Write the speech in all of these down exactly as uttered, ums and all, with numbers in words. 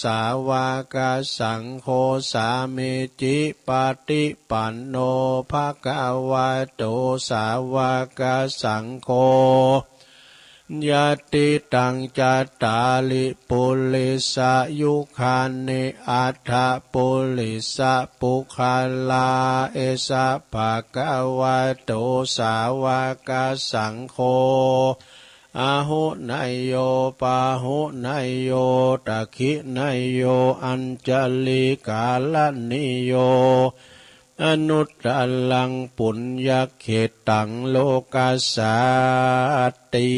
สาวกสังโฆ สามีจิปฏิปันโน ภะคะวะโต สาวกสังโฆ ยะติตัง จัตตาริ ปุริสะยุคานิ อัฏฐะ ปุริสะปุคคลา เอสะ ภะคะวะโต สาวกสังโฆ อาหุเนยโย ปาหุเนยโย ตักขิเนยโย อัญชลีกรณีโย อนุตตรัง ปุญญเขตตัง โลกัสสัตติ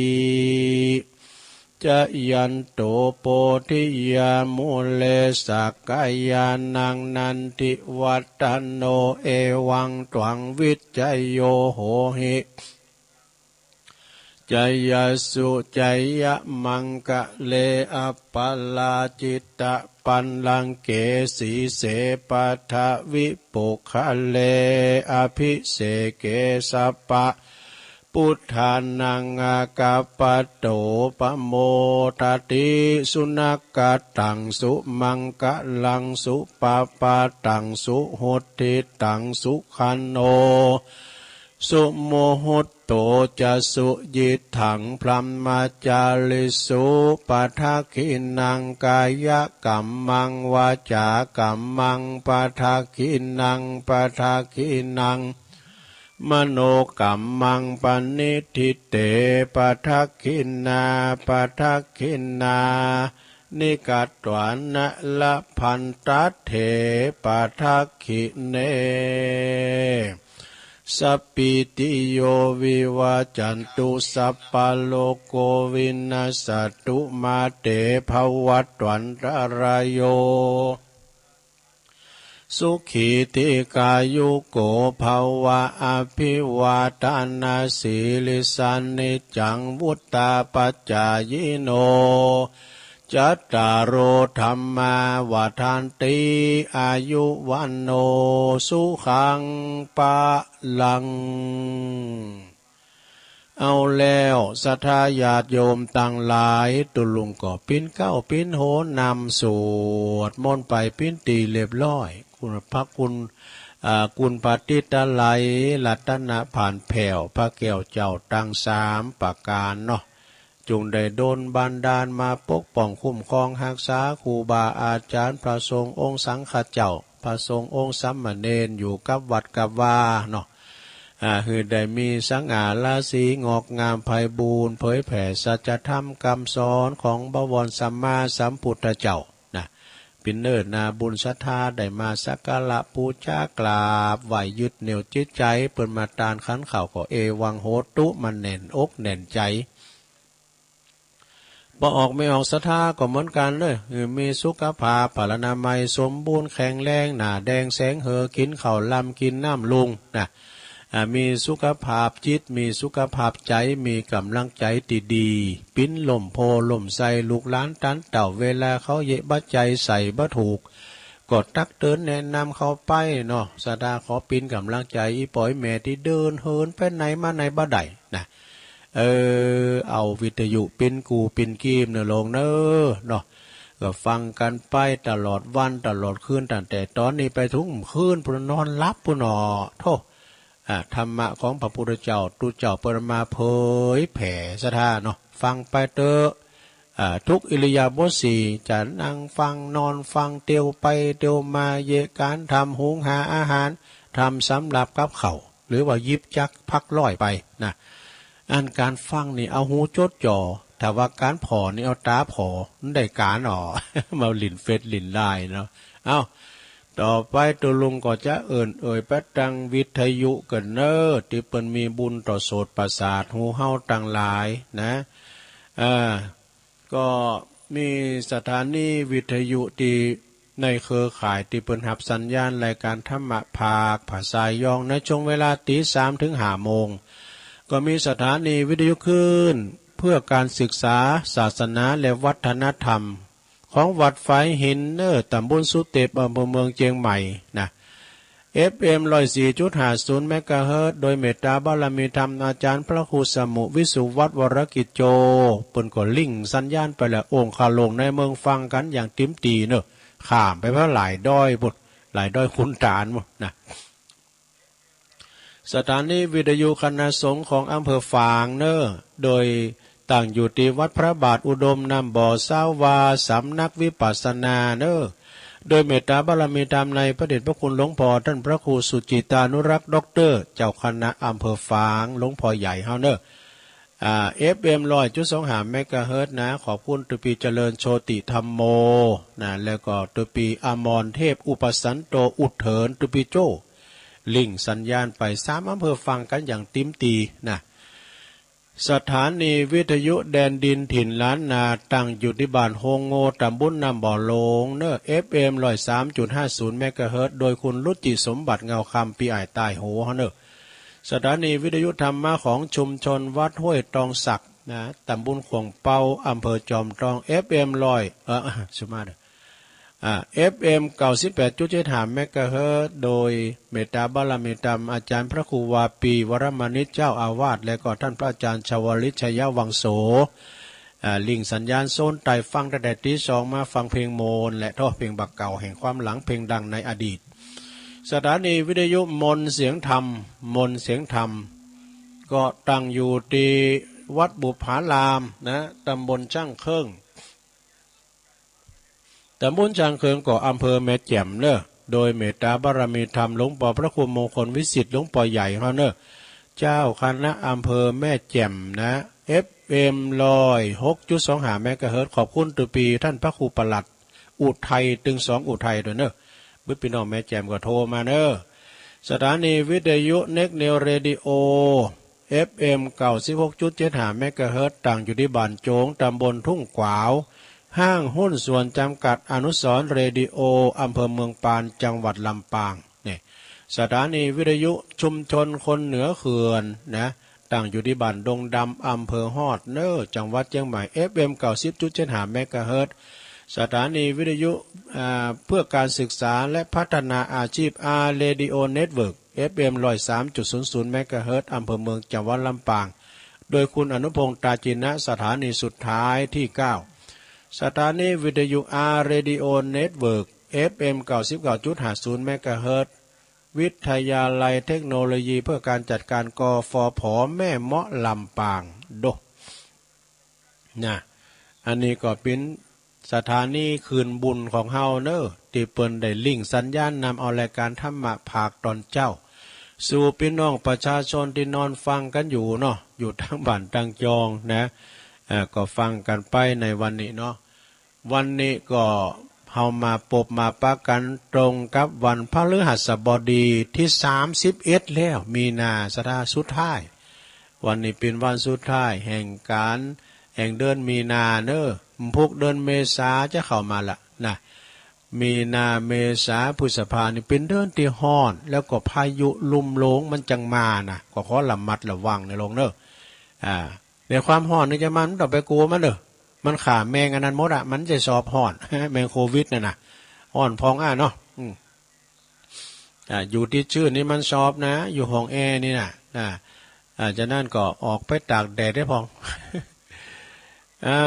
จยันโต โพธิยามูเล สักกายานัง นันทิวัฒโน เอวังตวัง วิจโย โหหิ จยสสุ จยมังคะเล อัปปะราจิตะปัลลังเก สีเส ปัทวิปุคคเล อภิเสเก สัพพะพุทธานัง อาคัปปะโต ปะโมทะติ สุนัคขะตัง สุมังคะลัง สุปะปะทัง สุหุตถิตัง สุขันโน สุมุหุตโต จะสุยิตถัง พรหมจาริสุ ปะทักขิณัง กายกัมมัง วาจากัมมัง ปะทักขิณัง ปะทักขิณัง มโนกัมมัง ปะนิฏฐิเต ปะทักขิณา ปะทักขิณานิ กัตวานะ ละพันตัตเถ ปะทักขิเณ สัพพีติโย วิวัจจันตุ สัพพะโรโค วินัสสะตุ มาเต ภะวัตวันตะราโย สุขี ทีฆายุโก ภะวะ อภิวาทะนะสีลิสสะ นิจจัง วุฑฒาปะจายิโน จัตตาโร ธัมมา วัฑฒันติ อายุ วัณโณ สุขัง พะลัง เอาแล้ว ศรัทธาญาติโยมตังหลาย ตุ๊ลุงก็ปิ้นเก๊าปิ้นโหนำสวดมนต์ไปปิ้นตี้เรียบร้อย คุณพระคุณ อ่า คุณพระติตะไลยรัตนผานแผ้ว พระแก้วเจ้าตังสามประก๋านเนาะ จุ่งได้ดลบันดาลมาปกป้องคุ้มครองฮักษาครูบาอาจ๋ารย์ พระสงฆ์องค์สังฆเจ้า พระสงฆ์องค์สามเณร อยู่กับวัดกับวาเนาะ อ่า หื้อได้มีสง่าราศี งอกงามไพบูลย์ เผยแผ่สัจธรรมกำสอนของบวรสัมมาสัมพุทธเจ้านะ ปิ้นเนินนาบุญศรัทธา ได้มาสักการะปู๋จากราบไหว้ ยึดเหนี่ยวจิตใจ๋ เปิ้นมาตานขันข้าวก็ เอวังโหตุ มันแน่นอกแน่นใจ๋ บ่ออกไม่ออกศรัทธาก็เหมือนกั๋นเน่อ หื้อมีสุขภาพพลานามัยสมบูรณ์แข็งแรง หน้าแดงแสงเหือ กิ๋นข้าวลำกิ๋นน้ำลุงนะ อ่า มีสุขภาพจิต มีสุขภาพใจ๋ มีก๋ำลังใจ๋ตี้ดี ปิ้นล่มโพธิ์ล่มไทร ลูกหลานตันเต้า เวลาเขาเยียะบ่ใจ๋ ใส่บ่ถูก ก็ตักเตือนแนะนำเขาไปเนาะ ศรัทธาขอปิ้นก๋ำลังใจ๋ อี่ป้ออี่แม่ตี้เดินเหินไปไหนมาไหนบ่ได้นะ เออ เอาวิทยุปิ้นกู้ปิ้นกีบเน่อลุงเน่อเนาะ ก็ฟังกั๋นไปตลอดวันตลอดคืน ตั้งแต่ต๋อนนี้ไปถึงคืนปู๊น นอนหลับปู๊นเนาะ โธ่ อ่า ธรรมะของพระพุทธเจ้า ตุ๊เจ้าเปิ้นมาเผยแผ่ศรัทธาเนาะ ฟังไปเต๊อะ อ่า ทุกอิริยาบถสี่ จะนั่งฟัง นอนฟัง เตียวไปเตียวมา เยียะก๋านทำ หุงหาอาหาร ทำสำรับกับข้าว หรือว่าหยิบจักรพักร้อยไปนะ อันก๋านฟังนี่เอาหูจดจ่อ ถ้าว่าก๋านผ่อนี่เอาต๋าผ่อ มันได้ก๋านอ๋อ มาหลิ้นเฟซหลิ้นไลน์เนาะ เอ้า ต่อไปตุ๊ลุงก็จะเอิ้นเอ่ยไปตังวิทยุกั๋นเน่อ ตี้เปิ้นมีบุญต่อโสตประสาทหูเฮาตังหลายนะ อ่า ก็มีสถานีวิทยุตี้ในเครือข่ายตี้เปิ้นฮับสัญญาณรายการธรรมะภาคภาษายอง ในช่วงเวลาตีสามถึงห้าโมง ก็มีสถานีวิทยุคลื่นเพื่อการศึกษาศาสนาและวัฒนธรรม ของวัดฝายหินเน่อ ตำบลสุเต็ป อำเภอเมืองเจียงใหม่นะ เอฟเอ็ม ร้อยสี่จุดห้าศูนย์ เมกะเฮิรตซ์ โดยเมตตาบารมีธรรมอาจารย์พระครูสมุวิสุวัฒน์ วรกิจโจ เปิ้นก็ลิงก์สัญญาณไปแล้ว องค์ข้าหลวงในเมืองฟังกันอย่างเต็มตี้เนอะ ข้ามไปพอหลายดอยพุ้น หลายดอยขุนตาลพุ้นนะ สถานีวิทยุคณะสงฆ์ของอำเภอฝางเนอะ โดยตั้งอยู่ที่วัดพระบาทอุดมน้ำบ่อซาวา สำนักวิปัสสนาเนอะ โดยเมตตาบารมีธรรมในพระเดชพระคุณหลวงพ่อท่านพระครูสุจิตานุรักษ์ ด็อกเตอร์ เจ้าคณะอำเภอฝาง หลวงพ่อใหญ่เฮาเนอะ อ่า เอฟเอ็ม ร้อยจุดสองห้า เมกะเฮิรตซ์นะ ขอบคุณตุปีเจริญโชติธัมโม นะ แล้วก็ตุปีอมรเทพอุปสันโตอุดเถิน ตุปีโจ้ ลิงก์สัญญาณไปสามอำเภอฟังกันอย่างเต็มตี้นะ สถานีวิทยุแดนดินถิ่นล้านนา ตั้งอยู่ที่บ้านโฮงโง ตำบลน้ำบ่อหลวงเนอะ เอฟเอ็ม ร้อยสามจุดห้าศูนย์ เมกะเฮิรตซ์ โดยคุณรุจิสมบัติเงาคำ ปีอ้ายใต้หูเฮาเนอะ สถานีวิทยุธรรมะของชุมชนวัดห้วยตองสักนะ ตำบลขวงเปา อำเภอจอมทอง เอฟเอ็ม ร้อย เอ่อ สุมาเด้อ อ่า เอฟเอ็ม เก้าสิบแปดจุดเจ็ดห้า เมกะเฮิรตซ์ โดยเมตตาบารมีธรรมอาจารย์พระครูวาปี วรมณิช เจ้าอาวาส และก็ท่านพระอาจารย์ชวลิต ชยวังโส อ่า ลิงก์สัญญาณโซนใต้ฟังตั้งแต่ตีสองมาฟังเพลงโมน และท่อเพลงบักเก่าแห่งความหลัง เพลงดังในอดีต สถานีวิทยุมนต์เสียงธรรม มนต์เสียงธรรม ก็ตั้งอยู่ที่วัดบุปผารามนะ ตำบลช่างเครื่อง ตำบลช่างเครื่องก็อำเภอแม่แจ่มเนอะ โดยเมตตาบารมีธรรมหลวงปอพระครูมงคลวิสิทธิ์ หลวงปอใหญ่เฮาเนอะ เจ้าคณะอำเภอแม่แจ่มนะ เอฟเอ็ม ร้อยหกจุดสองห้า เมกะเฮิรตซ์ ขอบคุณตุปีท่านพระครูปลัดอุทัย ตึงสองอุทัยด้วยเนอะ เบิดพี่น้องแม่แจ่มก็โทรมาเนอะ สถานีวิทยุเน็กนิวเรดิโอ เอฟเอ็ม เก้าสิบหกจุดเจ็ดห้า เมกะเฮิรตซ์ ตั้งอยู่ที่บ้านโจง ตำบลทุ่งขวาว ห้างหุ้นส่วนจำกัดอนุสรณ์เรดิโอ อำเภอเมืองปาน จังหวัดลำปาง นี่ สถานีวิทยุชุมชนคนเหนือเขื่อนนะ ตั้งอยู่ที่บ้านดงดำ อำเภอฮอดเนอ จังหวัดเชียงใหม่ เอฟเอ็ม เก้าสิบจุดเจ็ดห้า เมกะเฮิรตซ์ สถานีวิทยุ อ่า เพื่อการศึกษาและพัฒนาอาชีพ อาร์ เรดิโอ เน็ตเวิร์ก เอฟเอ็ม ร้อยสามจุดศูนย์ศูนย์ เมกะเฮิรตซ์ อำเภอเมือง จังหวัดลำปาง โดยคุณอนุพงษ์ ตาจินะ สถานีสุดท้ายที่เก้า สถานีวิทยุ อาร์ เรดิโอ เน็ตเวิร์ก เอฟเอ็ม เก้าสิบเก้าจุดห้าศูนย์ เมกะเฮิรตซ์ วิทยาลัยเทคโนโลยีเพื่อการจัดการ กฟผ แม่เมาะ ลำปาง โด นะ อันนี้ก็เป๋นสถานีคืนบุญของเฮาเนอ ตี้เปิ้นได้ลิงก์สัญญาณนำเอารายการธรรมะภาคตอนเจ๊า สู่พี่น้องประชาชนตี้นอนฟังกันอยู่เนาะ อยู่ตางบ้านตางจองนะ เอ่อ ก็ฟังกันไปในวันนี้เนาะ วันนี้ก็เฮามาปบมาปะกันตรงกับวันพฤหัสบดีตี้สามสิบเอ็ดแล้ว มีนา สัปดาห์สุดท้าย วันนี้เป๋นวันสุดท้ายแห่งการ แห่งเดือนมีนาเนอ พุกเดือนเมษาจะเข้ามาละนะ มีนา เมษา พฤษภานี่เป๋นเดือนตี้ฮ้อน แล้วก็พายุลุ่มหลงมันจั่งมานะ ก็ขอระมัดระวังในลงเนอ อ่า ในความฮ้อนนี่จะมัน มันต้องไปกั๋วมันเด้อ มันฆ่าแมงอันนั้นหมดอะ มันจะชอบฮ้อน แมงโควิดนั่นน่ะ ฮ้อนพองอ้าเนาะ อืม อ่า อยู่ตี้ชื้นนี่มันชอบนะ อยู่ห้องแอร์นี่นะ อ่า อ่า ฉะนั้นก็ออกไปตากแดดได้พอง เอา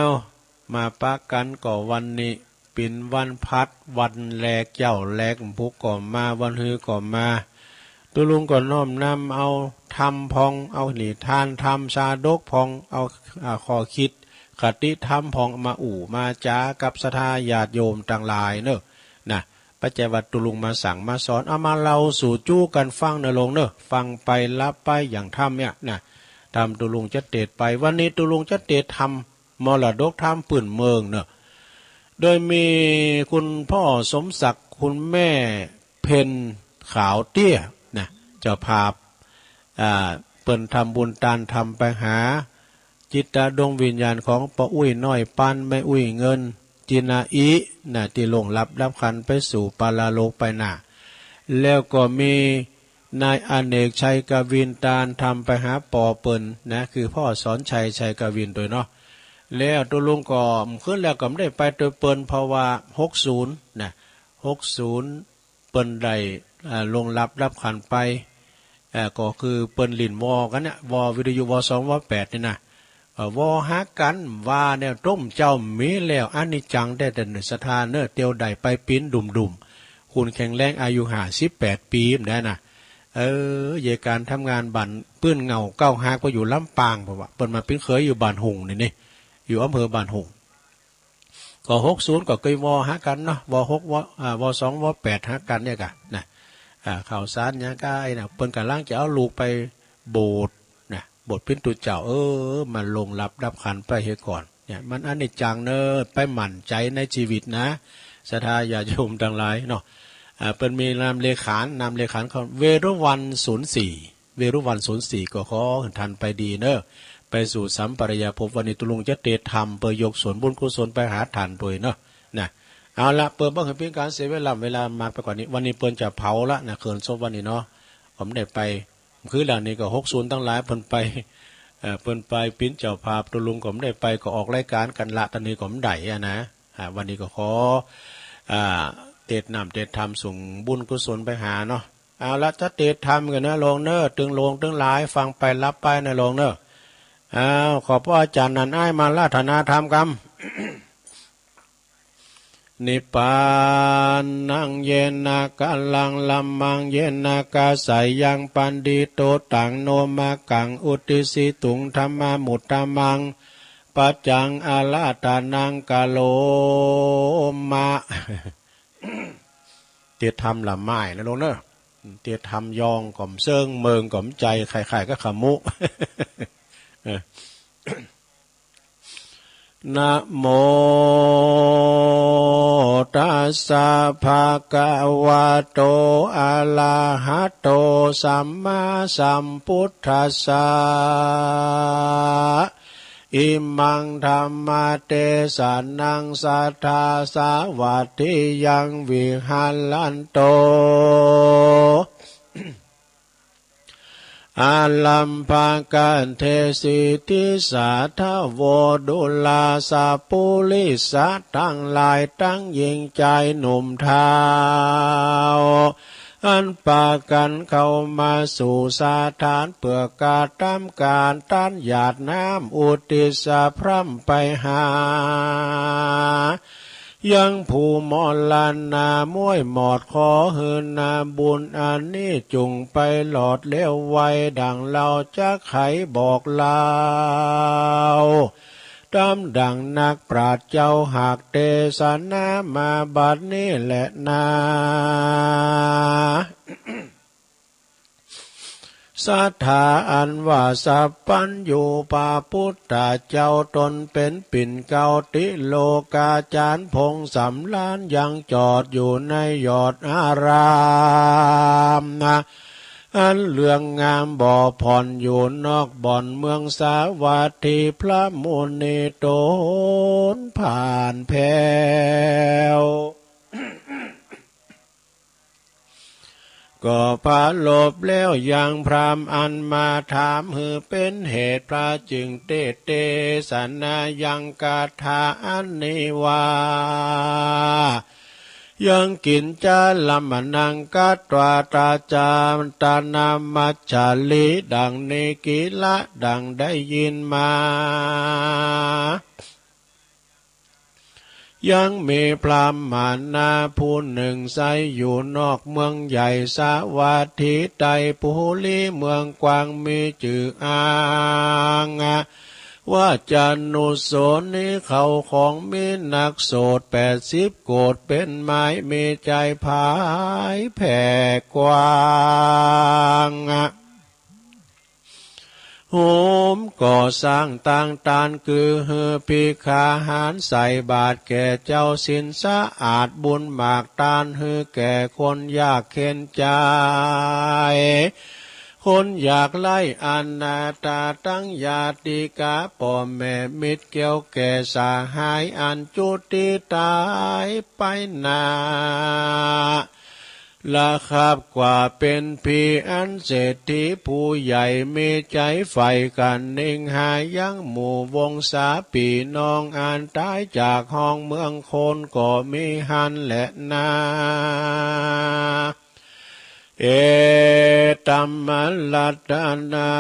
มาปะกันก็วันนี้เป๋นวันพัด วันแรก เจ๊าแรก พุกก็มา วันฮือก็มา ตุ๊ลุงก็น้อมนำเอาธรรมพอง เอานิทานธรรมชาดกพอง เอา อ่า ข้อคิดคติธรรมพองมาอู้มาจ๋ากับศรัทธาญาติโยมตังหลายเนอ นะ ปัจจัยว่าตุ๊ลุงมาสั่งมาสอน เอามาเล่าสู่จู้กันฟังเนอลงเนอ ฟังไปหลับไปอย่างธรรมเนี่ยนะ ธรรมตุ๊ลุงจะเตสน์ไป วันนี้ตุ๊ลุงจะเตสน์ธรรม มรดกธรรมปื้นเมืองเนอะ โดยมีคุณพ่อสมศักดิ์ คุณแม่เพ็ญขาวเตี้ยนะ เจ้าภาพ อ่า เปิ้นทำบุญตานธรรมไปหา จิตดวงวิญญาณของป้ออุ๊ยน้อยปาน แม่อุ๊ยเงิน จินาอินะ ตี้ล่วงลับดับขันธ์ไปสู่ปรโลกไปหน้า แล้วก็มี นายอเนกชัยกวิน ตานธรรมไปหาป้อเปิ้นนะ คือพ่อสอนชัย ชัยกวินโตยเนาะ แล้วตุ๊ลุงก็ คืนแล้วก็บ่ได้ไปโตยเปิ้น เพราะว่าหกศูนย์นะ หกศูนย์ เปิ้นได้ เอ่อ ล่วงลับดับขันไป เอ่อ ก็คือเปิ้นหลิ้นวอกั๋นเนี่ย วอวิทยุ วอสอง วอแปด นี่นะ เอ่อ วอหากั๋นว่าแนวต้มเจ้ามีแล้ว อันนี้จังแต๊ๆ เน่อ ศรัทธาเน่อ เตียวใดไปปิ๊นดุ่มๆ คุณแข็งแรง อายุห้าสิบแปดปี๋ มันได้นะ เออ เยการทำงานบ้านปื้นเหง้าเก๊าฮัก ไปอยู่ลำปาง เพราะว่าเปิ้นมาปิ๊นเขยอยู่บ้านหุ่งนี่นี่ อยู่อำเภอบ้านหุ่ง ก็ หกศูนย์ ก็เกยวอหากั๋นเนาะ วอหก วอ อ่า วอสอง วอแปด หากั๋นเนี่ยกะนะ อ่า ข่าวสารหยังกะไอ้น่ะ เปิ้นก่ำลังจะเอาลูกไปโบสถ์นะ โบสถ์ปิ๊นตุ๊เจ้า เออ มันล่วงลับดับขันไปเหียก่อน เนี่ย มันอนิจจังเน่อ ไปหมั่นใจ๋ในชีวิตนะ ศรัทธาญาติโยมตังหลายเนาะ อ่า เปิ้นมีนามเลขขัน นามเลขขันเขา เวรุวัณ ศูนย์สี่ เวรุวัณ ศูนย์สี่ ก็ขอหื้อท่านไปดีเน่อ ไปสู่สัมปรายภพ วันนี้ตุ๊ลุงจะเตรียมธรรมเปื้อยกส่วนบุญกุศลไปหาท่านโดยเนาะ นะ เอาละ เปื้อบ่หื้อเปียงก๋านเสียเวลา เวลามากไปกว่านี้ วันนี้เปิ้นจะเผาละนะ เคลื่อนศพวันนี้เนาะ ก็บ่ได้ไป คือหลังนี้ก็ หกศูนย์ ตังหลายเปิ้นไป เอ่อ เปิ้นไปปิ๊นเจ้าภาพ ตุ๊ลุงก็บ่ได้ไป ก็ออกรายการกั๋นละ ต๋อนนี้ก็บ่ได้อะนะ อ่า วันนี้ก็ขอ อ่า เตรียมน้ำเตรียมธรรมส่งบุญกุศลไปหาเนาะ เอาละ จะเตรียมธรรมกั๋นเน่อลุงเน่อ ตึงลุงตึงหลายฟังไปรับไปนะลุงเน่อ อ้าว ขอพระอาจารย์นันอ้ายมาราธนาธรรมกำ นิพพานัง เยนะ กะลัง ละมัง เยนะ กะสะยัง ปัณฑิโต ตัง โน มะกัง อุตติสสิตุง ธัมมานุตตะมัง ปัจจัง อาราธนัง กะโรมะ เตียธรรมละไม้นะลุงเนอะ เตียธรรมยองก็บ่เซิง เมิงก็บ่ใจ๋ คล้ายๆ กับขะมุ เออ นะโมตัสสะ ภะคะวะโต อะระหะโต สัมมาสัมพุทธัสสะ อิมัง ธัมมะเตสะนัง สัตถา สาวัตถียัง วิหะรันโต อารัมภะกะเทสิ ติสสะ ทะโว ดูราสะ ปุริสะตังหลาย ตังหญิงจายหนุ่มเฒ่า อันปากั๋นเข้ามาสู่สถานเปื้อกระตำก๋านตั๊นหยาดน้ำอุทิศสะพร่ำไปหา ยังผู้มรณะม้วยหมอด ขอหื้อนาบุญอันนี้จุ่งไปหลอดเลี้ยวไว ดังเฮาจักไขบอกเล่า ต๋ามดังนักปราชญ์เจ้าหากเตสนามาบัดนี้แลนา สัตถาอันว่าสัพพัญญูพระพุทธเจ้าต๋นเป๋นปิ่นเกล้าติโลกาจารย์ผงสำราญยังจอดอยู่ในยอดอารามนะ อันเลืองงามบ่ผ่อนอยู่นอกบ่อนเมืองสาวัตถี พระมุนีต๋นผ่านแผ้ว ก็ปรารภแล้วยังพราหมณ์อันมาถามหื้อเป๋นเหตุ พระจึงเตสเตสนายังคาถาอันนี้ว่า ยังกิญจรมะนังคัตวา ตาจาตานามัจฉาริ ดังนี้ กิละ ดังได้ยินมา ยังมีพราหมณะผู้หนึ่งใช้อยู่นอกเมืองใหญ่สาวัตถี ไตรปุรีเมืองกว้าง มีจื้ออ้างว่าจานุสรณ์นี้ เขาของมีนักโสดแปดสิบโกฏเป๋นไม้ มีใจ๋ผายแผ่กว้าง โหมก่อสร้างตั้งตาน คือหื้อภิกขาหารใส่บาตรแก่เจ้าศีลสะอาด บุญมากตานหื้อแก่คนยากเข็ญใจ คนยากไร้อนาถา ตังญาติกาป้อแม่มิตรแก้วแก่สหาย อันจุติต๋ายไปนา ละครับกว่าเป๋นผี อันเศรษฐีผู้ใหญ่มีใจ๋ใฝ่กั๋น นิ่งหายังหมู่วงศาปี้น้อง อันต๋ายจากห้องเมืองคนก็มีหั้นแลนา เอตัมมะรัตนา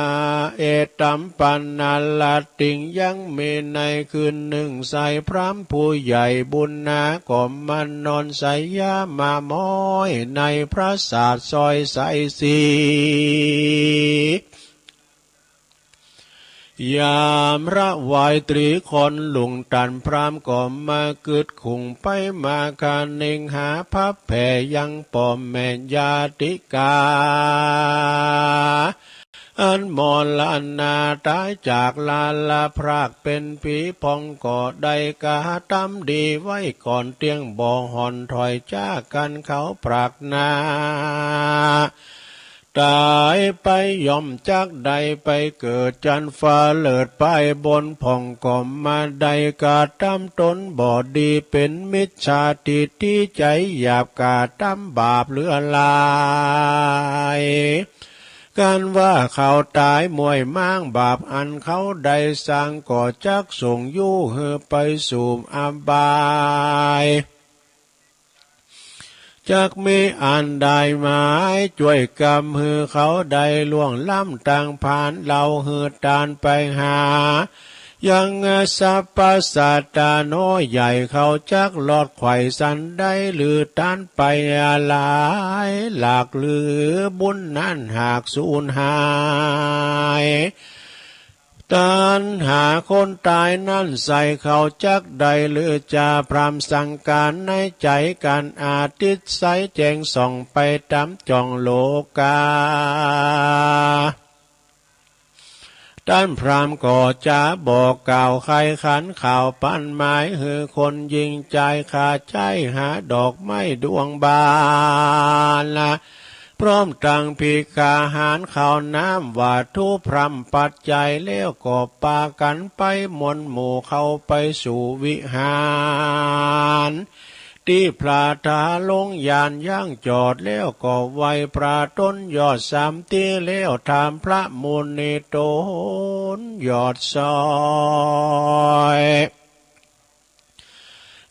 เอตัมปะนะระติง ยังมีในคืนหนึ่งไซร้ พราหมณ์ผู้ใหญ่บุญนาก็มานอนไซยามามอยในปราสาทซอยไซสี ยามระวายตรีคอนหลุงตันพราหมณ์ก็มาคึดคุงไปมาคาเน่งหาพระแผ่ยังป้อแม่ญาติกา อันมรณาตายจากลาละพรากเป็นผีพองก็ได้กระทำดีไว้ก่อนเตี้ยงบ่ห่อนถอยจากกันเขาปรากหน้า ตายไปย่อมจักได้ไปเกิดจันฟ้าเลิศไปบนผ่องก็มาได้กระทำตนบ่ดีเป็นมิจฉาทิฏฐิใจหยาบกระทำบาปเหลือหลาย กันว่าเขาตายมวยม้างบาปอันเขาได้สร้างก็จักส่งอยู่หื้อไปสู่อบาย จักมีอันได้หมายจ้วยกำหื้อเขาได้ล่วงล้ำต่างผ่านเหล่าหื้อตานไปหา ยังสรรพสัตว์ตาน้อยใหญ่เขาจักหลอดไขว่สันได้หรือตานไปหลายหลากหรือบุญนั้นหากสูญหาย ตัณหาคนตายนั้นใส่เขาจักได้หรือจะพรำสังการในใจกันอาทิตย์ใสแจ้งส่องไปตามจ่องโลกา ต้านพราหมณ์ก็จะบอกกล่าวไขขันข่าวปันหมายหื้อคนยิงใจขาใจหาดอกไม้ดวงบานละ พร้อมตังภิกขาหารข้าวน้ำวัตถุพร่ำปัจจัยแล้วก็ปากันไปมวลหมู่เข้าไปสู่วิหาร ตี้พระทาลงยานย่างจอดแล้วก็ไหว้พระตนยอดสามตี้แล้วถามพระมุนีตนยอดซอย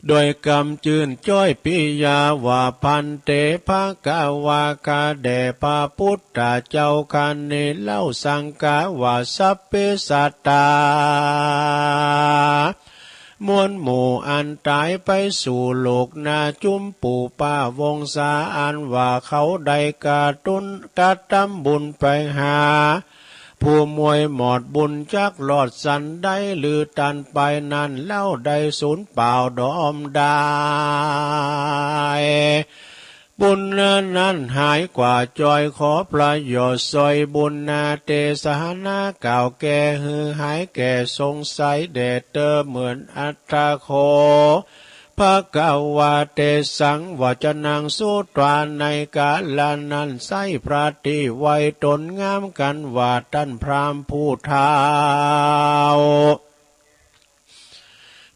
โดยกำจื้นจ้อยปิยาว่า ภันเต ภะคะวา ข้าแด่พระพุทธเจ้าข้านี้เล่า สังฆา ว่า สัพเพสัตตา มวลหมู่อันตายไปสู่โลกหน้าจุมปู่ป้าวงศาอันว่าเขาได้กระตุ้นกระทำบุญไปหา ผู้มวยหมอดบุญจักรอดสันได้หรือตันไปนั้นเล่าได้สูญเปล่าดอมดาย บุญนั้นหายกว่าจอยขอประโยชน์ซอยบุญนาเตสหนากล่าวแก้หื้อหายแก่สงสัยแด่เตอเหมือนอัตถโข ภะคะวา เตสัง วจนัง สุตวา ในกาละนั้นไส้พระตี้ไว้ตนงามกันว่าต้านพราหมณ์ผู้เฒ่า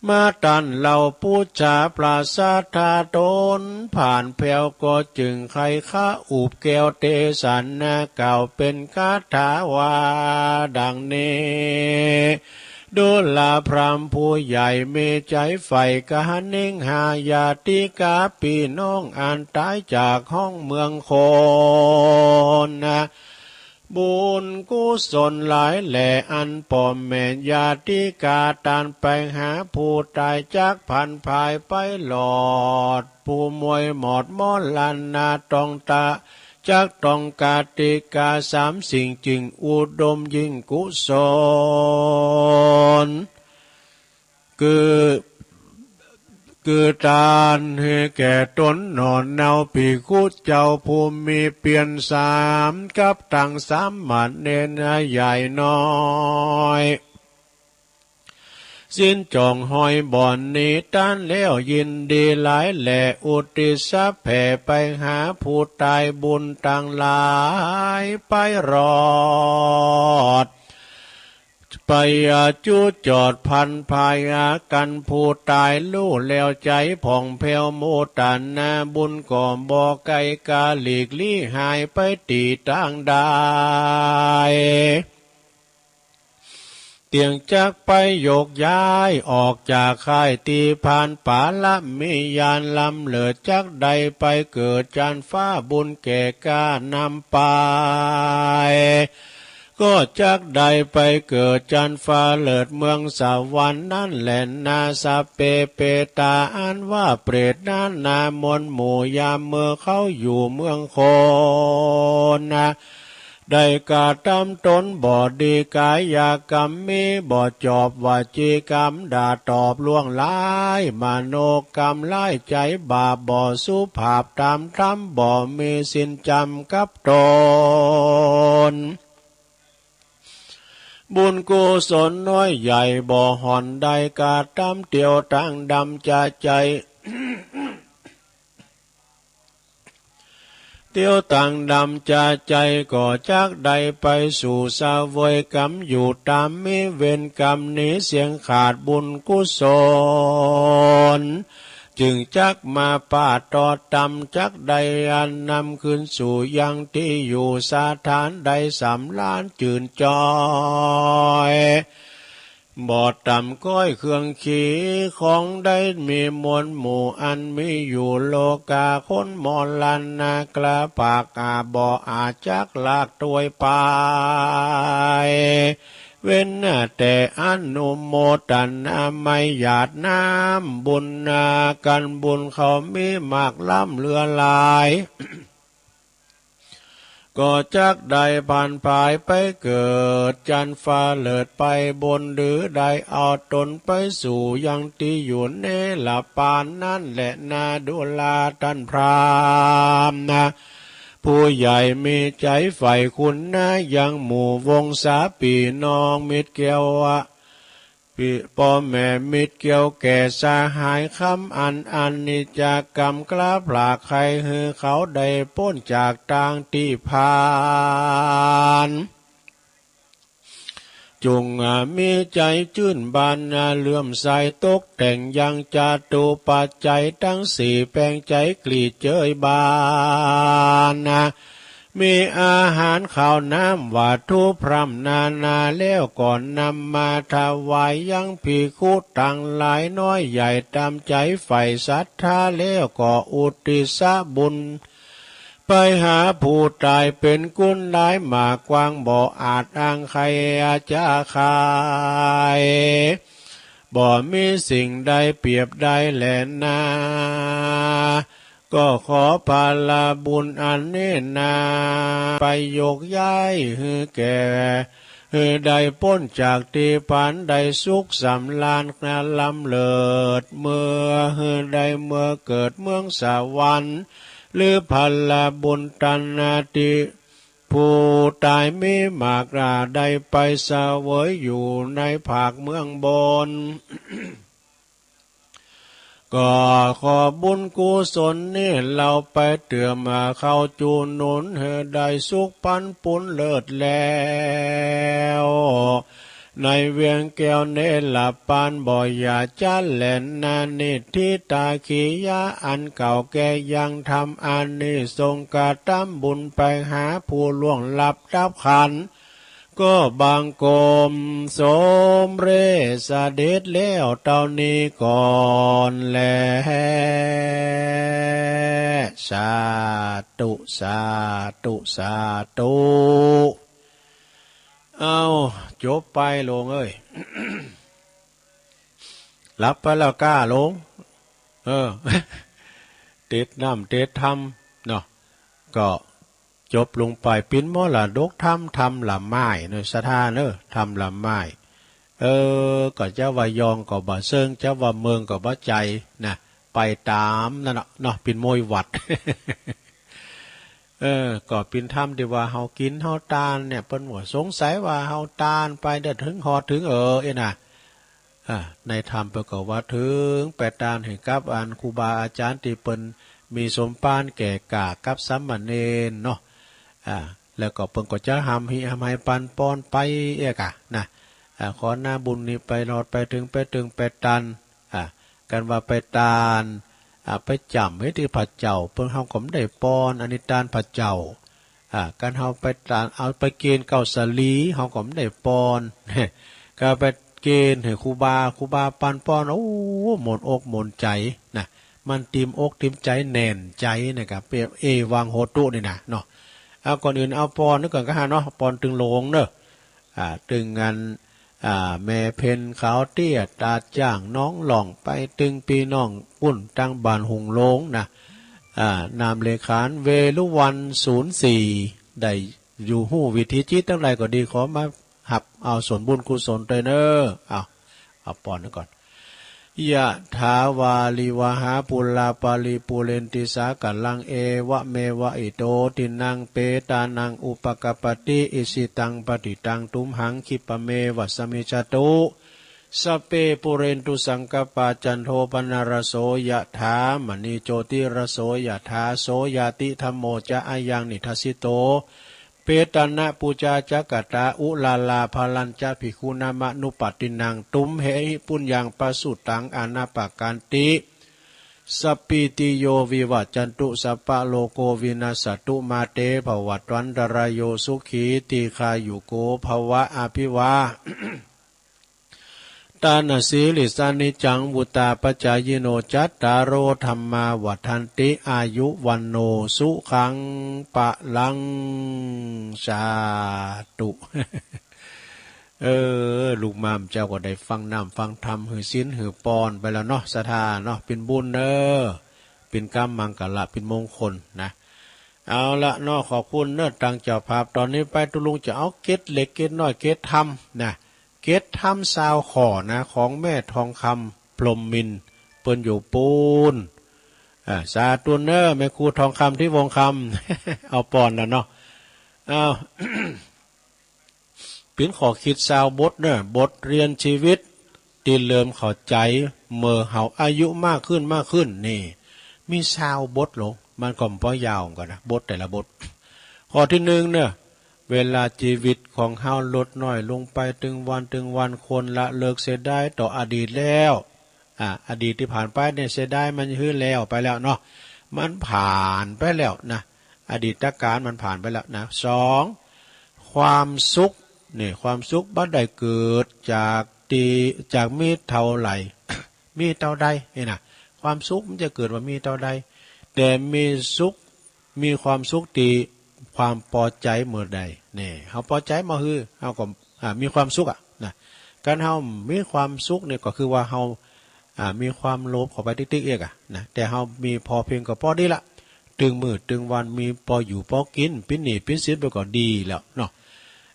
มาต้านเหล่าปู๋จาพระสัตถาตนผ่านแผ้วก็จึงไขข้าอุบแก้วเตสนากล่าวเป๋นคาถาว่าดังนี้ ดูราพราหมณ์ผู้ใหญ่มีใจ๋ใฝ่กะหะนิ่งหาญาติกาปี้น้องอันต๋ายจากฮ้องเมืองคนนะ บุญกุศลหลายแหล่อันป้อแม่ญาติกาต้านไปหาผู้ต๋ายจักผันผายไปหลอด ผู้มวยหมอดมรณะต้องตะ จักต้องกาติกาสามสิ่งจึงอุดมยิ่งกุศล คือ คือต้านหื้อแก่ตนหนอเนาภิกขุเจ้าผู้มีเปียรสามกับตังสามเณรใหญ่น้อย สิ้นจ่องห้อยบ่อนนี้ต้านแล้วยินดีหลายแหล่อุทิศแผ่ไปหาผู้ต๋ายบุญตังหลายไปรอด ไปอาจุจอดผันผายอากั๋นผู้ต๋ายฮู้แล้วใจ๋ผ่องแผ้วโมตนาบุญก็บ่ไกลกาหลีกลี้หายไปตี้ตางใด เตียงจักไปโยกย้ายออกจากค่ายตีพาน ปาละมีญาณล้ำเลิศ จักได้ไปเกิดจันฟ้าบุญแก่กล้านำไป ก็จักได้ไปเกิดจันฟ้าเลิศเมืองสวรรค์นั่นแหละนา สัพเพเปตา อันว่าเปรตนั้นนามวลหมู่ยามเมื่อเขาอยู่เมืองคนนะ ได้กระทำตนบ่ดี กายกรรมมีบ่จอบ วจีกรรมด่าตอบล่วงร้าย มโนกรรมร้ายใจบาป บ่สุภาพตามธรรม บ่มีศีลจำกับตน บุญกุศลน้อยใหญ่บ่ห่อน ได้กระทำเตียวตังดำจะใจ เตียวตังดำจาใจ ก็จักได้ไปสู่เสวยกรรมอยู่ตามมีเวรกรรมหนีเสี้ยงขาดบุญกุศล จึงจักมาปาดต่อตำ จักได้อันนำคืนสู่ยังที่อยู่สถานใดสำราญจื่นจอย บ่ต่ำก้อยเครื่องขี่ของได้มีมวลหมู่อันมีอยู่โลกาคนมรณะกระปากอาบ่อาจจักลากตวยไป เว้นแต่อนุโมทนาไม่หยาดน้ำบุญนากันบุญเขามีมากล้ำเหลือหลาย ก็จักได้ผ่านผายไปเกิดจันฟ้าเลิศไปบน หรือได้เอาตนไปสู่ยังที่อยู่เนรปานนั่นแหละนาดูราท่านพราหมณ์นะ ผู้ใหญ่มีใจใฝ่คุณนะ ยังหมู่วงศาพี่น้องมิตรแก้วอะ พี่ พ่อแม่มิตรเกี่ยวแก่สหายคำอันอันนิจกรรมกล้าผลาไขหือเขาได้พ้นจากทางที่ผ่าน จงมีใจชื่นบานเลื่อมใสตกแต่งยังจตุปัจจัยทั้งสี่แปลงใจกลีเจยบาน มีอาหารข้าวน้ำวัตถุพร่ำนานาแล้วก่อนนำมาถวายยังภิกขุตังหลายน้อยใหญ่ตามใจใฝ่ศรัทธาแล้วก็อุทิศบุญไปหาผู้ตายเป็นกุณหลายมากกว้างบ่อาจอ้างใครอาจจะขาย บ่มีสิ่งใดเปรียบได้แลนา ก็ขอผลบุญอันนี้นา ไปโยกย้ายหื้อแก่ หื้อได้พ้นจากที่พันได้สุขสำราญนาล้ำเลิศ เมื่อหื้อได้เมื่อเกิดเมืองสวรรค์ หรือผลบุญตันนาติ ผู้ตายมีมากราได้ไปเสวยอยู่ในภาคเมืองบน ก็ขอบุญกุศลนี้เราไปเติมเข้าจูหนุนหื้อได้สุขปันปุ้นเลิศแล้ว ในเวียงแก้วเนรปานบ่อย่าจั้นแลนา นิทธิตาขียะอันเก่าแก่ยังทำอานิสงส์กระทำบุญไปหาผู้ล่วงลับดับขันธ์ ก็บังคมสมเร็จเสด็จแล้วเต้านี้ก่อนแล สาธุ สาธุ สาธุ เอา จบไปโลงเอ้ย หลับไปแล้วก้าโลง เออ ติดน้ำติดธรรมเนาะ ก็จบลงไป ปิ่นมรดกธรรม ธรรมละไม้เนาะ ศรัทธาเนาะ ธรรมละไม้ เออ ก็จะว่ายองก็บ่เซิง จะว่าเมิงก็บ่ใจนะ ไปตามนั่นเนาะ เนาะ ปิ่นโมยวัด เออ ก็ปิ่นธรรมที่ว่าเฮากินเฮาตานเนี่ย เปิ้นว่าสงสัยว่าเฮาตานไปได้ถึงฮอดถึงเออเอ้ยนะ อ่า ในธรรมเปิ้นก็ว่าถึงไปตานหื้อกับอันครูบาอาจารย์ที่เปิ้นมีสมภารแก่กล้ากับสามเณรเนาะ อ่า แล้วก็เปิ้นก็จะหำฮิหำไห้ปันปอนไปเอ้ยกะนะ อ่า ขอหน้าบุญนี้ไปรอดไปถึงไปถึงไปตาน อ่า กันว่าไปตาน อ่า ไปจ๋ำไว้ตี้พระเจ้า เปิ้นเฮาก็บ่ได้ปอน อันนี้ตานพระเจ้า อ่า กันเฮาไปตาน เอาไปเกณฑ์เก้าสาลี เฮาก็บ่ได้ปอน ก็ไปเกณฑ์ให้ครูบา ครูบาปันป้อน โอ้ หม่นอกหม่นใจ๋นะ มันติ่มอกติ่มใจ๋ แน่นใจ๋นะครับ เอวังโหตุนี่นะเนาะ เอาก่อนอื่นเอาปอนนึกก่อนก็ฮะเนาะ ปอนตึงโลงเนอะ อ่า ตึงอัน อ่า แม่เพ็ญขาวเตี้ย ตาดจ้างน้องหล่อง ไปตึงพี่น้องปุ้นตังบ้านหุงโลงนะ อ่า นามเลขานเวรุวันศูนย์สี่ ได้อยู่ฮู้วิถีจิตตังหลายก็ดี ขอมาฮับเอาส่วนบุญกุศลตวยเนอ เอา เอาปอนนึกก่อน ยะถาวาริวหาปูราปาริปูเรนติสาคะลัง เอวะเมวะอิโตตินังเปตานังอุปกัปปติ อิชิตังปฏิตังตุมหังคิปะเมวะสะมิชฌะตุ สัพเพปูเรนตุสังกัปปา จันโทปนรสโส ยะถามะณีโจติรสโส ยะถา โสยะติธัมโมจะอะยังนิทัสสิโต เปตานะปูจาจะกะตา อุลาลาพะลัญจะภิกขุนามะนุปัตตินัง ตุมเหหิปุญญังปะสุตังอะนะปะกันติ สัพพีติโยวิวัจจันตุ สัพพะโลโกวินัสสะตุ มาเตภะวัตวันตะรายโย สุขีทีฆายุโกภะวะ อะภิวา ตานะสีลิสสะนิจจัง วุตตาปะจายิโน จัตตาโรธัมมาวัฑฒันติ อายุวัณโณสุขังพะลัง สาธุ เออ ลูกหม่ามเจ้าก็ได้ฟังน้ำฟังธรรม หื้อศีลหื้อปอนไปแล้วเนาะ ศรัทธาเนาะ เป็นบุญเด้อ เป็นกำมังกะละ เป็นมงคลนะ เอาละเนาะ ขอบคุณเนาะ ตังเจ้าภาพ ตอนนี้ไปตุ๊ลุงจะเอาเกร็ดเล็กเกร็ดน้อย เกร็ดธรรมนะ เกร็ดธรรมซาวข้อนะ ของแม่ทองคำ พรหมมินทร์ เปิ้นอยู่ปูน อ่า สาธุเนอ แม่ครูทองคำ ที่วงคำ เอาปอนแล้วเนาะ เอา เปิ้นข้อคิดซาวบทเนาะ บทเรียนชีวิต ตี้เริ่มเข้าใจ๋ เมื่อเฮาอายุมากขึ้น มากขึ้น นี่ มีซาวบทหลวง มันก็บ่ยาวกันนะ บทแต่ละบท ข้อที่หนึ่งเนาะ เวลาชีวิตของเฮาลดน้อยลงไปตึงวันตึงวัน ควรละเลิกเสียดายต่ออดีตแล้ว อ่า อดีตตี้ผ่านไปเนี่ย เสียดายมันหื้อแล้วไปแล้วเนาะ มันผ่านไปแล้วนะ อดีตกาลมันผ่านไปแล้วนะ สอง ความสุขเนี่ย ความสุขบ่ได้เกิดจากตี้ จากมีเท่าไหร่ มีเท่าใดนี่นะ ความสุขมันจะเกิดว่ามีเท่าใด แต่มีสุข มีความสุขตี้ความปอใจ๋เมื่อใด นี่ เฮาปอใจ๋เมื่อหื้อ เฮาก็ อ่า มีความสุขอะนะ การเฮามีความสุขเนี่ยก็คือว่าเฮา อ่า มีความโลภเข้าไปติ๊กๆ เอกอะนะ แต่เฮามีพอเพียงก็ปอดีละ ตึงมื้อตึงวัน มีปออยู่ปอกิน ปิ้นหนี้ปิ้นสินไปก็ดีแล้วเนาะ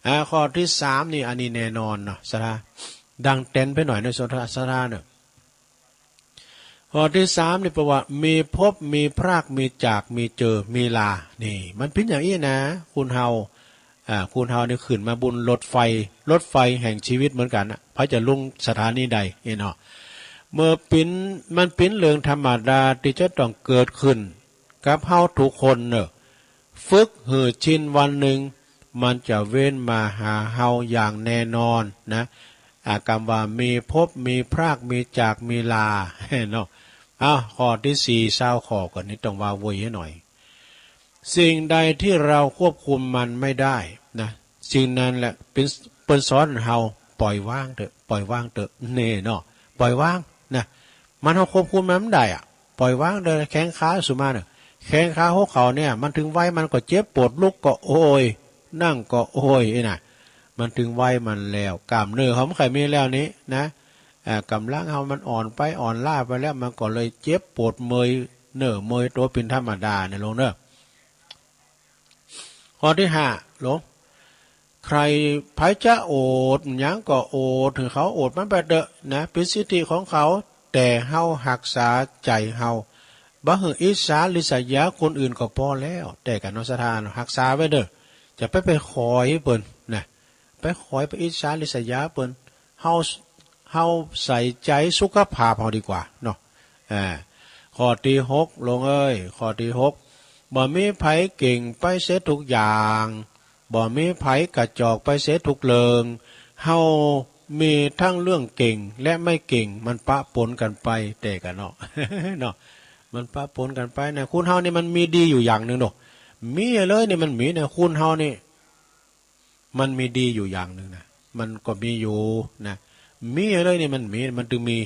อ่า ข้อที่สามนี่ อันนี้แน่นอนเนาะ ศรัทธา ดังแตนไปหน่อยเนาะ ศรัทธา ศรัทธาเนาะ ข้อที่สามนี่แปลว่า มีพบ มีพราก มีจาก มีเจอ มีลา นี่ มันปิ้นอย่างอี้นะ คนเฮา อ่า คนเฮานี่ขึ้นมาบนรถไฟ รถไฟแห่งชีวิตเหมือนกันนะ ไผจะลงสถานีใด นี่เนาะ เมื่อปิ้น มันปิ้นเรื่องธรรมดาตี้จะต้องเกิดขึ้นกับเฮาทุกคนเนาะ ฝึกหื้อชิน วันหนึ่งมันจะเว้นมาหาเฮาอย่างแน่นอนนะ อ่า กำว่ามีพบ มีพราก มีจาก มีลา เนาะ อ้าว ข้อที่สี่ ซาวข้อก่อนนี้ต้องว่าโวยให้หน่อย สิ่งใดที่เราควบคุมมันไม่ได้นะ สิ่งนั้นแหละเป็น เปิ้นสอนเฮาปล่อยวางเถอะ ปล่อยวางเถอะ นี่เนาะ ปล่อยวางนะ มันเฮาควบคุมมันบ่ได้อะ ปล่อยวางเถอะ แข้งขาสุมาเนาะ แข้งขาหัวเข่าเนี่ย มันถึงวัยมันก็เจ็บปวด ลุกก็โอย นั่งก็โอย ไอ้น่ะ มันถึงวัยมันแล้ว กล้ามเนื้อเฮามันบ่ค่อยมีแล้วนี่นะ อ่า กำลังเฮามันอ่อนไป อ่อนล้าไปแล้ว มันก็เลยเจ็บปวดเมื่อยเนื้อเมื่อยตัวเป็นธรรมดาเนี่ยหลวงเนาะ ข้อที่ห้า หลวง ใคร ไผจะโอดหยังก็โอด หื้อเขาโอดมันไปเถอะนะ เป็นสิทธิของเขา แต่เฮารักษาใจ๋เฮา บ่หื้ออิจฉาริษยาคนอื่นก็ปอแล้ว แต่กั๋นเนาะ ศรัทธาเนาะ รักษาไว้เด้อ จะไป ไปขอยเปิ้นนะ ไปขอยไปอิจฉาริษยาเปิ้น เฮา เฮาใส่ใจ๋สุขภาพเฮาดีกว่าเนาะ อ่า ข้อตี้หก หลวงเอ้ย ข้อตี้หก บ่มีไผเก่งไปเสียทุกอย่าง บ่มีไผกระจอกไปเสียทุกเรื่อง เฮามีทั้งเรื่องเก่งและไม่เก่ง มันปะปนกันไป แต่กั๋นเนาะ เนาะ มันปะปนกันไปนะ คนเฮานี่มันมีดีอยู่อย่างหนึ่งเนาะ มีเลยนี่มันมีนะ คนเฮานี่ มันมีดีอยู่อย่างหนึ่งนะ มันก็มีอยู่นะ มีอะไรนี่มันมี มันจึงมี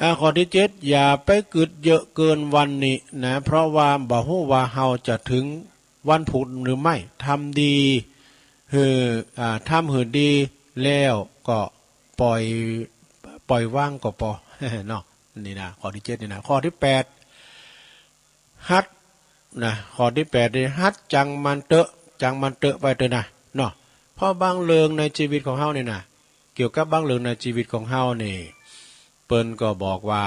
อ่า ข้อที่เจ็ด อย่าไปกึดเยอะเกินวันนี้นะ เพราะว่าบ่ฮู้ว่าเฮาจะถึงวันพุธหรือไม่ ทำดีหื้อ อ่า ทำหื้อดีแล้วก็ปล่อย ปล่อยวางก็ปอ เนาะ นี่นะ ข้อที่เจ็ดนี่นะ ข้อที่แปด ฮัดนะ ข้อที่แปดนี่ ฮัดจังมันเต๊อะ จังมันเต๊อะไปเต๊อะนะ เนาะ เพราะบางเรื่องในชีวิตของเฮานี่นะ เกี่ยวกับบางเรื่องในชีวิตของเฮานี่ เปิ้นก็บอกว่า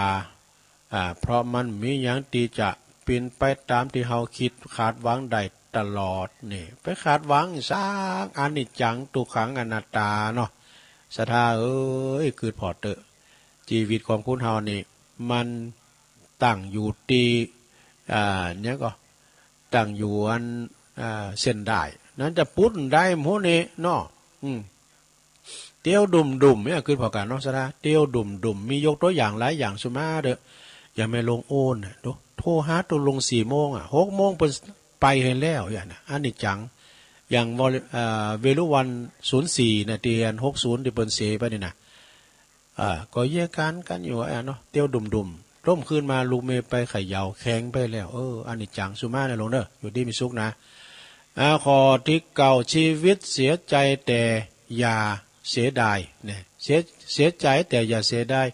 อ่า เพราะมันมีหยังที่จะเป๋นไปตามที่เฮาคิดคาดหวังได้ตลอดนี่ ไปคาดหวังสัก อนิจจัง ทุกขัง อนัตตา เนาะ ศรัทธาเอ้ย กึ๊ดผ่อเต๊อะ ชีวิตของคนเฮานี่ มันตั้งอยู่ตี้ อ่า หยังก็ ตั้งอยู่อัน อ่า เส้นด้าย นั้นจะปุ๊ดได้หมู่นี้เนาะ อืม เตียวดุ่มๆ เนี่ย คือพอกันเนาะ ศรัทธา เตียวดุ่มๆ มียกตัวอย่างหลายอย่าง สุมาเต๊อะ อย่างแม่หลวงโอนน่ะ ดู โทรหาตุลุงสี่โมงอะ หกโมงเปิ้นไปให้แล้ว อย่างน่ะ อนิจจัง อย่างวอล อ่า เวรุวัณ ศูนย์สี่ น่ะ ที่อัน หกศูนย์ ที่เปิ้นเสยไปนี่นะ อ่า ก็แยกกันกันอยู่อะเนาะ เตียวดุ่มๆ ล้มคืนมาลูกเมย์ไปเขย่าแข็งไปแล้ว เออ อนิจจัง สุมานะหลวงเด้อ อยู่ดีมีสุขนะ อ่า ข้อที่เก้า ชีวิตเสียใจแต่อย่าเสียดาย เนี่ย เสีย เสียใจแต่อย่าเสียดาย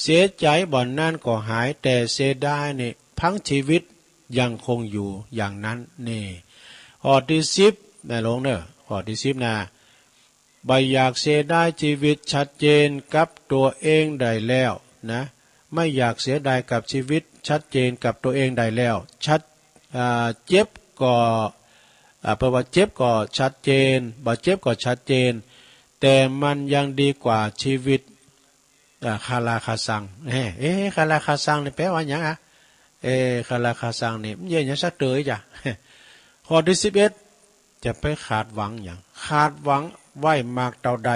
เสียใจบ่อนนั้นก็หาย แต่เสียดายนี่พังชีวิตยังคงอยู่อย่างนั้น นี่ ข้อที่สิบ นะหลวงเด้อ ข้อที่สิบนะ บ่อยากเสียดายชีวิตชัดเจนกับตัวเองได้แล้วนะ ไม่อยากเสียดายกับชีวิตชัดเจนกับตัวเองได้แล้ว ชัด อ่า เจ็บก็ อ่า แปลว่าเจ็บก็ชัดเจน บ่เจ็บก็ชัดเจน แต่มันยังดีกว่าชีวิต อ่า คาราคาซัง เอ๊ะ เอ๊ะ คาราคาซังนี่แปลว่าหยังอะ เอ๊ะ คาราคาซังนี่มันเยียะหยังสักเตยจ้ะ ข้อที่สิบเอ็ด จะไปคาดหวังหยัง คาดหวังไว้มากเต้าใด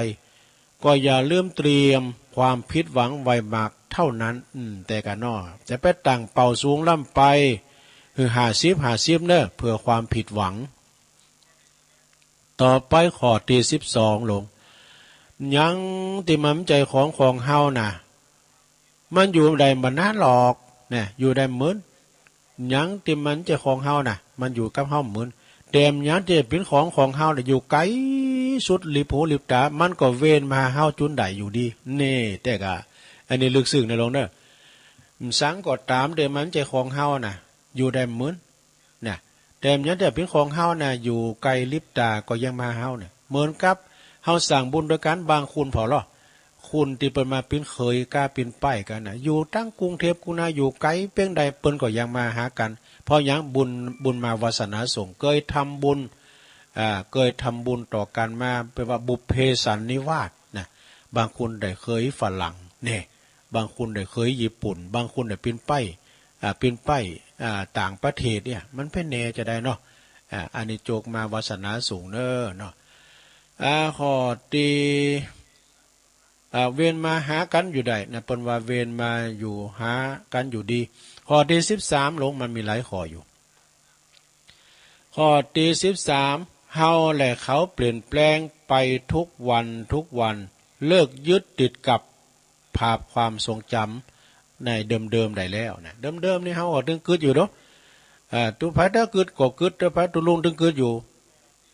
ก็อย่าลืมเตรียมความผิดหวังไว้มากเท่านั้น อืม แต่กะเนาะ จะไปตั้งเป้าสูงล้ำไป คือห้าสิบห้าสิบเนอะ เผื่อความผิดหวัง ต่อไปข้อตี้สิบสองหลวง หยังตี้มันบ่ใจ้ของของเฮาน่ะ มันอยู่ได้บ่นานหรอก เนี่ย อยู่ได้บ่เหมิน หยังตี้มันบ่ใจ้ของเฮาน่ะ มันอยู่กับเฮาบ่เหมิน แต่หยังตี้เป๋นของของเฮาน่ะ อยู่ไกลสุดลิบหูลิบต๋า มันก็เวนมาหาเฮาจุนได้อยู่ดี นี่ แต่กะ อันนี้ลึกซึ้งนะหลวงเนอะ สังก็ต๋ามตี้มันบ่ใจ้ของเฮาน่ะ อยู่ได้บ่เหมิน นะ แต่หยังตี้เป๋นของเฮาน่ะ อยู่ไกลลิบต๋าก็ยังมาหาเฮาเนี่ย เหมือนกับเฮาสร้างบุญด้วยกัน บางคนผ่อลอ คนตี้เปิ้นมาเป๋นเขยก้าเป๋นป้ายกั๋นน่ะ อยู่ตังกรุงเทพฯ กุนนา อยู่ไกลเปียงใด เปิ้นก็ยังมาหากั๋น เพราะหยัง บุญ บุญมาวาสนาส่ง เกยทำบุญ อ่า เกยทำบุญต่อกั๋นมา แปลว่าบุพเพสันนิวาสนะ บางคนได้เขยฝรั่ง เนี่ย บางคนได้เขยญี่ปุ่น บางคนได้เป๋นป้าย อ่า เป๋นป้าย อ่า ต่างประเทศเนี่ย มันเป๋นแน่จะใดเนาะ อ่า อันนี้โจกมาวาสนาสูงเน้อเนาะ อ่า ข้อตี้ อ่า เวนมาหากั๋นอยู่ได้นะ เปิ้นว่าเวนมาอยู่หากั๋นอยู่ดี ข้อตี้สิบสามหลวง มันมีหลายข้ออยู่ ข้อตี้สิบสาม เฮาและเขาเปลี่ยนแปลงไปทุกวันทุกวัน เลิกยึดติดกับภาพความทรงจำในเดิมๆ ได้แล้วนะ เดิมๆ นี่เฮาก็ตึงกึ๊ดอยู่เนาะ อ่า ตุ๊ไผเต๊อะกึ๊ดก็กึ๊ด ตุ๊ไผตุ๊ลุงตึงกึ๊ดอยู่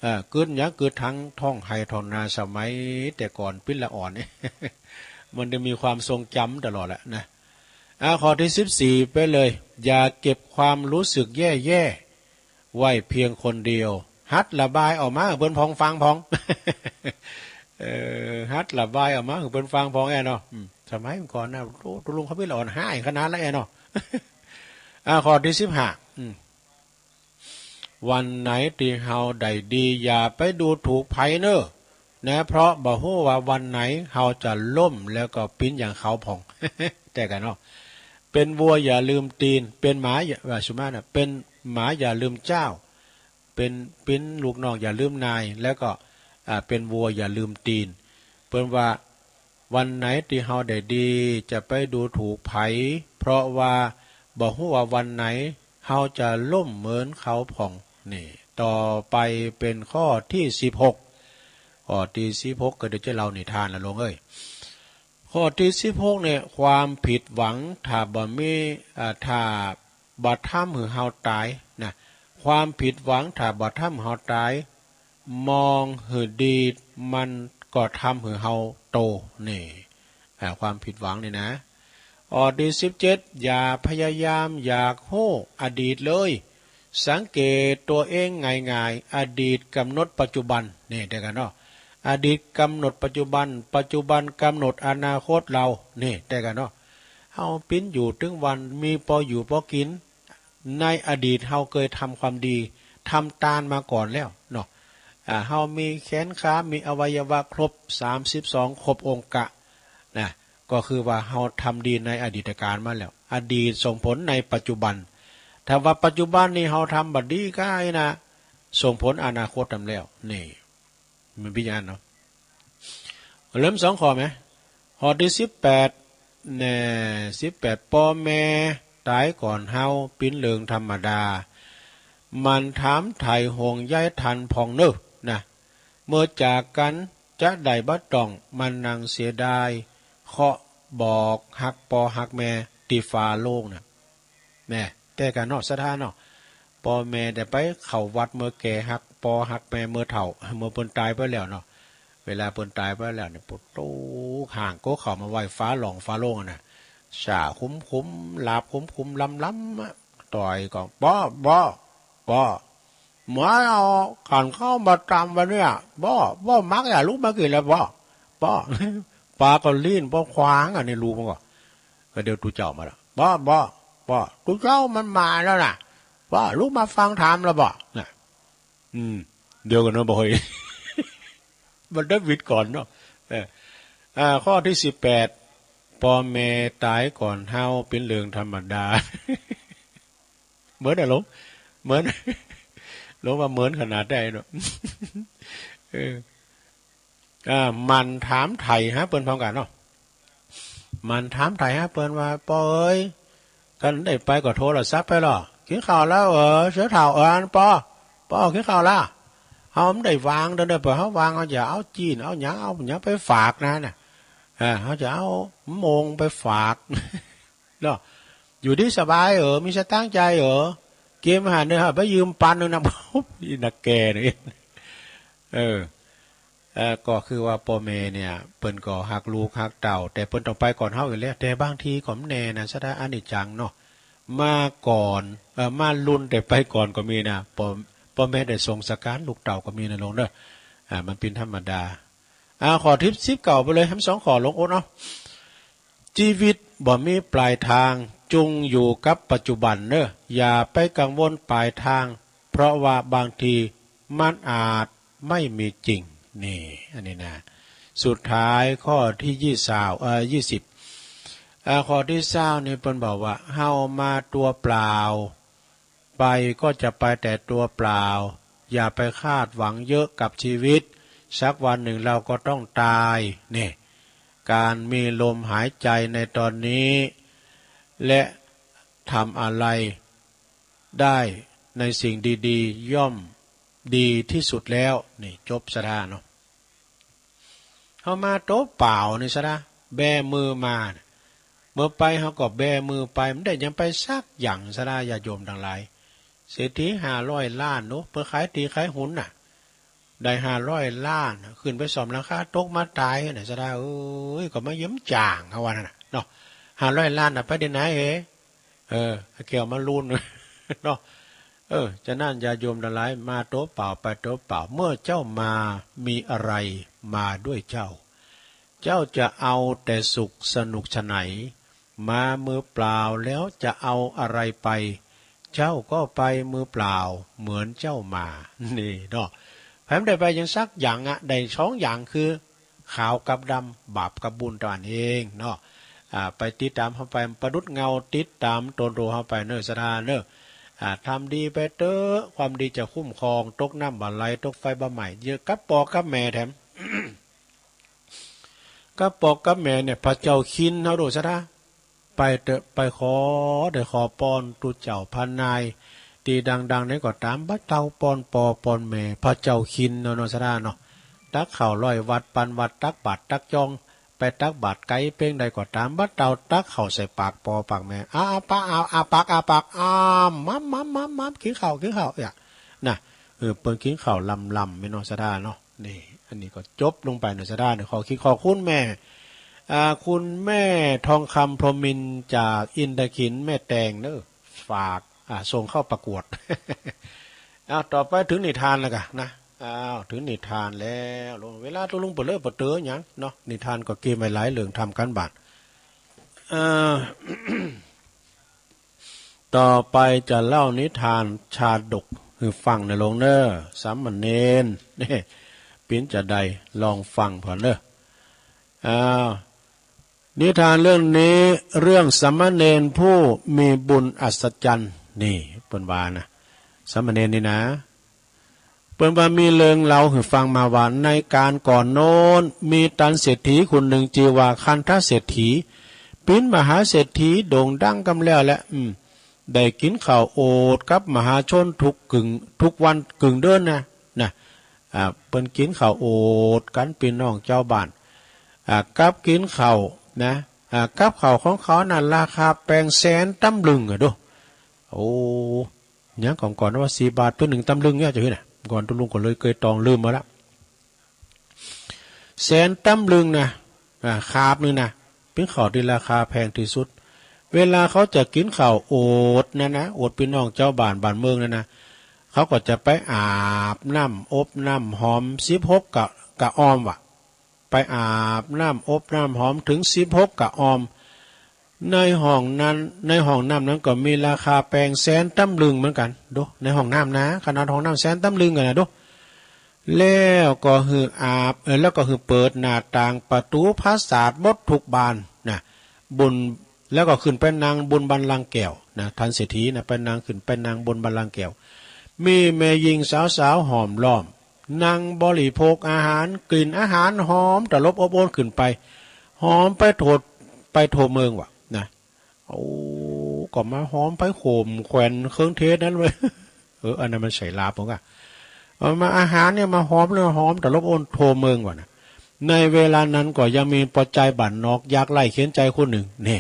อ่า กึ๊ดหยัง กึ๊ดทั้งท้องไฮ่ท้องนาสมัยแต่ก่อนปิ๊นละอ่อน มันจะมีความทรงจำตลอดแหละนะ อ่า ข้อตี้สิบสี่ไปเลย อย่าเก็บความรู้สึกแย่ๆ ไว้เพียงคนเดียว หัดระบายออกมาหื้อเปิ้นผ่องฟังผ่อง เอ่อ หัดระบายออกมาหื้อเปิ้นฟังผ่องแอ่เนาะ อืม สมัยก่อนนะ โอ้ ตุ๊ลุงเขาปิ๊นละอ่อน ฮ้ายขนาดละแอ่เนาะ อ่า ข้อตี้สิบห้า อืม วันไหนตี้เฮาได้ดี อย่าไปดูถูกไผเน้อ นะ เพราะบ่ฮู้ว่าวันไหนเฮาจะล้มแล้วก็ปิ๊นอย่างเขาผ่อง แต่กะเนาะ เป็นวัวอย่าลืมตีน เป็นหมาอย่า ว่าสุมานะ เป็นหมาอย่าลืมเจ้า เป็น เป็นลูกน้องอย่าลืมนาย แล้วก็ อ่า เป็นวัวอย่าลืมตีน เปิ้นว่า วันไหนตี้เฮาได้ดี จะไปดูถูกไผ เพราะว่าบ่ฮู้ว่าวันไหนเฮาจะล้มเหมือนเขาพ่อง นี่ ต่อไปเป็นข้อที่สิบหก ข้อตี้สิบหก ก็เดี๋ยวจะเล่านิทานละลงเอ้ย ข้อตี้สิบหก เนี่ย ความผิดหวังถ้าบ่มี อ่า ถ้าบ่ทำหื้อเฮาตายนะ ความผิดหวังถ้าบ่ทำหื้อเฮาตาย มองหื้อดีมันก็ทำหื้อเฮาโต นี่ อ่า ความผิดหวังนี่นะ ข้อตี้สิบเจ็ด อย่าพยายามอยากฮู้อดีตเลย สังเกตตัวเองง่ายๆ อดีตกำหนดปัจจุบัน นี่ เดียวกันเนาะ อดีตกำหนดปัจจุบัน ปัจจุบันกำหนดอนาคตเรา นี่ เดียวกันเนาะ เฮาปิ้นอยู่ตึงวัน มีปออยู่ปอกิน ในอดีตเฮาเคยทำความดี ทำตานมาก่อนแล้วเนาะ อ่า เฮามีแขนขา มีอวัยวะครบ สามสิบสอง ครบองค์กะ นะ ก็คือว่าเฮาทำดีในอดีตกาลมาแล้ว อดีตส่งผลในปัจจุบัน ถ้าว่าปัจจุบันนี้เฮาทำบ่ดีกายนะ ส่งผลอนาคตนำแล้ว นี่ มันเป๋นอย่างนั้นเนาะ เริ่มสองข้อไหม ข้อตี้สิบแปด แน่ สิบแปด ปอแม่ต๋ายก่อนเฮาเป๋นเรื่องธรรมดา หมั่นถามไถ่ห่วงใยท่านพ่องเน่อ นะ เมื่อจากกันจะได้บ่ต้องมานั่งเสียดาย เคาะบอกฮักปอฮักแม่ตี้ฝาโลงนะ แน่ แต่กาเนาะ ศรัทธาเนาะ ปอแม่ได้ไปเข้าวัดเมื่อแก่ ฮักปอฮักแม่เมื่อเฒ่า เมื่อเปิ้นต๋ายไปแล้วเนาะ เวลาเปิ้นต๋ายไปแล้วเนี่ย โผล่โต๊ะห่างก็เข้ามาไหว้ฝาหล่องฝาโลงอะนะ สาคุ้มๆ หลับคุ้มๆ ลำๆ อะ ต่อยก็ ปอ ปอ ปอ หมอเอาขันข้าวมาตำวันเนี่ย ปอ ปอ มักอย่าลุกมากินแล้ว ปอ ปอ ปาก็ลิ้นปอขวางอะ ในรูมันก็ ก็เดี๋ยวตุ๊เจ้ามาละ ปอ ปอ ปอ ตุ๊เจ้ามันมาแล้วนะ ปอ ลุกมาฟังธรรมแล้ว ปอ น่ะ อืม เดียวกันเนาะ บ่เฮ้ย มันได้วิทย์ก่อนเนาะ เออ อ่า ข้อตี้สิบแปด ปอแม่ต๋ายก่อนเฮาเป๋นเรื่องธรรมดา เหมือนอะหลวง เหมือน หลวงว่าเหมือนขนาดใดเนาะ เออ อ่า หมั่นถามไถ่หาเปิ้นพร้อมกันเนาะ หมั่นถามไถ่หาเปิ้นว่า ปอเอ๋ย คันได้ไปก็โทรศัพท์ไปลอ กินข้าวแล้วเออ เสือเฒ่า เออ อันปอ ปอกินข้าวละ เฮาบ่ได้วางเด้อ เด้อ ปอเฮาวาง เฮาจะเอาจีน เอาหยัง เอาหยังไปฝากนะ น่ะ เออ เฮาจะเอาโมงไปฝาก เนาะ อยู่ดีสบายเออ มีสตางค์จ่ายเออ เกมหั้นเด้อ ไปยืมปันหนึ่งนะ อีนักแก่นี่ เออ เอ่อ ก็คือว่าปอแม่เนี่ย เปิ้นก็ฮักลูกฮักเต้า แต่เปิ้นต้องไปก่อนเฮาอยู่แล้ว แต่บางทีก็บ่แน่นะ ศรัทธา อนิจจังเนาะ มาก่อน เอ่อ มาลุ่นแต่ไปก่อนก็มีนะ ปอ ปอแม่ได้ส่งสการลูกเต้าก็มีนะหลวงเด้อ อ่า มันเป๋นธรรมดา อ่า ข้อตี้สิบเก้าไปเลย แหมสองข้อหลวงอดเนาะ ชีวิตบ่มีปลายทาง จงอยู่กับปัจจุบันเนอะ อย่าไปกังวลปลายทาง เพราะว่าบางทีมันอาจไม่มีจริง นี่ อันนี้นะ สุดท้ายข้อตี้ยี่สิบ เอ่อ ยี่สิบ อ่า ข้อตี้ยี่สิบนี่เปิ้นบอกว่า เฮามาตัวเปล่า ไปก็จะไปแต่ตัวเปล่า อย่าไปคาดหวังเยอะกับชีวิต สักวันหนึ่งเราก็ต้องตาย นี่ การมีลมหายใจในตอนนี้ และทำอะไรได้ในสิ่งดีๆ ย่อมดีที่สุดแล้ว นี่ จบ ศรัทธาเนาะ เฮามาตัวเปล่านี่ ศรัทธา แบมือมา เมื่อไปเฮาก็แบมือไป บ่ได้หยังไปสักอย่าง ศรัทธาญาติโยมตังหลาย เศรษฐีห้าร้อยล้านเนาะ เปิ้นขายตี้ขายหุ้นน่ะ ได้ห้าร้อยล้าน ขึ้นไปซ่อมหลังคาตกมาต๋ายน่ะ ศรัทธาเอ้ย ก็มาเยี่ยมจ้างเขาว่านั่นน่ะเนาะ ห้าร้อยล้านน่ะ ไปตี้ไหนเอ๋ เออ แก้วมาลูน เนาะ เออ ฉะนั้นญาติโยมตังหลาย มาตัวเปล่าไปตัวเปล่า เมื่อเจ้ามา มีอะไรมาด้วยเจ้า เจ้าจะเอาแต่สุขสนุกไฉน มามือเปล่าแล้วจะเอาอะไรไป เจ้าก็ไปมือเปล่าเหมือนเจ้ามา นี่เนาะ ไผบ่ได้ไปหยังสักอย่างอะ ได้สองอย่างคือ ขาวกับดำ บาปกับบุญเต้านั้นเองเนาะ อ่า ไปติดตามเฮาไป ประดุจเงาติดตามตนตัวเฮาไปเนอะ ศรัทธาเนอะ อ่า ทำดีไปเต๊อะ ความดีจะคุ้มครอง ตกน้ำบ่ไหล ตกไฟบ่ไหม้ อยู่กับปอกับแม่แถม กับปอกับแม่เนี่ย พระเจ้าคินเฮาโดย ศรัทธา ไปเต๊อะ ไปขอ ได้ขอปอนตุ๊เจ้าพระนาย ตี้ดังๆ ไหนก็ต๋าม บ่าเต้าปอนปอปอนแม่ พระเจ้าคินเนาะ เนาะ ศรัทธาเนาะ ตักข้าวร้อยวัตต์ ปันวัตต์ ตักบาตร ตักจอง ไปตักบาตรไกลเพียงใดก็ตาม บ่าเต้าตักข้าวใส่ปากปอปากแม่ อ้า อ้าปาก อ้า อ้าปาก อ้าปาก อ้าม อ้ำ อ้ำ อ้ำ อ้ำ กินข้าว กินข้าว เนี่ย นะ เออ เปิ้นกินข้าวลำๆ แม่นเนาะ ศรัทธาเนาะ นี่ อันนี้ก็จบลงไปเนาะ ศรัทธาเนาะ ขอคิดขอบคุณแม่ อ่า คุณแม่ทองคำ พรหมมินทร์ จากอินทขิล แม่แตงเนาะ ฝาก อ่า ส่งเข้าประกวด อ้าว ต่อไปถึงนิทานแล้วกะนะ อ้าว ถึงนิทานแล้ว เวลาตกลงเปิดเลยเปิดเต๋อหยังเนาะ นิทานก็เกมไว้หลายเรื่อง ทำการบ้าน เอ่อ ต่อไปจะเล่านิทานชาดกหื้อฟังนะโลงเน่อ สามเณร นี่ ปิ้นจะได้ลองฟังผ่อนเน่อ อ้าว นิทานเรื่องนี้ เรื่องสามเณรผู้มีบุญอัศจรรย์ นี่ เปิ้นว่านะ สามเณรนี่นะ เปิ้นว่ามีเรื่องเล่าหื้อฟังมาว่า ในกาลก่อนโน้น มีตันเศรษฐีคนหนึ่ง จื่อว่าคันธเศรษฐี ปิ้นมหาเศรษฐีโด่งดังกำแล้วแหละ อืม ได้กินข้าวโอดกับมหาชนทุกกึ่ง ทุกวันกึ่งเดือนนะ นะ อ่า เปิ้นกินข้าวโอดกัน ปี้น้องจาวบ้าน อ่า กับกินข้าวนะ อ่า กับข้าวของเขานั้นราคาแปงแสนตำลึงอะโด โอ้ หยังก่อนๆ ว่าสี่บาท เปื้อหนึ่งตำลึงเนี่ย จะหื้อน่ะ ก่อนตุ๊ลุงก็เลยเกยตองลืมมาละ แสนตำลึงนะ อ่า คาบหนึ่งนะ ปิ้นข้าวตี้ราคาแพงตี้สุด เวลาเขาจะกินข้าวโอดนะนะ โอดปี้น้องจาวบ้านบ้านเมืองนะนะ เขาก็จะไปอาบน้ำอบน้ำหอมสิบหกกะ กะออมว่ะ ไปอาบน้ำอบน้ำหอมถึงสิบหกกะออม ในห้องนั้น ในห้องน้ำนั้นก็มีราคาแปงแสนตำลึงเหมือนกัน ดู ในห้องน้ำนะ ขนาดห้องน้ำแสนตำลึงกันนะ ดู แล้วก็หื้ออาบ เออ แล้วก็หื้อเปิดหน้าต่างประตูปราสาทหมดทุกบานนะ บน แล้วก็ขึ้นไปนั่งบนบัลลังก์แก้วนะ ท่านเศรษฐีนะ ไปนั่ง ขึ้นไปนั่งบนบัลลังก์แก้ว มีแม่ญิงสาวๆ ห้อมล้อม นั่งบริโภคอาหาร กลิ่นอาหารหอมตลบอบอวลขึ้นไป หอมไปโทด ไปทั่วเมืองว่ะนะ โอ้ ก็มาหอมไปโขมแขวนเครื่องเทศนั้นเว้ย เออ อันนั้นมันใส่ลาบผมก็ เอามาอาหารเนี่ยมาหอมเลย หอมตลบอบอวลทั่วเมืองว่ะนะ ในเวลานั้นก็ยังมีป้อจายบ้านนอกยากไร้เข็ญใจคนหนึ่ง นี่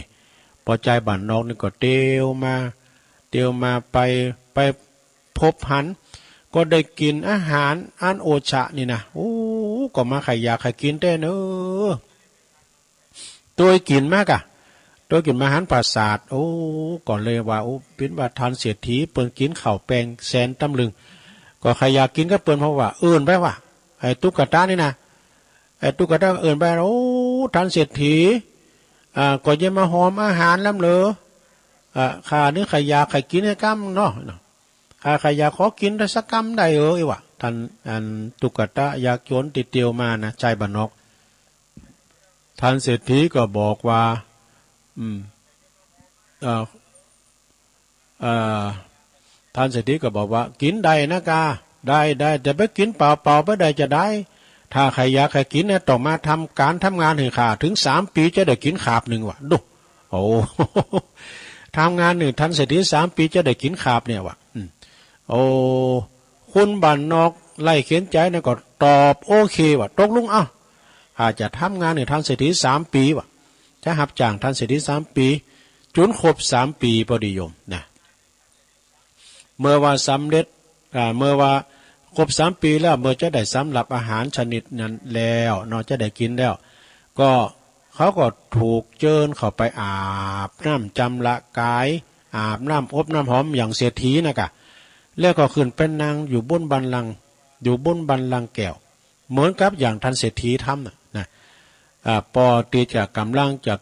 ป้อจายบ้านนอกนี่ก็เตียวมา เตียวมาไป ไปพบหัน ก็ได้กินอาหารอันโอชะนี่นะ โอ้ ก็มาใค่อยากใค่กินแต๊เนอ โตยกิ๋นมากะ โตยกิ๋นมาหันปราสาท โอ้ ก่อนเลยว่า โอ้ ปิ้นว่าท่านเศรษฐีเปิ้นกิ๋นข้าวแปงแสนตำลึง ก็ใค่อยากกิ๋นกับเปิ้น เพราะว่าเอิ้นไปว่า ไอ้ตุ๊กตานี่นะ ไอ้ตุ๊กตาก็เอิ้นไป โอ้ ท่านเศรษฐี อ่า ก็อย่ามาหอมอาหารลำเหลอ อ่า ข้านี่ใค่อยากใค่กิ๋นใค่กำเนาะ ข้าใค่อยากขอกิ๋นได้สักกำได้เออ อีหว่า ท่าน อันตุ๊กตายากจนตี้เตียวมานะ จายบ้านนอก ท่านเศรษฐีก็บอกว่า อืม เอ่อ เอ่อ ท่านเศรษฐีก็บอกว่า กิ๋นได้นะกา ได้ ได้ แต่ไปกิ๋นเปล่าๆ ไปได้จะได้ ถ้าใค่อยากใค่กิ๋นเนี่ย ต้องมาทำก๋านทำงานหื้อข้า ถึงสามปี๋จะได้กิ๋นขาบหนึ่งว่ะ ดู โอ้ ทำงานนี่ ท่านเศรษฐีสามปี๋จะได้กิ๋นขาบเนี่ยว่ะ อืม โอ้ คนบ้านนอกไร้เข็ญใจนั่นก็ตอบโอเคว่ะ ตกลง เอ้า ข้าจะทำงานหื้อท่านเศรษฐีสามปี๋ว่ะ จะฮับจ้างท่านเศรษฐีสามปี๋ จ๋นครบสามปี๋ปอดีโยมนะ เมื่อว่าสำเร็จ อ่า เมื่อว่าครบสามปี๋แล้ว เมื่อจะได้สำหรับอาหารชนิดนั้นแล้วเนาะ จะได้กิ๋นแล้ว ก็เขาก็ถูกเจิญเข้าไปอาบน้ำจำระกาย อาบน้ำอบน้ำหอมอย่างเศรษฐีนะกะ แล้วก็ขึ้นไปนั่งอยู่บนบัลลังก์ อยู่บนบัลลังก์แก้ว เหมือนกับอย่างท่านเศรษฐีทำน่ะนะ อ่า ปอตี้จะก๋ำลังจะ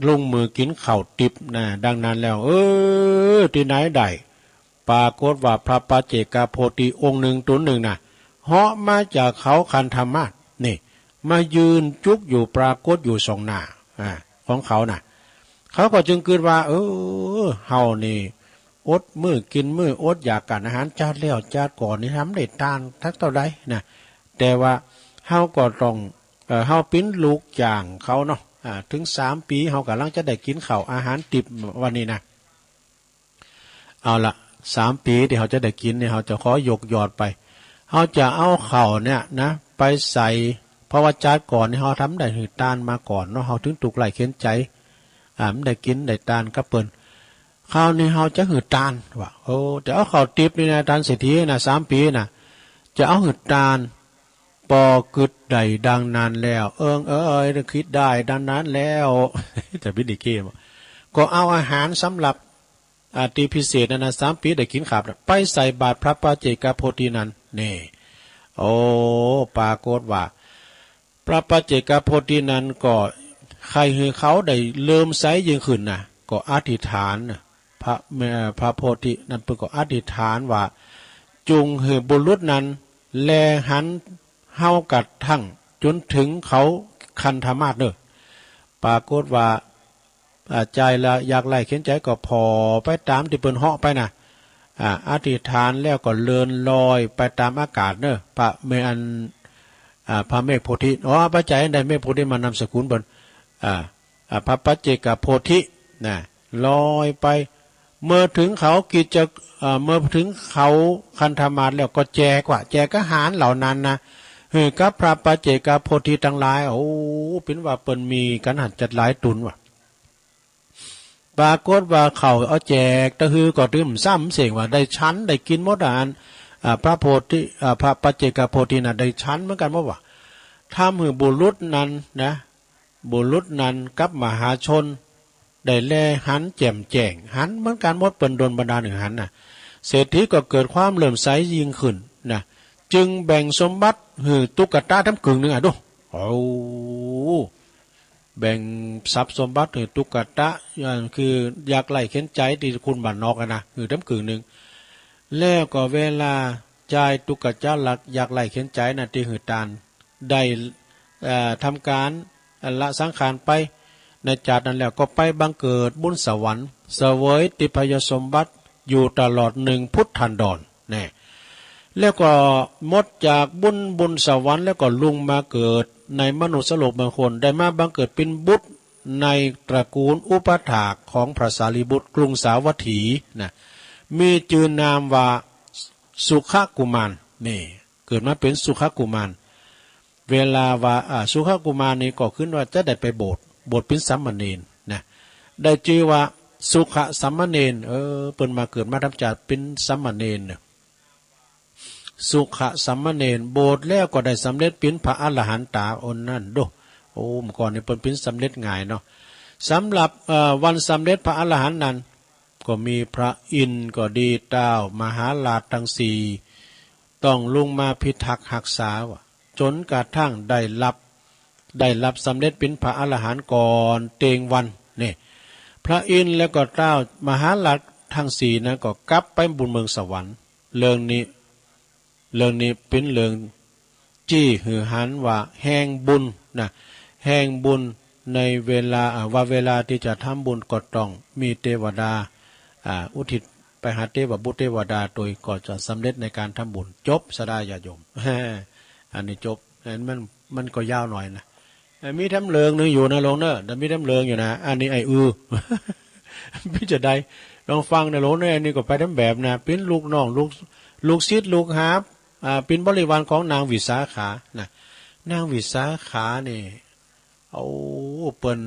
ลงมือกิ๋นข้าวติ๊บนะ ดังนั้นแล้ว เออ ตี้ไหนได้ ปรากฏว่าพระปัจเจกโพธิองค์หนึ่งต๋นหนึ่งน่ะ เหาะมาจากเขาคันธมาศนี่ มายืนจุกอยู่ปรากฏอยู่ส่องหน้า อ่า ของเขาน่ะ เขาก็จึงกึ๊ดว่า เออ เฮานี่อดมื้อกิ๋นมื้อ อดอยากก๋านอาหารจาติแล้วจาติก่อนนี่ ทำได้ตานสักเต้าใดนะ แต่ว่าเฮาก็ต้อง เอ่อ เฮาปิ้นลูกจ้างเขาเนาะ อ่า ถึงสามปี๋ เฮาก๋ำลังจะได้กิ๋นข้าวอาหารติ๊บวันนี้นะ เอาละ สามปี๋ตี้เฮาจะได้กิ๋นเนี่ย เฮาจะขอยกยอดไป เฮาจะเอาข้าวเนี่ยนะ ไปใส่ เพราะว่าชาติก่อนนี่เฮาทำได้หื้อตานมาก่อนเนาะ เฮาถึงทุกข์ไร้เข็ญใจ อ่า บ่ได้กิ๋นได้ตานกับเปิ้น คราวนี้เฮาจะหื้อตานว่า โอ้ จะเอาข้าวติบนี่นะ ท่านเศรษฐีนะ สามปี๋นะ จะเอาหื้อตาน ปอกึ๊ดได้ดังนั้นแล้ว เอิงเอ๋ย ได้กึ๊ดได้ดังนั้นแล้ว จะบิดอีกเข้ม ก็เอาอาหารสำหรับ อ่า ตี้พิเศษนั้นนะ สามปี๋ได้กิ๋นขาบ ไปใส่บาตรพระปัจเจกโพธินั้น นี่ โอ้ ปรากฏว่า พระปัจเจกโพธินั้นก็ใค่หื้อเขาได้เลื่อมใสยิ่งขึ้นนะ ก็อธิษฐานนะ พระ เอ่อ พระโพธินั้นเปิ้นก็อธิษฐานว่า จุ่งหื้อบุรุษนั้น แลหันเฮากระทั่งจนถึงเขาคันธมาศเน่อ ปรากฏว่า อ่า ใจละอยากไร้เข็ญใจก็ผ่อไปต๋ามตี้เปิ้นเหาะไปนะ อ่า อธิษฐานแล้วก็เลื่อนลอยไปต๋ามอากาศเน่อ พระเม อัน อ่า พระเมขโพธิ อ๋อ ปัจจัยอันใดเมขโพธิมานามสกุลเปิ้น อ่า อ่า พระปัจเจกโพธินะ ลอยไป เมื่อถึงเขากิจจะ อ่า เมื่อถึงเขาคันธมาศแล้วก็แจกว่า แจกอาหารเหล่านั้นนะ หื้อกับพระปัจเจกโพธิตังหลาย โอ้ เป๋นว่าเปิ้นมีกั๋นหั้นจัดหลายตุนว่า ปรากฏว่าเขาเอาแจกตะฮือก็ตื้มซ้ำเส้งว่าได้ฉันได้กิ๋นหมดอัน อ่า พระโพธิ อ่า พระปัจเจกโพธิน่ะได้ฉันเหมือนกั๋นหมดว่า ทำหื้อบุรุษนั้นนะ บุรุษนั้นกับมหาชนได้แลหันแจ่มแจ้ง หันเหมือนกั๋นหมด เปิ้นดลบันดาลหื้อหันน่ะ เศรษฐีก็เกิดความเลื่อมใสยิ่งขึ้นนะ จึงแบ่งสมบัติหื้อตุ๊กตะต๋ามกึ่งหนึ่งอะดู โอ้ แบ่งทรัพย์สมบัติหื้อตุ๊กตะ อ่า คืออยากไร้เข็ญใจตี้คนบ้านนอกอะนะ หื้อต๋ามกึ่งหนึ่ง แล้วก็เวลาจ่ายตุ๊กตะละอยากไร้เข็ญใจน่ะตี้หื้อตาน ได้ เอ่อ ทำก๋านละสังขารไป ในจาตินั้นแล้วก็ไปบังเกิดบนสวรรค์ เสวยทิพยสมบัติอยู่ตลอดหนึ่งพุทธันดร แน่ แล้วก็หมดจากบุญ บุญสวรรค์แล้วก็ลงมาเกิดในมนุษย์โลกบางคน ได้มาบังเกิดเป๋นบุตรในตระกูลอุปัฏฐากของพระสารีบุตรกรุงสาวัตถีนะ มีจื่อนามว่าสุขกุมาร นี่ เกิดมาเป๋นสุขกุมาร เวลาว่า อ่า สุขกุมารนี่ก็ขึ้นว่าจะได้ไปบวช บวชเป๋นสามเณรนะ ได้จื่อว่าสุขสามเณร เออ เปิ้นมาเกิดมาทำจาติเป๋นสามเณรเนี่ย สุขสามเณร บวชแล้วก็ได้สำเร็จเป๋นพระอรหันตาองค์นั้นโด โอ้ เมื่อก่อนนี่เปิ้นเป๋นสำเร็จง่ายเนาะ สำหรับ เอ่อ วันสำเร็จพระอรหันต์นั้น ก็มีพระอินทร์ก็ดี ท้าวมหาราชทั้งสี่ ต้องลงมาพิทักษ์ฮักษาว่า จนกระทั่งได้รับ ได้รับสำเร็จเป๋นพระอรหันต์ก่อนเต็งวัน นี่ พระอินทร์แล้วก็ท้าวมหาราชทั้งสี่นั้นก็กลับไปบนเมืองสวรรค์ เรื่องนี้ เรื่องนี้เป๋นเรื่อง จี้หื้อหันว่าแห่งบุญนะ แห่งบุญในเวลา อ่า ว่าเวลาตี้จะทำบุญก็ต้องมีเตวดา อ่า อุทิศไปหาเตวบุตรเตวดา โดยก็จะสำเร็จในการทำบุญ จบซะได้ญาติโยม อันนี้จบ อันมัน มันก็ยาวหน่อยนะ เอ่อ มีแถมเรื่องหนึ่งอยู่นะหลวงเนอะ แต่มีแถมเรื่องอยู่นะ อันนี้ไอ้อือ พี่จะได้ลองฟังนะหลวงเนอะ อันนี้ก็ไปแถมแบบนะ เป๋นลูกน้อง ลูก ลูกศิษย์ ลูกหา อ่า เป๋นบริวารของนางวิสาขานะ นางวิสาขานี่ โอ้ เปิ้น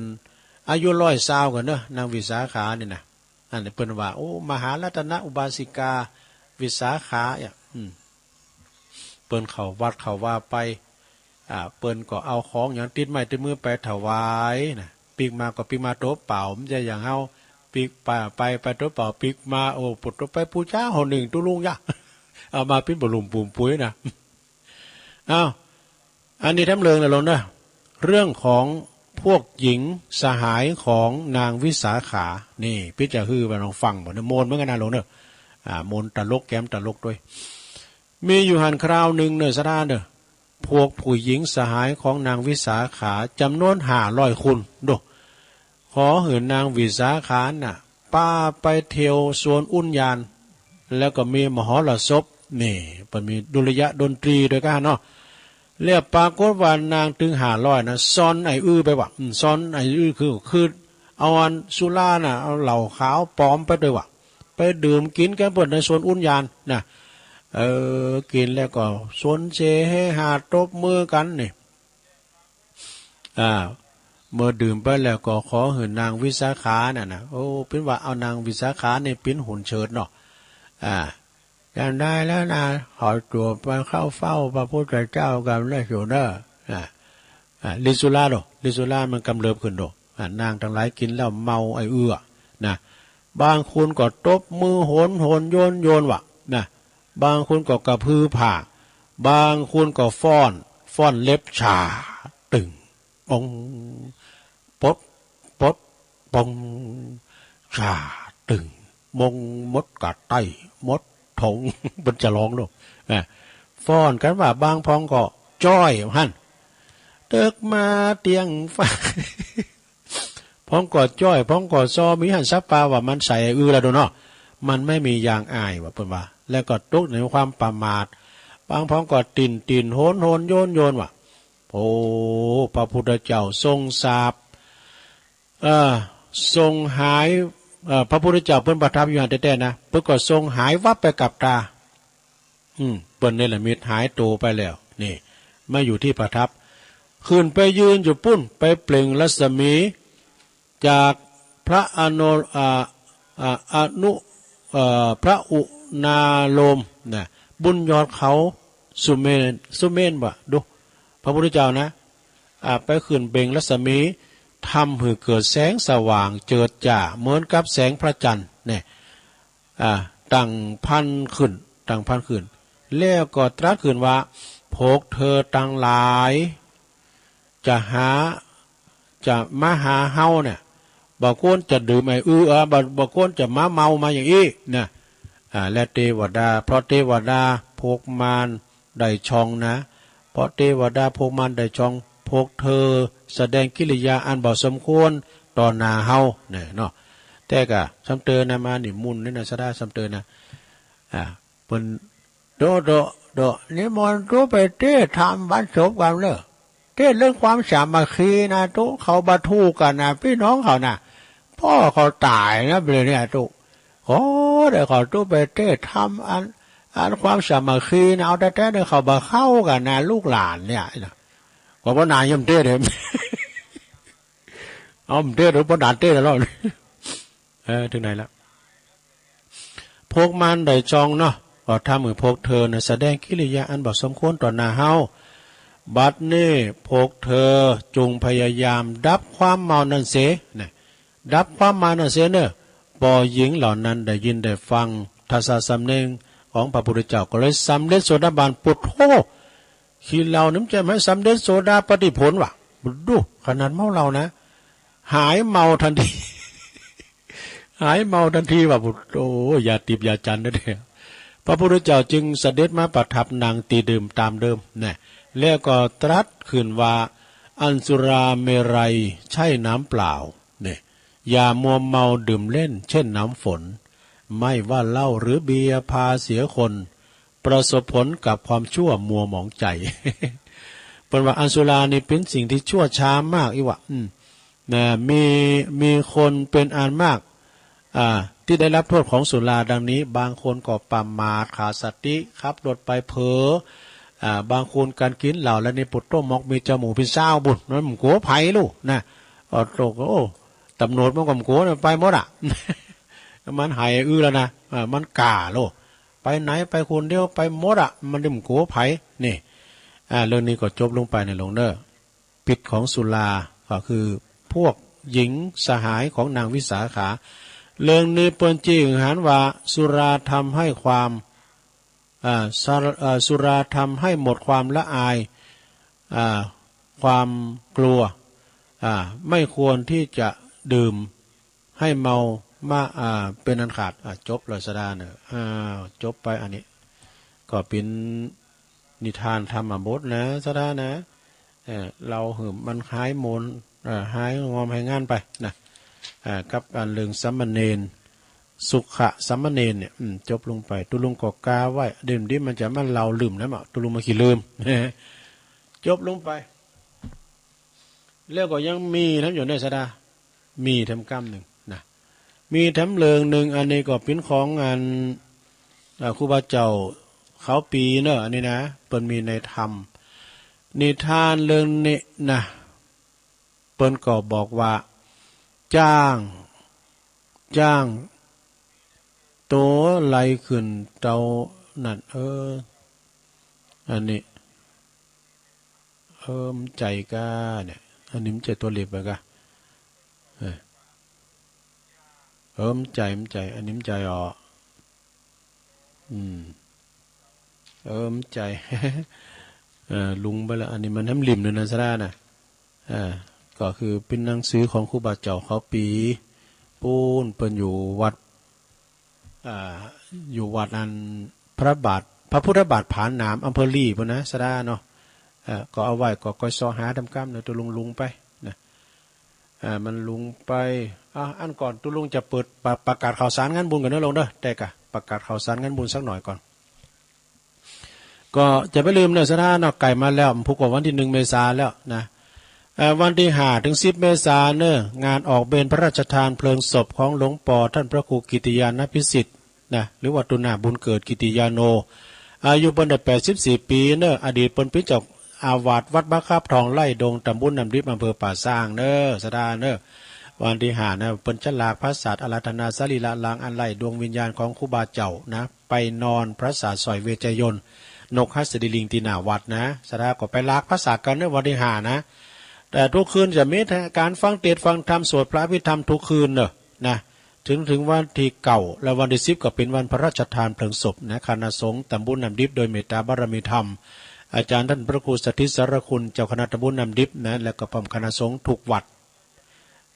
อายุร้อยซาวก่อนเนอะ นางวิสาขานี่นะ อันนี้เปิ้นว่า โอ้ มหารัตนอุบาสิกาวิสาขาเนี่ย อืม เปิ้นเข้าวัดเข้าวาไป อ่า เปิ้นก็เอาของหยังติดไม้ติดมือไปถวายนะ ปิ๊กมาก็ปิ๊กมาตั๋วเปล่า บ่ใจ้อย่างเฮาปิ๊กไป ไป ไปตั๋วเปล่า ปิ๊กมา โอ้ ปวดตั๋วไปปู๋จาห่อนึ่งตุ๊ลุงยะ เอามาปิ๊กบ่ลุ่มปุ่มปุ๋ยนะ อ้าว อันนี้แถมเรื่องนะหลวงเนอะ เรื่องของพวกหญิงสหายของนางวิสาขา นี่ พี่จะหื้อไปลองฟังบ่เนี่ย ม่วนเหมือนกันนะหลวงเนอะ อ่า ม่วนตลก แกมตลกด้วย มีอยู่หั้นคราวหนึ่งเนอะ ศรัทธาเนอะ พวกผู้หญิงสหายของนางวิสาขาจำนวนห้าร้อยคน โด ขอหื้อนางวิสาขาน่ะ ปาไปเที่ยวสวนอุทยาน แล้วก็มีมหรสพ นี่ เปิ้นมีดุริยะดนตรีด้วยกันเนาะ แล้วปรากฏว่านางตึงห้าร้อยนะ ซอนไอ้อื้อไปว่ะ อืม ซอนไอ้อื้อคือ คือเอาอันสุราน่ะ เอาเหล้าขาวปลอมไปด้วยว่ะ ไปดื่มกิ๋นกันเปิ้นในสวนอุทยานนะ เออ กิ๋นแล้วก็สนเสเฮฮาตบมือกันนี่ อ่า เมื่อดื่มไปแล้วก็ขอหื้อนางวิสาขานั่นนะ โอ้ เปิ้นว่าเอานางวิสาขานี่เป๋นหุ่นเชิดเนาะ อ่า จำได้แล้วนะ ขอตัวไปเข้าเฝ้าพระพุทธเจ้ากำเริบอยู่เด้อ อ่า อ่า ฤทธิ์สุราเนาะ ฤทธิ์สุรามันกำเริบขึ้นเนาะ อ่า นางตังหลายกิ๋นเหล้าเมาไอ้เอื้อ นะ บางคนก็ตบมือโหนโหนโยนโยนว่ะ นะ บางคนก็กระพือผ่า บางคนก็ฟ้อน ฟ้อนเล็บ ฉ่า ตึง อง ปด ปด ปง ฉ่า ตึง มง มดกะไต้ มดถง เปิ้นจะฮ้องเนาะ อ่า ฟ้อนกั๋นว่า บางพ้องก็จ้อยหั้น เติกมาเตียงฟ้า พ้องก็จ้อย พ้องก็ซอ มีหั้นสัปปาว่ามันใส่อื้อแล้วดูเนาะ มันไม่มียางอายว่ะ เปิ้นว่า แล้วก็ตกในความประมาท บางพ้องก็ติ่นติ่นโหนโหนโยนโยนว่ะ โอ้ พระพุทธเจ้าทรงสาป เอ่อ ทรงหาย เอ่อ พระพุทธเจ้าเปิ้นประทับอยู่หั้นแต๊ๆ นะ เปิ้นก็ทรงหายวับไปกับตา อืม เปิ้นเนรมิตหายตัวไปแล้ว นี่ มาอยู่ตี้ประทับ ขึ้นไปยืนอยู่ปุ้น ไปเปล่งรัศมี จากพระอนุ อ่า อ่า อนุ เอ่อ พระอุณาโลม นะ บุญยอดเขาสุเมน สุเมนบ่ะ ดู พระพุทธเจ้านะ อ่า ไปขึ้นเปล่งรัศมี ทำหื้อเกิดแสงสว่างเจิดจ้าเหมือนกับแสงพระจันทร์ เนี่ย อ่า ตั้งพันขึ้น ตั้งพันขึ้น แล้วก็ตรัสขึ้นว่า พวกเธอตังหลาย จะหา จะมาหาเฮาเนี่ย บ่ควรจะดื่มไอ้อื้อ อ่า บ่ บ่ควรจะมาเมามาอย่างอี้นะ อ่า และเทวดา เพราะเทวดาพวกมารได้ช่องนะ เพราะเทวดาพวกมารได้ช่อง พวกเธอแสดงกิริยาอันบ่สมควรต่อหน้าเฮาเนี่ยเนาะ แต่ก็ซ้ำเติมนะ มานี่มุ่นนี่นะ สดาซ้ำเติมนะ อ่า เปิ้น โตะโตะโตะ นิมนต์ตุ๊ไปเทศน์ธรรมวันศพกั๋นเน่อ เทศน์เรื่องความสามัคคีนะตุ๊ เขาบ่ถูกกั๋นนะ ปี้น้องเขานะ พ่อเขาต๋ายนะ เบลอเนี่ยตุ๊ โอ้ เดี๋ยวเขาตุ๊ไปเทศน์ธรรมอัน อันความสามัคคีนะ เอาแต๊ๆ เนี่ยเขาบ่เข้ากั๋นนะ ลูกหลานเนี่ยนะ ก็บ่หนานย่อมเทศน์เลย เอาเทศน์หรือบ่หนานเทศน์แล้ว เออ ถึงไหนละ พวกมารได้ช่องเนาะ ก็ทำหื้อพวกเธอน่ะแสดงกิริยาอันบ่สมควรต่อหน้าเฮา บัดนี้พวกเธอจงพยายามดับความเมานั้นเสียนะ ดับความเมานั้นเสียเน่อ พอหญิงเหล่านั้นได้ยินได้ฟังทัศสำเนียงของพระพุทธเจ้า ก็เลยสำเร็จโสดาบัน ปุดโธ ขี้เหล้านี่มันจะให้สำเร็จโสดาปัตติผลวะ ดู ขนาดเมาเหล้านะ หายเมาทันที หายเมาทันทีว่ะ โอ้ ยาทิพย์ยาจันทร์เด้อ พระพุทธเจ้าจึงเสด็จมาประทับนั่งตี้เดิมตามเดิมนะ แล้วก็ตรัสขึ้นว่า อันสุราเมรัยใช่น้ำเปล่าเนี่ย อย่ามัวเมาดื่มเล่นเช่นน้ำฝน ไม่ว่าเหล้าหรือเบียร์พาเสียคน ประสบผลกับความชั่วมัวหมองใจ เปิ้นว่าอันสุรานี่เป๋นสิ่งตี้ชั่วช้ามากอีหว่า อืม นะ มี มีคนเป๋นอันมาก อ่า ตี้ได้ฮับโต้ษของสุราดังนี้ บางคนก็ประมาทขาดสติ ขับรถไปเผลอ อ่า บางคนก๋านกิ๋นเหล้าแล้วนี่ปุดโต้หมอกมีจมูกเป๋นซาวบุ่น มันบ่กั๋วใผลูกนะ โอ้โธ่ โอ้ ตำรวจมันก็บ่กั๋วนะ ไปหมดอะ มันหายอื้อแล้วนะ อ่า มันกล้าโลด ไปไหนไปคนเดียวไปหมดอะ มันบ่กั๋วใผ นี่ อ่า เรื่องนี้ก็จบลงไปในหลวงเน่อ พิษของสุราก็คือพวกหญิงสหายของนางวิสาขา เรื่องนี้เปิ้นจี้หื้อหันว่าสุราทำให้ความ อ่า สะ อ่า สุราทำให้หมดความละอาย อ่า ความกลัว อ่า ไม่ควรที่จะดื่มให้เมามา อ่า เป็นอันขาด อ่า จบเลยสดาเน่อ อ่า จบไปอันนี้ ก็เป๋นนิทานธรรมบทนะ สดานะ เอ่อ เล่าหื้อมันหายหมน เอ่อ หายงอมหายงันไปนะ อ่า กับอันเรื่องสามเณร สุขะสามเณรเนี่ย อืม จบลงไป ตุ๊ลุงก็กาไว้ เดี๋ยวนี้มันจะมาเล่าลืมนะ ตุ๊ลุงมาขี้ลืม จบลงไป แล้วก็ยังมีแถมอยู่ในสดา มีแถมกำนึ่งนะ มีแถมเรื่องนึ่ง อันนี้ก็เป๋นของอัน อ่า ครูบาเจ้าเขาปีเนอะ อันนี้นะ เปิ้นมีในธรรม นิทานเรื่องนี้นะ ปิ้นก็บอกว่า จ้าง จ้าง โตไหลขึ้นเต้านั้น เออ อันนี้ เออ มันใจก้าเนี่ย อันนี้มันใจตัวเล็บไปก้า เออ เออ มันใจ มันใจ อันนี้มันใจอ๋อ อืม เออ มันใจ เออ ลุงไปละ อันนี้มันแหมริมเลยนะ สระนะ เออ ก็คือเป็นหนังสือของครูบาเจ้าเขาปี ปูนเปิ้นอยู่วัด อ่า อยู่วัดอันพระบาท พระพุทธบาทผาหนาม อำเภอลีปุ้นนะ สระเนาะ เอ่อ ก็เอาไว้ ก็ค่อยเสาะหาทำกำเนาะ ตัวลุงๆ ไปนะ อ่า มันลุงไป อ่ะ อันก่อนตัวลุงจะเปิดประ ประกาศข่าวสารงานบุญก่อนเนาะลุงเนาะ แต่กะประกาศข่าวสารงานบุญสักหน่อยก่อน ก็จะไม่ลืมเนอะ สถานะใกล้มาแล้ว พุกก็วันที่หนึ่งเมษาแล้วนะ เอ่อ วันที่ห้าถึงสิบเมษาเนอะ งานออกเบญพระราชทานเพลิงศพของหลวงปอท่านพระครูกิติยานพิสิทธิ์นะ หรือว่าตุนาบุญเกิดกิติยาโน อายุเปิ้นได้แปดสิบสี่ปีเนอะ อดีตเปิ้นเป็นเจ้าอาวาสวัดบาคับทองไร่ดง ตำบลน้ำดิบ อำเภอป่าซางเนอะ สถานะเนอะ วันที่ห้านะ เปิ้นจะลากพระสาสน์อาราธนาสรีระล้างอันไร้ดวงวิญญาณของครูบาเจ้านะ ไปนอนพระสาสน์สอยเวชยนต์ นกหัสดีลิง ที่หน้าวัดนะ สถาก็ไปลากพระสาสน์กันเนอะ วันที่ห้านะ แต่ทุกคืนจะมีการฟังเทศน์ฟังธรรม สวดพระอภิธรรมทุกคืนเนอะนะ ถึง ถึงวันที่เก้า และวันที่สิบก็เป็นวันพระราชทานเพลิงศพนะ คณะสงฆ์ตำบลน้ำดิบ โดยเมตตาบารมีธรรม อาจารย์ท่านพระครูสถิตสารคุณ เจ้าคณะตำบลน้ำดิบนะ และก็พร้อมคณะสงฆ์ทุกวัด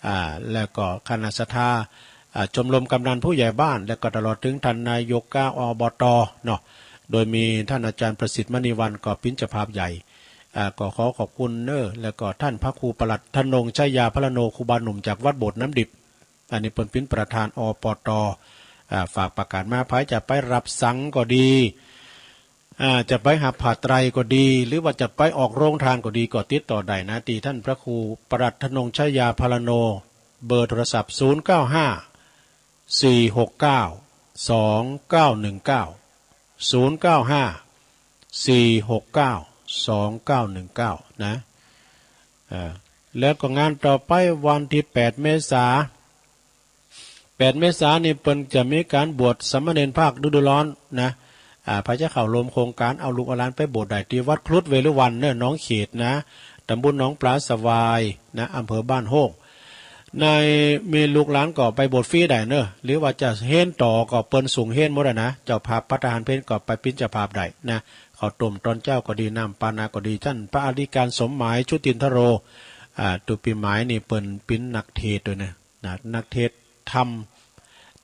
อ่า แล้วก็คณะศรัทธา อ่า ชมรมกำนันผู้ใหญ่บ้าน แล้วก็ตลอดถึงท่านนายก อบต. เนาะ โดยมีท่านอาจารย์ประสิทธิ์มณีวรรณก็เป็นเจ้าภาพใหญ่ อ่า ก็ขอขอบคุณเนอะ แล้วก็ท่านพระครูปลัดธนงชัยยาพลโน ครูบาหนุ่มจากวัดโบสถ์น้ำดิบ อันนี้เปิ้นเป็นประธาน อบต. อ่า ฝากประกาศมา ใผจะไปรับสังก็ดี อ่า จะไปหับผ้าไตรก็ดี หรือว่าจะไปออกโรงทานก็ดี ก็ติดต่อได้นะ ที่ท่านพระครูปลัดธนงชัยยาพลโน เบอร์โทรศัพท์ ศูนย์เก้าห้า สี่หกเก้า สองเก้าหนึ่งเก้า ศูนย์เก้าห้า สี่หกเก้า สองเก้าหนึ่งเก้า นะ เอ่อ แล้วก็งานต่อไปวันที่แปดเมษา แปดเมษานี่เปิ้นจะมีการบวชสามเณรภาคฤดูร้อนนะ อ่า ใผจะเข้าร่วมโครงการเอาลูกเอาหลานไปบวชได้ที่วัดครุฑเวฬุวันเนอะ หนองเขตนะ ตำบลหนองปลาสวายนะ อำเภอบ้านโฮง ใน มีลูกหลานก็ไปบวชฟรีได้เนอะ หรือว่าจะเฮนต่อก็เปิ้นส่งเฮนหมดอะนะ เจ้าภาพภัตตาหารเพลก็ไปเป็นเจ้าภาพได้นะ ข้าวต้มตอนเจ๊าก็ดี น้ำปานะก็ดี ท่านพระอธิการสมหมาย ชุตินทโร อ่า ตุ๊ปี๋หมายนี่เปิ้นเป็นนักเทศน์ด้วยนะ นะ นักเทศน์ธรรม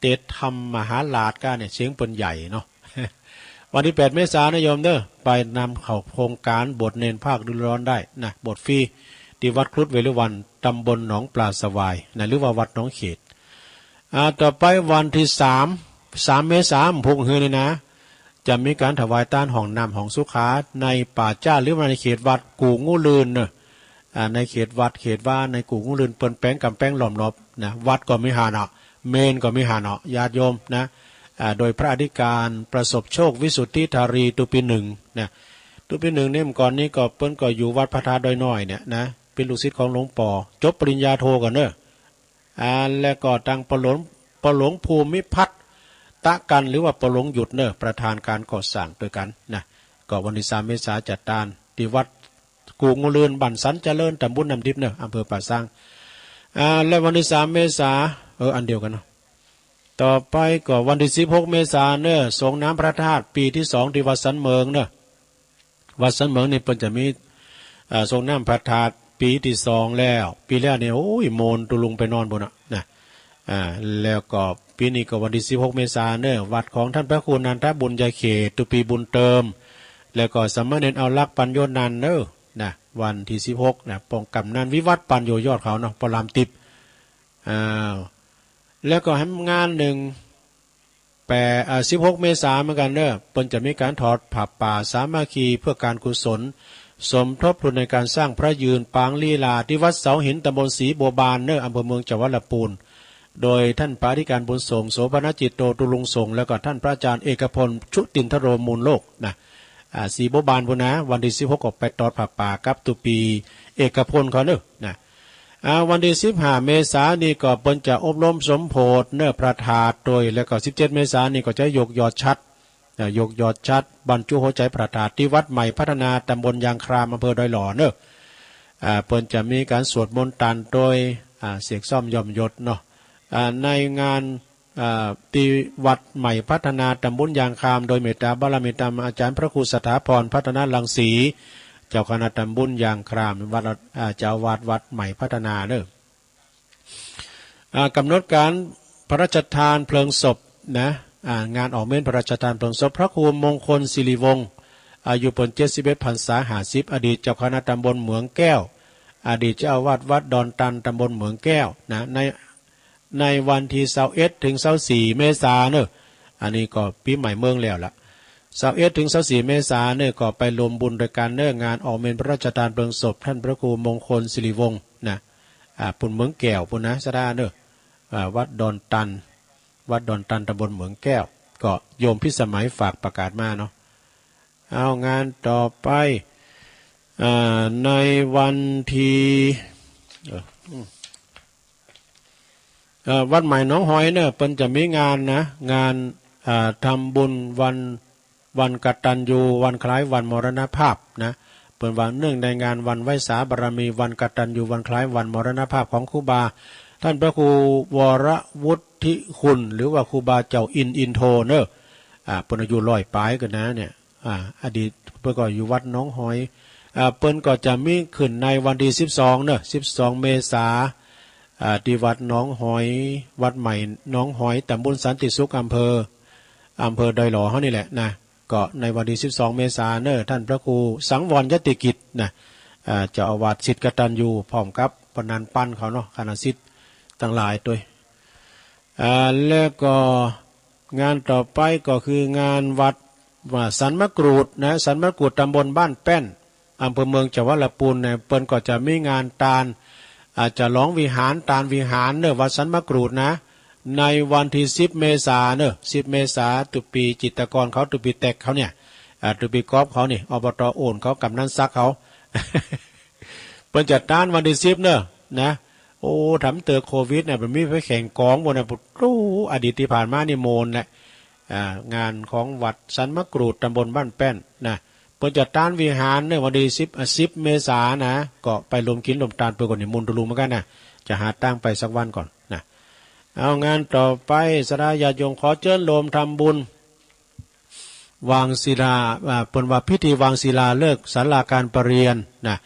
เทศน์ธรรมมหาราชก้าเนี่ย เสียงเปิ้นใหญ่เนาะ วันที่แปดเมษานะโยมเนอะ ไปนำเข้าโครงการบวชเณรภาคฤดูร้อนได้นะ บวชฟรีที่วัดครุฑเวฬุวัน ตำบลหนองปลาสวายนะ หรือว่าวัดหนองเขต อ่า ต่อไปวันที่สาม สามเมษา พุกหื้อนี่นะ จะมีการถวายตานห้องน้ำห้องสุขาในป่าช้า หรือว่าในเขตวัดกู่งูเลื่อนเนอะ อ่า ในเขตวัดเขตว่าในกู่งูเลื่อน เปิ้นแป๋งก๋ำแป๋งล้อมรอบนะ วัดก็มีหั้นเนาะ เมรุก็มีหั้นเนาะ ญาติโยมนะ อ่า โดยพระอธิการประสบโชค วิสุทธิธารี ตุ๊ปี๋หนึ่งนะ ตุ๊ปี๋หนึ่งนี่ เมื่อก่อนนี้ก็เปิ้นก็อยู่วัดพระธาตุดอยน้อยเนี่ยนะ เป็นลูกศิษย์ของหลวงปอ จบปริญญาโทก่อนเนอะ อ่า แล้วก็ตังปอหลวง ปอหลวงภูมิพัฒน์ ตะกัน หรือว่าปอหลวงหยุดเนอะ ประธานการก่อสร้างด้วยกันนะ ก็วันที่สามเมษาจัดตานที่วัดกู่งูเลื่อน บ้านสันเจริญ ตำบลน้ำดิบเนอะ อำเภอป่าซาง อ่า และวันที่สามเมษา เออ อันเดียวกันเนาะ ต่อไปก็วันที่สิบหกเมษาเนอะ สรงน้ำพระธาตุปีที่สองที่วัดสันเหมิงเนอะ วัดสันเหมิงนี่เปิ้นจะมี อ่า สรงน้ำพระธาตุปีที่สองแล้ว ปีแรกนี่ โอ้ย โมนตุลุงไปนอนปุ้นน่ะนะ อ่า แล้วก็ปีนี้ก็วันที่สิบหกเมษาเนอะ วัดของท่านพระครูนันทบุญญาเขต ตุ๊ปี๋บุญเติม แล้วก็สามเณรเอาลักษณ์ปัญโยนันท์เนอะ นะ วันที่สิบหกนะ ป้องกำนันวิวัฒน์ปัญโยยอดเขาเนาะ ปอหลามติ๊บ อ้าว แล้วก็แหมงานหนึ่ง แปด อ่า สิบหกเมษาเหมือนกันเนอะ เปิ้นจะมีการทอดผ้าป่าสามัคคีเพื่อการกุศล สมทบทุนในการสร้างพระยืนปางลีลาที่วัดเสาหิน ตำบลศรีบัวบานเนอะ อำเภอเมือง จังหวัดลำพูน โดยท่านพระอธิการบุญส่ง โสภณจิตโต ตุลุงส่ง แล้วก็ท่านพระอาจารย์เอกพล ชุตินทโร มูลโลกนะ อ่า ศรีบัวบานพู้นนะ วันที่สิบหกก็ไปทอดผ้าป่ากับตุ๊ปี๋เอกพลเขาเนอะนะ อาวันตี้สิบห้าเมษานี่ก็เปิ้นจะอบรมสมโภชเนอะพระธาตุโตย แล้วก็สิบเจ็ดเมษานี่ก็จะยกยอดฉัตร อ่ายกยอดฉัตรบรรจุหัวใจพระธาตุตี้วัดใหม่พัฒนาตำบลยางครามอำเภอดอยหล่อเนอะ อ่าเปิ้นจะมีการสวดมนต์ตานโตย อ่าเสกซ่อมย่อมยศเนาะ อ่าในงาน อ่าตี้วัดใหม่พัฒนาตำบลยางคราม โดยเมตตาบารมีธรรมอาจารย์พระครูสถาพรพัฒนรังสี เจ้าคณะตำบลยางคราม วัด อ่าเจ้าอาวาสวัดใหม่พัฒนาเนอะ อ่ากำหนดการพระราชทานเพลิงศพนะ อ่างานออกเมนพระราชทานเพลิงศพพระครูมงคลสิริวงศ์ อายุเปิ้นเจ็ดสิบเอ็ดพรรษาห้าสิบ อดีตเจ้าคณะตำบลเหมืองแก้ว อดีตเจ้าอาวาสวัดดอนตันตำบลเหมืองแก้วนะ ใน ในวันตี้ซาวเอ็ดถึงซาวสี่เมษาเนอะ อันนี้ก็ปีใหม่เมืองแล้วล่ะ ซาวเอ็ดถึงซาวสี่เมษาเนอะ ก็ไปรวมบุญด้วยกันเนอะ งานออกเมนพระราชทานเพลิงศพท่านพระครูมงคลสิริวงศ์นะ อ่า ปุ้นเหมืองแก้วปุ้นนะ สะดาเนอะ อ่า วัดดอนตัน วัดดอนตันตำบลเหมืองแก้ว ก็โยมพิสมัยฝากประกาศมาเนาะ เอางานต่อไป อ่า ในวันตี้ เอ่อ อืม เอ่อ วัดใหม่หนองหอยเนอะ เปิ้นจะมีงานนะ งาน อ่า ทำบุญวัน วันกตัญญู วันคล้ายวันมรณภาพนะ เปิ้นว่าเนื่องในงานวันไหว้สาบารมี วันกตัญญู วันคล้ายวันมรณภาพของครูบา ท่านพระครูวรวุฒิคุณ หรือว่าครูบาเจ้าอินอินโทเนอะ อ่า เปิ้นอายุร้อยปลายกันนะเนี่ย อ่า อดีตเปิ้นก็อยู่วัดหนองหอย อ่า เปิ้นก็จะมีขึ้นในวันตี้สิบสองเนอะ สิบสองเมษา อ่า ตี้วัดหนองหอย วัดใหม่หนองหอย ตำบลสันติสุข อำเภอ อำเภอดอยหล่อเฮานี่แหละนะ ก็ในวันตี้สิบสองเมษาเนอะ ท่านพระครูสังวรยติกิจนะ อ่า เจ้าอาวาสศิษย์กตัญญู พร้อมกับปนัญปันเขาเนาะ คณะศิษย์ตังหลายตวย อ่า แล้วก็งานต่อไปก็คืองานวัด ว่าสันมะกรูดนะ สันมะกรูดตำบลบ้านแป้น อำเภอเมืองจังหวัดลำพูนเนี่ย เปิ้นก็จะมีงานตาน อ่า ฉลองวิหาร ตานวิหารเนอะ วัดสันมะกรูดนะ ในวันตี้สิบเมษาเนอะ สิบเมษา ตุปีจิตรกรเขา ตุปีแตกเขาเนี่ย อ่า ตุปีกอล์ฟเขานี่ อบต.โอนเขา กำนันศักดิ์เขา เปิ้นจะตานวันตี้สิบเนอะ นะ โอ้ ทำเตอโควิดเนี่ย มันมีไปแข่งกองบนนะ ปู้ อดีตตี้ผ่านมานี่โมนแหละ อ่า งานของวัดสันมะกรูด ตำบลบ้านแป้น นะ เปิ้นจะตานวิหารในวันตี้สิบ อ่า สิบเมษานะ ก็ไปรวมกินรวมตาน เปิ้นก็นิมนต์ตุลุงเหมือนกันนะ จะหาตั้งไปสักวันก่อนนะ เอางานต่อไป ศรัทธาญาติโยมขอเจิญโฮมทำบุญ วางศิลา อ่า เปิ้นว่าพิธีวางศิลาฤกษ์ศาลาการประเรียนนะ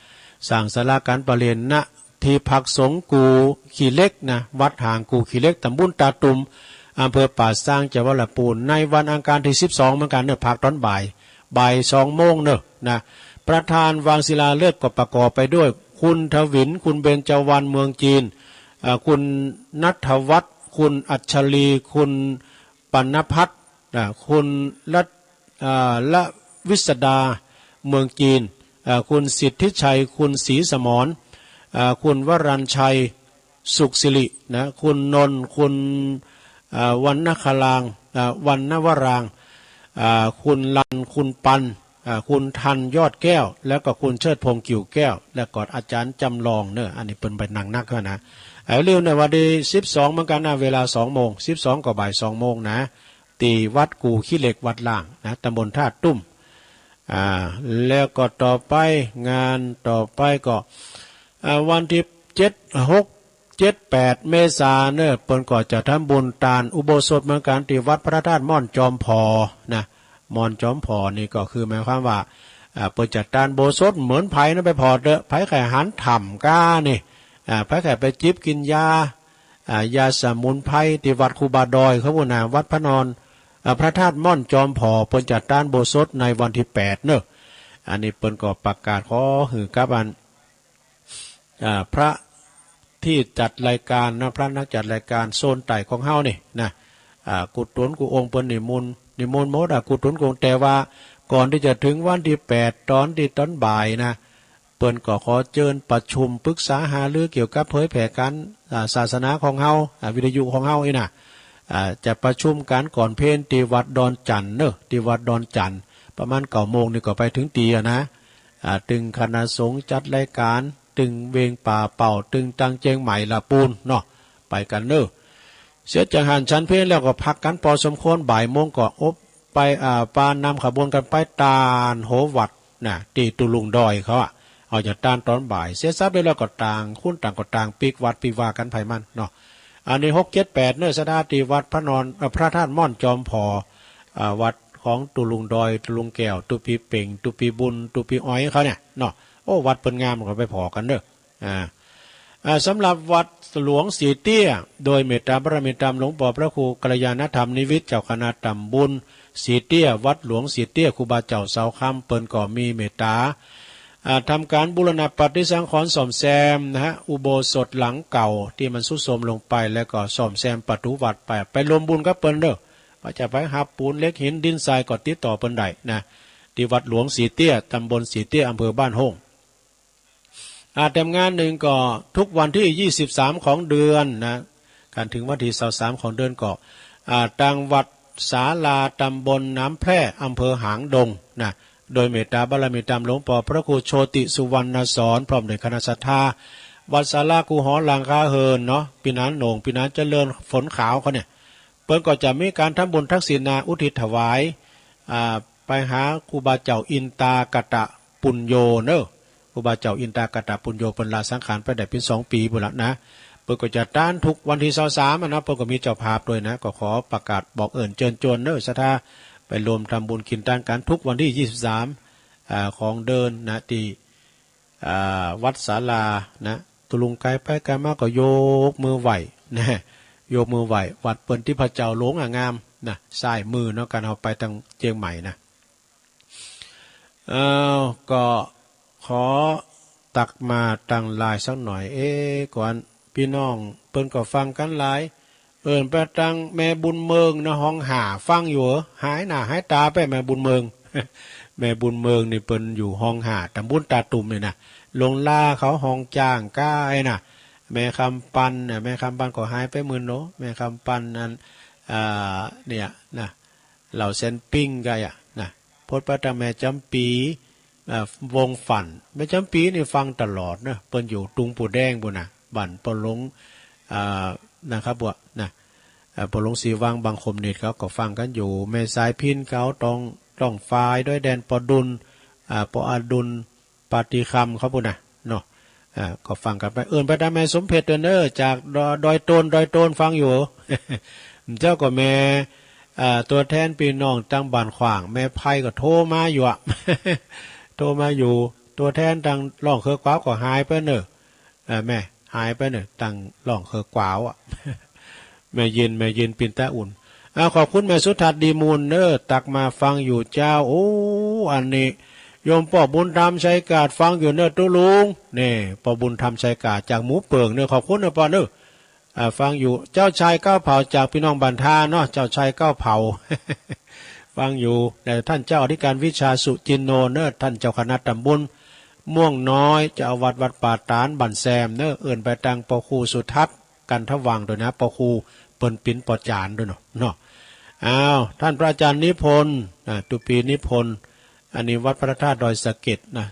สร้างศาลาการประเรียน ณ ที่พักสงฆ์กู่ขี้เหล็กนะ วัดหางกู่ขี้เหล็ก ตำบลตาตุ่ม อำเภอป่าซาง จังหวัดลำพูน ในวันอังคารตี้สิบสองเหมือนกันเนอะ พักตอนบ่าย บ่ายสองโมงเนอะนะ ประธานวางศิลาฤกษ์ก็ประกอบไปด้วย คุณถวิน คุณเบญจวรรณ เมืองจีน อ่า คุณณัฐวัฒน์ คุณอัจฉรี คุณ ปัณณพัฒน์ อ่า คุณรัต อ่า ละวิสดา เมืองจีน อ่า คุณสิทธิชัย คุณศรีสมร อ่า คุณวรัญชัย สุขสิริ นะ คุณนนท์ คุณ อ่า วรรณคลาง อ่า วรรณวรางค์ อ่า คุณรัน คุณปัน อ่า คุณทัน ยอดแก้ว แล้วก็คุณเชิดพงษ์ กิ่วแก้ว แล้วก็อาจารย์จำลองเนอะ อันนี้เปิ้นไปนั่งนักเท่านะ เอาเร็วในวันตี้สิบสองเหมือนกันนะ เวลาสองโมง สิบสองก็บ่ายสองโมงนะ ตี้วัดกู่ขี้เหล็กวัดล่างนะ ตำบลท่าตุ้ม อ่า แล้วก็ต่อไป งานต่อไปก็ อ่า วันตี้เจ็ด หก เจ็ด แปด เมษาเนอะ เปิ้นก็จะทำบุญตานอุโบสถเหมือนกัน ตี้วัดพระธาตุม่อนจอมผอนะ ม่อนจอมผอนี่ก็คือหมายความว่า อ่า เปิ้นจะตานอุโบสถเหมือนไผนะ ไปผ่อเต๊อะ ไผใค่หันถ้ำก้านี่ อ่า ไผใค่ไปจิบกินยา อ่า ยาสมุนไพรตี้วัดครูบาดอยเขาพู้นนะ วัดพระนอน อ่า พระธาตุม่อนจอมผอ เปิ้นจะตานอุโบสถในวันตี้แปดเนอะ อันนี้เปิ้นก็ประกาศขอหื้อกับอัน อ่า พระที่จัดรายการนะ พระนักจัดรายการโซนใต้ของเฮานี่นะ อ่า กู้ตนกู้องค์เปิ้นนิมนต์ นิมนต์หมด อ่า กู้ตนกู้องค์ แต่ว่าก่อนตี้จะถึงวันตี้แปด ตอนตี้ตอนบ่ายนะ เปิ้นก็ขอเจิญประชุมปรึกษาหารือเกี่ยวกับเผยแผ่การ อ่า ศาสนาของเฮา อ่า วิทยุของเฮานี่นะ อ่า จะประชุมกันก่อนเพลตี้วัดดอนจั่นเนอะ ตี้วัดดอนจั่น ประมาณเก้าโมงนี่ก็ไปถึงตี้อะนะ อ่า ตึงคณะสงฆ์จัดรายการ ตึงเวียงป่าเป้า ตึงตังเจียงใหม่ละปูนเนาะ ไปกั๋นเน่อ เสร็จจากหั้นฉันเพลแล้วก็พักกั๋นปอสมควร บ่ายโมงก็อบไป อ่า ปานำขบวนกั๋นไปตานโหวัดนะ ตี้ตุ๊ลุงดอยเขาอะ ออกจากตานต๋อนบ่าย เสร็จสับเรียบร้อยก็ต่างคนต่างก็ต่างปิ๊กวัดปิ๊กวากั๋นไผมันเนาะ อันนี้หกเจ็ดแปดเน่อ ศรัทธาตี้วัดพระนอน เอ่อ พระธาตุม่อนจอมผอ อ่า วัดของตุ๊ลุงดอย ตุ๊ลุงแก้ว ตุ๊ปีเป่ง ตุ๊ปีบุญ ตุ๊ปีอ้อยเขาเนี่ยเนาะ โอ้ วัดเปิ้นงามก็ไปผ่อกั๋นเน่อ อ่า อ่า สำหรับวัดหลวงสีเตี้ย โดยเมตตาบารมีตามหลวงปอพระครูกัลยาณธรรมนิวิต เจ้าคณะตำบลสีเตี้ย วัดหลวงสีเตี้ย ครูบาเจ้าเสาคำ เปิ้นก็มีเมตตา อ่า ทำการบูรณะปฏิสังขรณ์ซ่อมแซมนะฮะ อุโบสถหลังเก่าตี้มันทรุดโทรมลงไป แล้วก็ซ่อมแซมประตูวัดไป ไปร่วมบุญกับเปิ้นเน่อ ว่าจะไปหับปูนเหล็กหินดินทรายก็ติดต่อเปิ้นได้นะ ตี้วัดหลวงสีเตี้ย ตำบลสีเตี้ย อำเภอบ้านโฮ่ง อ่า แถมงานหนึ่งก็ทุกวันที่ยี่สิบสามของเดือนนะ กันถึงวันที่ซาวสามของเดือนก็ อ่า ตังวัดศาลาตำบลน้ำแพร่ อำเภอหางดงนะ โดยเมตตาบารมีตามหลวงปอพระครูโชติสุวรรณสอน พร้อมด้วยคณะศรัทธา วัดศาลากู่หอหลังคาเหินเนาะ ปี๋นานโหน่ง ปี๋นานเจริญ ฝนขาวเขาเนี่ย เปิ้นก็จะมีการทำบุญทักษิณาอุทิศถวาย อ่า ไปหาครูบาเจ้าอินตากตปุญโญเน่อ ครูบาเจ้าอินตากตปุญโญเปิ้นละสังขารไปได้เป๋นสองปี๋ปู้นละนะ เปิ้นก็จะตานทุกวันตี้ซาวสามอะนะ เปิ้นก็มีเจ้าภาพด้วยนะ ก็ขอประกาศบอกเอิ้นเจิญจวนเน่อ ศรัทธาไปร่วมทำบุญกิ๋นตานกั๋นทุกวันตี้ยี่สิบสาม อ่า ของเดือนนะ ตี้ อ่า วัดศาลานะ ตุ๊ลุงไกลไปไกลมาก็ยกมือไหว้นะ ยกมือไหว้ วัดเปิ้นตี้พระเจ้าหลงอะงามนะ ซ้ายมือเนาะ กันเอาไปตังเจียงใหม่นะ เอ้า ก็ขอตักมาตังไลน์สักหน่อย เอ๊ะ ก่อน ปี้น้องเปิ้นก็ฟังกั๋นหลาย เอิ้นไปตังแม่บุญเมิงนะ ฮ้องฮ่า ฟังอยู่เหรอ หายหน้าหายต๋าไปแม่บุญเมิง แม่บุญเมิงนี่เปิ้นอยู่ฮ้องฮ่า ตำบลตาตุ่มนี่นะ หลวงลาเขาฮ้องจ้างก้ายนะ แม่คำปันน่ะ แม่คำปันก็หายไปมื้อโน้ แม่คำปันอัน อ่า เนี่ยนะ เหล่าแสนปิ้งก้ายอะนะ พดไปตังแม่จำปี๋ อ่า วงฝัน แม่จำปี๋นี่ฟังตลอดเนอะ เปิ้นอยู่ตุงปูแดงปู้นนะ บ้านป้อหลวง อ่า นะครับว่านะ อ่า ป้อหลวงศรีวัง บางคมนิดเขาก็ฟังกั๋นอยู่ แม่สายพิณเขาต้อง ต้องฟาย ดอยแดน ป้อดุล อ่า ป้ออดุล ปาฏิคำเขาปู้นนะเนาะ อ่า ก็ฟังกั๋นไป เอิ้นไปตังแม่สมเพชรเด้อเนอะ จากดอย ดอยโตน ดอยโตนฟังอยู่ เจ้าก็แม่ อ่า ตัวแทนปี้น้องตังบ้านขว้าง แม่ไพก็โทรมาอยู่อะ โทรมาอยู่ ตัวแทนตังร่องเขือขวาวก็หายไปเนอะ เออ แม่หายไปเนอะ ตังร่องเขือขวาวอะ แม่เย็น แม่เย็นปิ่นตาอุ่น อ่า ขอบคุณแม่สุทัศน์ดีมูลเนอะ ตักมาฟังอยู่เจ้า โอ้ อันนี้ โยมป้อบุญธรรมชัยกาดฟังอยู่เนอะตุ๊ลุง นี่ ป้อบุญธรรมชัยกาดจากหมูเปิงเนอะ ขอบคุณเนอะป้อเนอะ อ่า ฟังอยู่ เจ้าชายเก้าเผ่าจากปี้น้องบ้านท่าเนาะ เจ้าชายเก้าเผ่า ฟังอยู่ และท่านเจ้าอธิการวิชาสุจินโนเนอะ ท่านเจ้าคณะตำบลม่วงน้อย เจ้าอาวาสวัดป่าตาดบ้านแซมเนอะ เอิ้นไปตังป้อครูสุทัศน์ กันทวังด้วยนะ ป้อครูเปิ้นปิ้นป้อจ๋ารด้วยเนาะ เนาะ อ้าว ท่านพระอาจารย์นิพนธ์ อ่า ตุ๊ปีนิพนธ์ อันนี้วัดพระธาตุดอยสะเก็ดนะ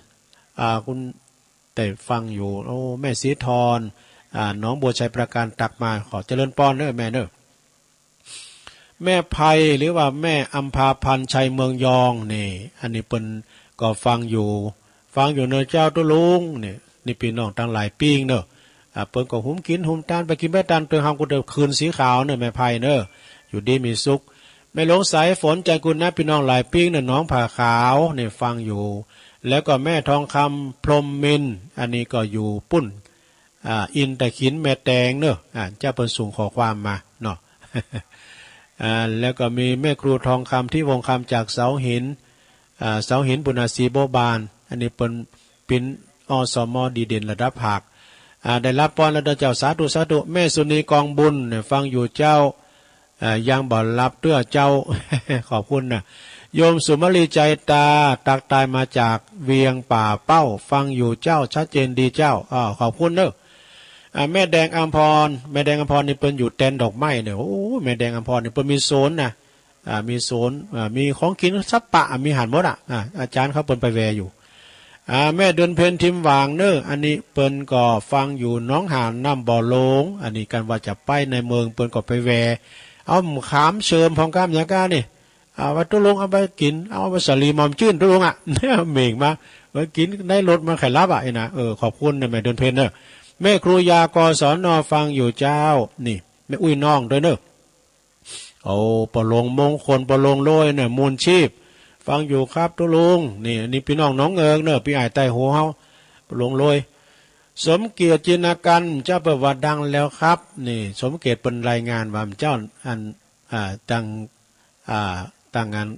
อ่า คุณ ได้ฟังอยู่ โอ้ แม่ศรีธร อ่า หนองบัวชัยปราการตักมา ขอเจริญปอนเนอะแม่เนอะ แม่ไพ หรือว่าแม่อำภาพันธ์ชัยเมืองยองนี่ อันนี้เปิ้นก็ฟังอยู่ ฟังอยู่เนอะเจ้าตุ๊ลุงนี่ นี่ปี้น้องตังหลายปิ้งเนอะ อ่า เปิ้นก็หุมกิ๋นหุมตาน ไปกิ๋นไปตาน เติงหามกุเติบคืนสีขาวเนอะ แม่ไพเนอะ อยู่ดีมีสุข แม่หลวงสายฝน จันทร์กุลนะ ปี้น้องหลายปิ้งเนอะ หนองผาขาวนี่ฟังอยู่ แล้วก็แม่ทองคำ พรหมมินทร์ อันนี้ก็อยู่ปู้น อ่า อินตะขินแม่แตงเนอะ อ่า เจ้าเปิ้นส่งข้อความมาเนาะ อ่า แล้วก็มีแม่ครูทองคำ ที่วงคำ จากเสาหิน อ่า เสาหินปุณณาสีโบบาน อันนี้เปิ้นปิ้น อสม ดีเด่นระดับภาค อ่า ได้ฮับปอนแล้วเด้อเจ้า สาธุ สาธุ แม่สุนีกองบุญเนี่ย ฟังอยู่เจ้า เอ่อ ยังบ่หลับเตื้อเจ้า ขอบคุณนะ โยมสุมาลีใจตา ตักตายมาจากเวียงป่าเป้า ฟังอยู่เจ้า ชัดเจนดีเจ้า อ่า ขอบคุณเนอะ อ่า แม่แดงอำพร แม่แดงอำพรนี่เปิ้นอยู่แตนดอกไม้เนี่ย โอ้ แม่แดงอำพรนี่เปิ้นมีสวนนะ อ่า มีสวน อ่า มีของกิ๋นสัพพะ อ่า มีหั้นหมดอ่ะ อ่า อาจ๋ารย์เขาเปิ้นไปแวอยู่ อ่า แม่เดือนเพ็ญทิมหว่างเนอะ อันนี้เปิ้นก็ฟังอยู่หนองหานน้ำบ่อโลง อันนี้กันว่าจะไปในเมือง เปิ้นก็ไปแวะ เอาขามเชิมพองกามอย่างก้านี่ เอาไว้ตุลุงเอาไปกิน เอาไปสาลีหม่อมจื้นตุลุงอ่ะ เหม่งมา ไว้กินในรถมันไข่ลับอ่ะไอ้นะ เออ ขอบคุณนะแม่เดือนเพ็ญเนอะ แม่ครูยา กศน ฟังอยู่เจ้า นี่ แม่อุ้ยน้องด้วยเนอะ โอ้ ปอหลวงมงคล ปอหลวงโรยเนี่ย มูลชีพ ฟังอยู่ครับตุลุง นี่ อันนี้พี่น้องหนองเอิงเนอะ พี่อ้ายใต้หูเฮา ปอหลวงโรย สมเกียรติ จินกัน เจ้าเปิดว่าดังแล้วครับ นี่ สมเกียรติเปิ้นรายงานว่าเจ้า อัน อ่า ตัง อ่า ตังงาน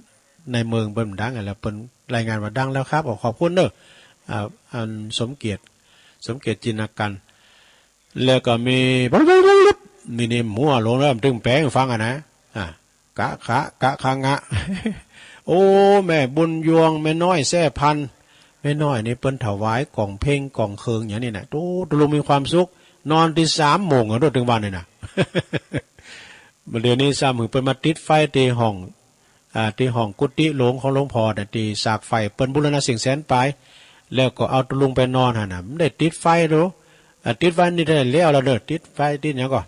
ในเมืองเปิ้นดังแล้ว เปิ้นรายงานว่าดังแล้วครับ ขอขอบคุณเนอะ อ่า อันสมเกียรติ สมเกียรติ จินกัน แล้วก็มี นี่ นี่ หัวหลงแล้ว ตึงแปลงฟังอะนะ อ่ะ กะขะ กะขะงะ โอ้ แม่บุญยวง แม่น้อยแซ่พันธุ์ แม่น้อยนี่เปิ้นถวายกล่องเพลงกล่องเคิงอย่างนี้นะ โอ้ ตุลุงมีความสุข นอนตีสามโมงอะ โดดถึงวันเลยนะ เดี๋ยวนี้ซ้ำหือเปิ้นมาติดไฟที่ห้อง อ่า ที่ห้องกุฏิหลวงของหลวงพ่อน่ะ ที่สากไฟเปิ้นบูรณะเสียงแสนปลาย แล้วก็เอาตุลุงไปนอนหั่นน่ะ มันได้ติดไฟดู อ่า ติดไฟนี่ได้แล้วล่ะเด้อ ติดไฟติดหยังก็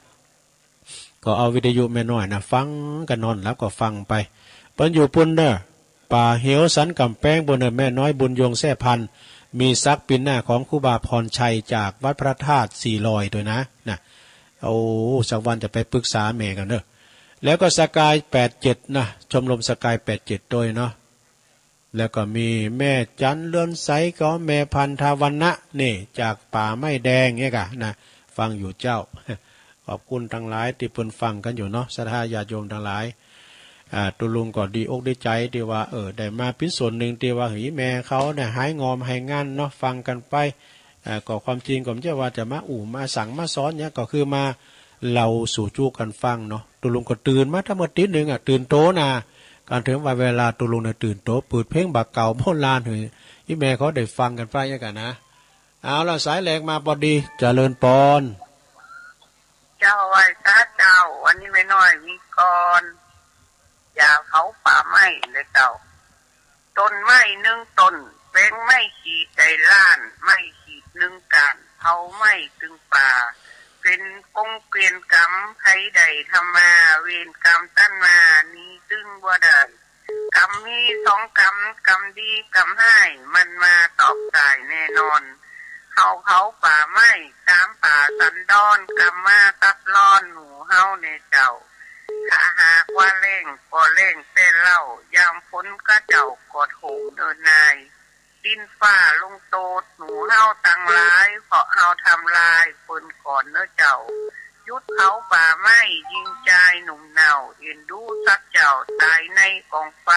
ก็เอาวิทยุแม่น้อยน่ะฟัง ก็นอนหลับก็ฟังไป เปิ้นอยู่ปุ้นเด้อ ป่าเหวสันกำแพงปุ้นเด้อ แม่น้อยบุญยวงแซ่พันธุ์ มีสักปินหน้าของครูบาพรชัยจากวัดพระธาตุสี่ร้อยด้วยนะ น่ะ โอ้ สักวันจะไปปรึกษาแม่กันเด้อ แล้วก็สกายแปดเจ็ดนะ ชมรมสกายแปดเจ็ดด้วยเนาะ แล้วก็มีแม่จันเรือนใสกับแม่พันธวรรณะ นี่ จากป่าไม้แดงเนี่ยกะนะ ฟังอยู่เจ้า ขอบคุณทั้งหลายที่เปิ้นฟังกันอยู่เนาะ ศรัทธาญาติโยมทั้งหลาย อ่า ตุลุงก็ดีอกดีใจที่ว่า เออ ได้มาเป็นส่วนหนึ่งที่ว่า เฮ้ย แม่เขาเนี่ยหายงอมหายงันเนาะ ฟังกันไป อ่า ก็ความจริงก็ไม่ใช่ว่าจะมาอู้มาสั่งมาสอนเนี่ย ก็คือมาเล่าสู่จู้กันฟังเนาะ ตุลุงก็ตื่นมาตั้งแต่ตีหนึ่งอ่ะ ตื่นโตนะ การถึงว่าเวลาตุลุงเนี่ยตื่นโต เปิดเพลงบาเก่าโบราณหือ อีแม่เขาได้ฟังกันไปเนี่ยกันนะ เอาละ สายแรกมาพอดี เจริญปอน เจ้าไหว้สาเจ้า วันนี้แม่น้อยมีกลอน อย่าเผาป่าไม้เลยเจ้า ต้นไม้หนึ่งต้น แปลงไม้ขีดได้ล้าน ไม้ขีดหนึ่งก้าน เผาไม้ตึงป่า เป็นกงเกวียนกรรม ใครได้ทำมา เวรกรรมต้านมา นี้ตึงบ่ได้ กรรมมีสองกรรม กรรมดีกรรมร้าย มันมาตอบสายแน่นอน เขาเผาป่าไม้ตามป่าสันดอน กรรมมาตัดรอนหมู่เฮาแน่เจ้า ถ้าหากว่าแล้งก็แล้งแต่เล่า ยามฝนเขาเจ้าก็โถมเอิ้นนาย ดินฟ้าลงโทษหมู่เฮาตังหลาย เพราะเฮาทำลายเปิ้นก่อนเนาะเจ้า หยุดเผาป่าไม้ ยิงจายหนุ่มเน่า เอ็นดูสัตว์เจ้าตายในกองไฟ